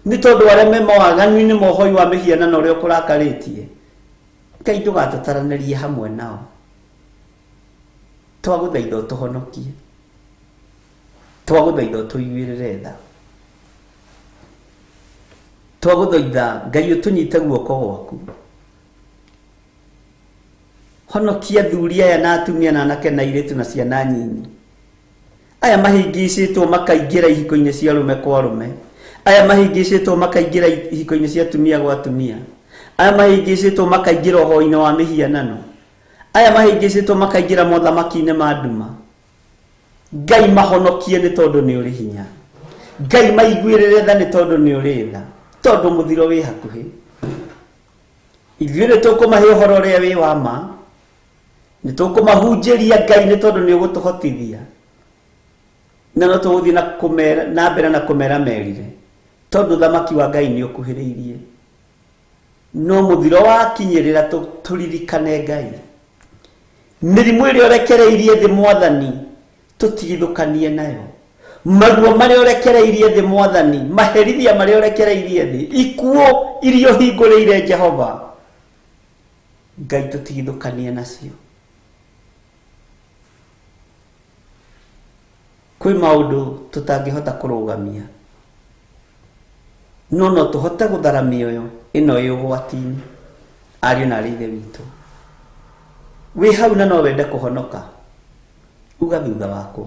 nĩ tondũ wa arĩa me mawaganu-inĩ ma ũhoi wa mĩhianano ũrĩa ũkũrakarĩtie. Ngai ndũgatũtaranĩrie hamwe nao. Twagũthaitha ũtũhonokie, twagũthaitha ũtũiguĩrĩre tha, twagũthaitha Ngai ũtũnyite guoko gwaku. Honokia athuri aya na atumia na anake na airĩtu na ciana nyinyi, aya mahĩngĩcĩtwo makaingĩra ihiko-inĩ cia arũme kwa arũme, aya mahĩngĩcĩtwo makaingĩra ihiko-inĩ cia atumia gwa atumia, aya mahĩngĩcĩtwo makaingĩra ũhoi-inĩ wa mĩhianano, aya mahĩngĩcĩtwo makaingĩra mothamaki-inĩ ma nduma. Ngai mahonokie nĩ tondũ nĩ ũrĩ hinya. Ngai maiguĩrĩre tha nĩ tondũ nĩ ũrĩ tha, tondũ mũthiro wĩ hakuhĩ. Ithuĩ nĩ tũkũmahe ũhoro ũrĩa wĩ wa ma, nĩ tũkũmahunjĩria Ngai nĩ tondũ nĩ ũgũtũhotithia, na no tũgũthiĩ na kũmera na mbere na kũmera merire, tondũ ũthamaki wa Ngai nĩ ũkuhĩrĩirie. No mũthiro wakinyĩrĩra tũririkane Ngai. Mĩrimũ ĩrĩa ũrekereirie thĩ Mwathani, tũtigithũkanie nayo. Maruo marĩa ũrekereirie thĩ Mwathani, maherithia marĩa ũrekereirie thĩ, ikuũ iria ũhingũrĩire Jehova, Ngai tũtigithũkanie nacio. Kwĩ maũndũ tũtangĩhota kũrũgamia, no no tũhote gũthara mĩoyo ĩno ĩ ũgwati-inĩ. Ariũ na aarĩ a Ithe witũ, wĩ hau na no wende kũhonoka, uga thutha wakwa,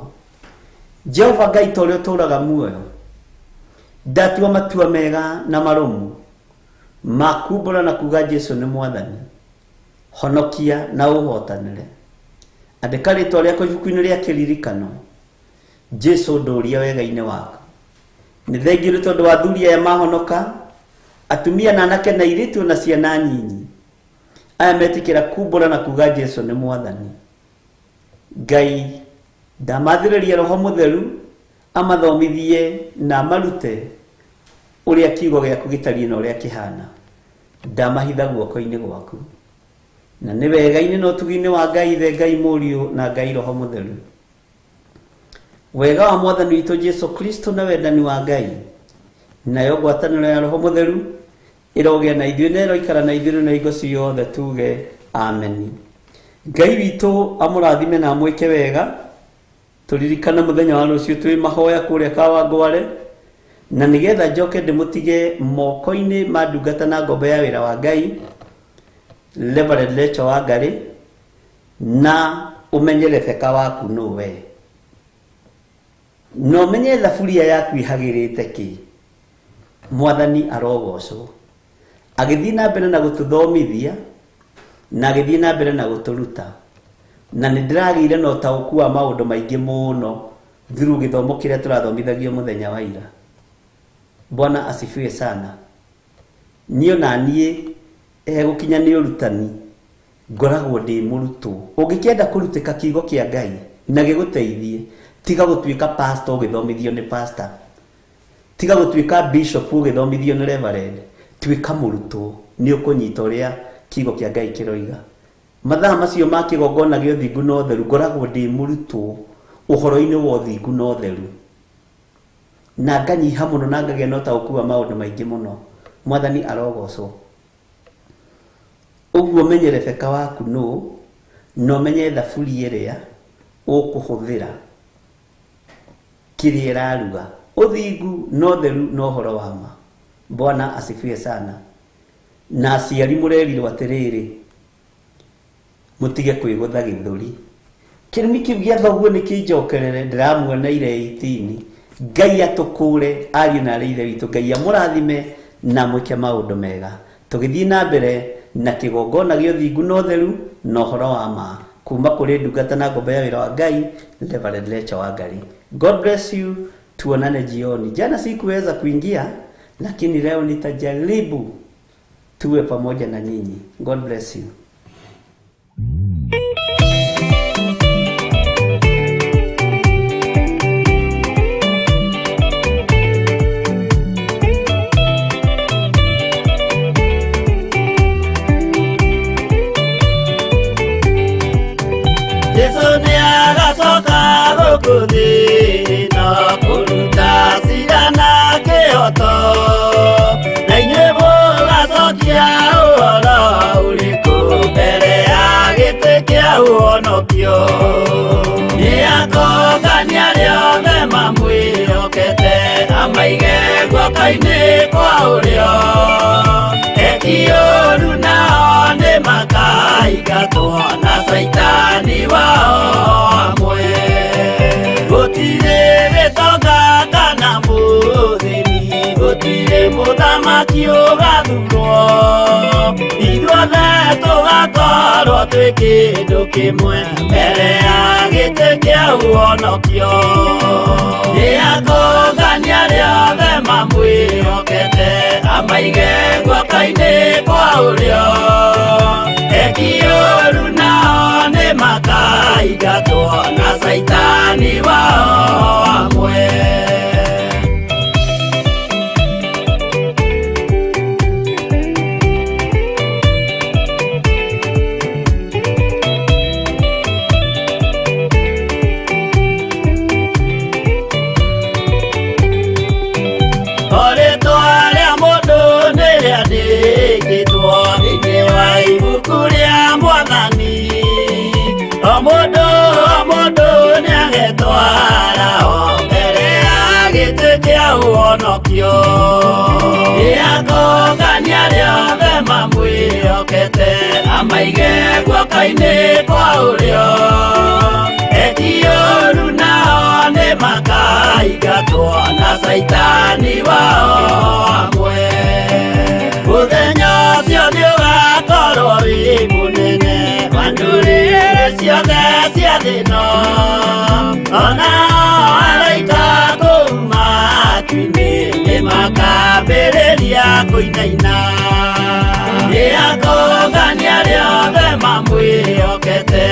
Jehova Ngai ta ũrĩa ũtũũraga muoyo, ndatua matua mega na marũmu ma kumbũra na kuga Jesũ nĩ Mwathani. Honokia na ũhotanĩre. Andĩka rĩtwa rĩakwa ibuku-inĩ rĩa kĩririkano. Jesũ ndũria wega-inĩ waku. Nĩ thengiũ nĩ tondũ wa athuri aya mahonoka, atumia na anake na airĩtu na ciana nyinyi, aya metĩkĩra kumbũra na kuga Jesũ nĩ Mwathani. Ngai ndamathĩrĩria Roho Mũtheru amathomithie na amarute ũrĩa kiugo gĩaku gĩtariĩ na ũrĩa kĩhana. Ndamahitha guoko-inĩ gwaku. Na nĩ wega-inĩ na ũtugi-inĩ wa Ngai Ithe, Ngai Mũriũ na Ngai Roho Mũtheru. Wega wa Mwathani witũ Jesu Kristo na wendani wa Ngai nayo ngwatanĩro ya Roho Mũtheru ĩrogĩa na ithuĩ na ĩroikara na ithuĩ na hingo ciothe, tuge ameni. Ngai witũ amũrathime na amwĩke wega. Tũririkane mũthenya wa rũciũ twĩ mahoya kũrĩa Kawangware, na nĩgetha njoke ndĩmũtige moko-inĩ ma ndungata na ngombo ya wĩra wa Ngai Reverend Rachel Wangari, na ũmenye Rebecca waku nũ we, na ũmenye thaburia yaku ĩhagĩrĩte kĩ. Mwathani arogocwo agĩthiĩ na mbere na gũtũthomithia na agĩthiĩ na mbere na gũtũruta, na nĩ ndĩragĩire na ũtaũku wa maũndũ maingĩ mũno through gĩthomo kĩrĩa tũrathomithagio mũthenya wa ira. Bwana asifiwe sana. Niĩ ona niĩ hegũkinya nĩ ũrutani ngoragwo ndĩ mũrutwo. Ũngĩkĩenda kũrutĩka kiugo kĩa Ngai na gĩgũteithie, tiga gũtuĩka pastor ũgĩthomithio nĩ pastor, tiga gũtuĩka bishop ũgĩthomithio nĩ reverend, tuĩka mũrutwo, nĩ ũkũnyita ũrĩa kiugo kĩa Ngai kĩroiga. Mathaa macio ma kĩgongona gĩa ũthingu na ũtheru ngoragwo ndĩ mũrutwo ũhoro-inĩ wa ũthingu na ũtheru, na nganyiha mũno na ngagĩa na ũtaũku wa maũndũ maingĩ mũno. Mwathani arogocwo. Ũguo menye Rebecca waku nũ, na ũmenye thaburia ĩrĩa ũkũhũthĩra kĩrĩa ĩraruga, ũthingu na ũtheru na ũhoro wa ma. Bwana asifiwe sana. Na aciari mũrerirwo atĩrĩrĩ, mũtige kwĩgũtha gĩthũri. Kĩrumi kĩu gĩa thoguo nĩ kĩnjokerere, ndĩramuoneire 18. Ngai atũkũre ariũ na arĩ ithe witũ, Ngai amũrathime na mwĩke maũndũ mega. Tũgĩthiĩ na mbere na kĩgongona gĩa ũthingu na ũtheru na ũhoro wa ma kuma kũrĩ ndungata na ngombo ya wĩra wa Ngai Reverend Rachel Wangari. God bless you, tuonane jioni. Jana sikuweza kuingia, lakini leo nitajaribu tuwe pamoja na nyinyi. God bless you.
Jesu nĩ agacoka gũkũ thĩ na kũruta cira na kĩhoto, na inyuĩ mũgacokia ũhoro ũrĩkũ mbere ya gĩtĩ kĩa ũhonokio. Nĩ akongania arĩa othe mamwĩhokete, amaige guoko-inĩ kwa ũrĩo. Eki ũũru nao nĩ makaingatwo na caitani wao amwe. Gũtirĩ gĩtonga kana mũthĩni, gũtirĩ mũthamaki ũgathurwo, ithuothe tũgakorwo twĩ kĩndũ kĩmwe mbere ya gĩtĩ kĩa ũhonokio. Nĩ akongania arĩa othe mamwĩhokete, amaige guoko-inĩ kwa ũrĩo. Eki ũũru nao nĩ makaingatwo na caitani wao amwe. Rĩtwa rĩa mũndũ nĩ rĩandĩkĩtwo thĩinĩ wa ibuku rĩa Mwathani. O mũndũ o mũndũ nĩagetwara o mbere ya gĩtĩ kĩa ũhonokio. Nĩ akongania arĩa othe mamwĩhokete, amaige guoko-inĩ kwa ũrĩo. Eki ũũru nao nĩ makaingatwo na caitani wao amwe. Mũthenya ũcio nĩ ũgakorwo wĩ mũnene wa ndũrĩrĩ ciothe cia thĩ ĩno, ona araika kũu matu-inĩ nĩ makambĩrĩria kũinaina. Nĩ akongania arĩa othe mamwĩhokete,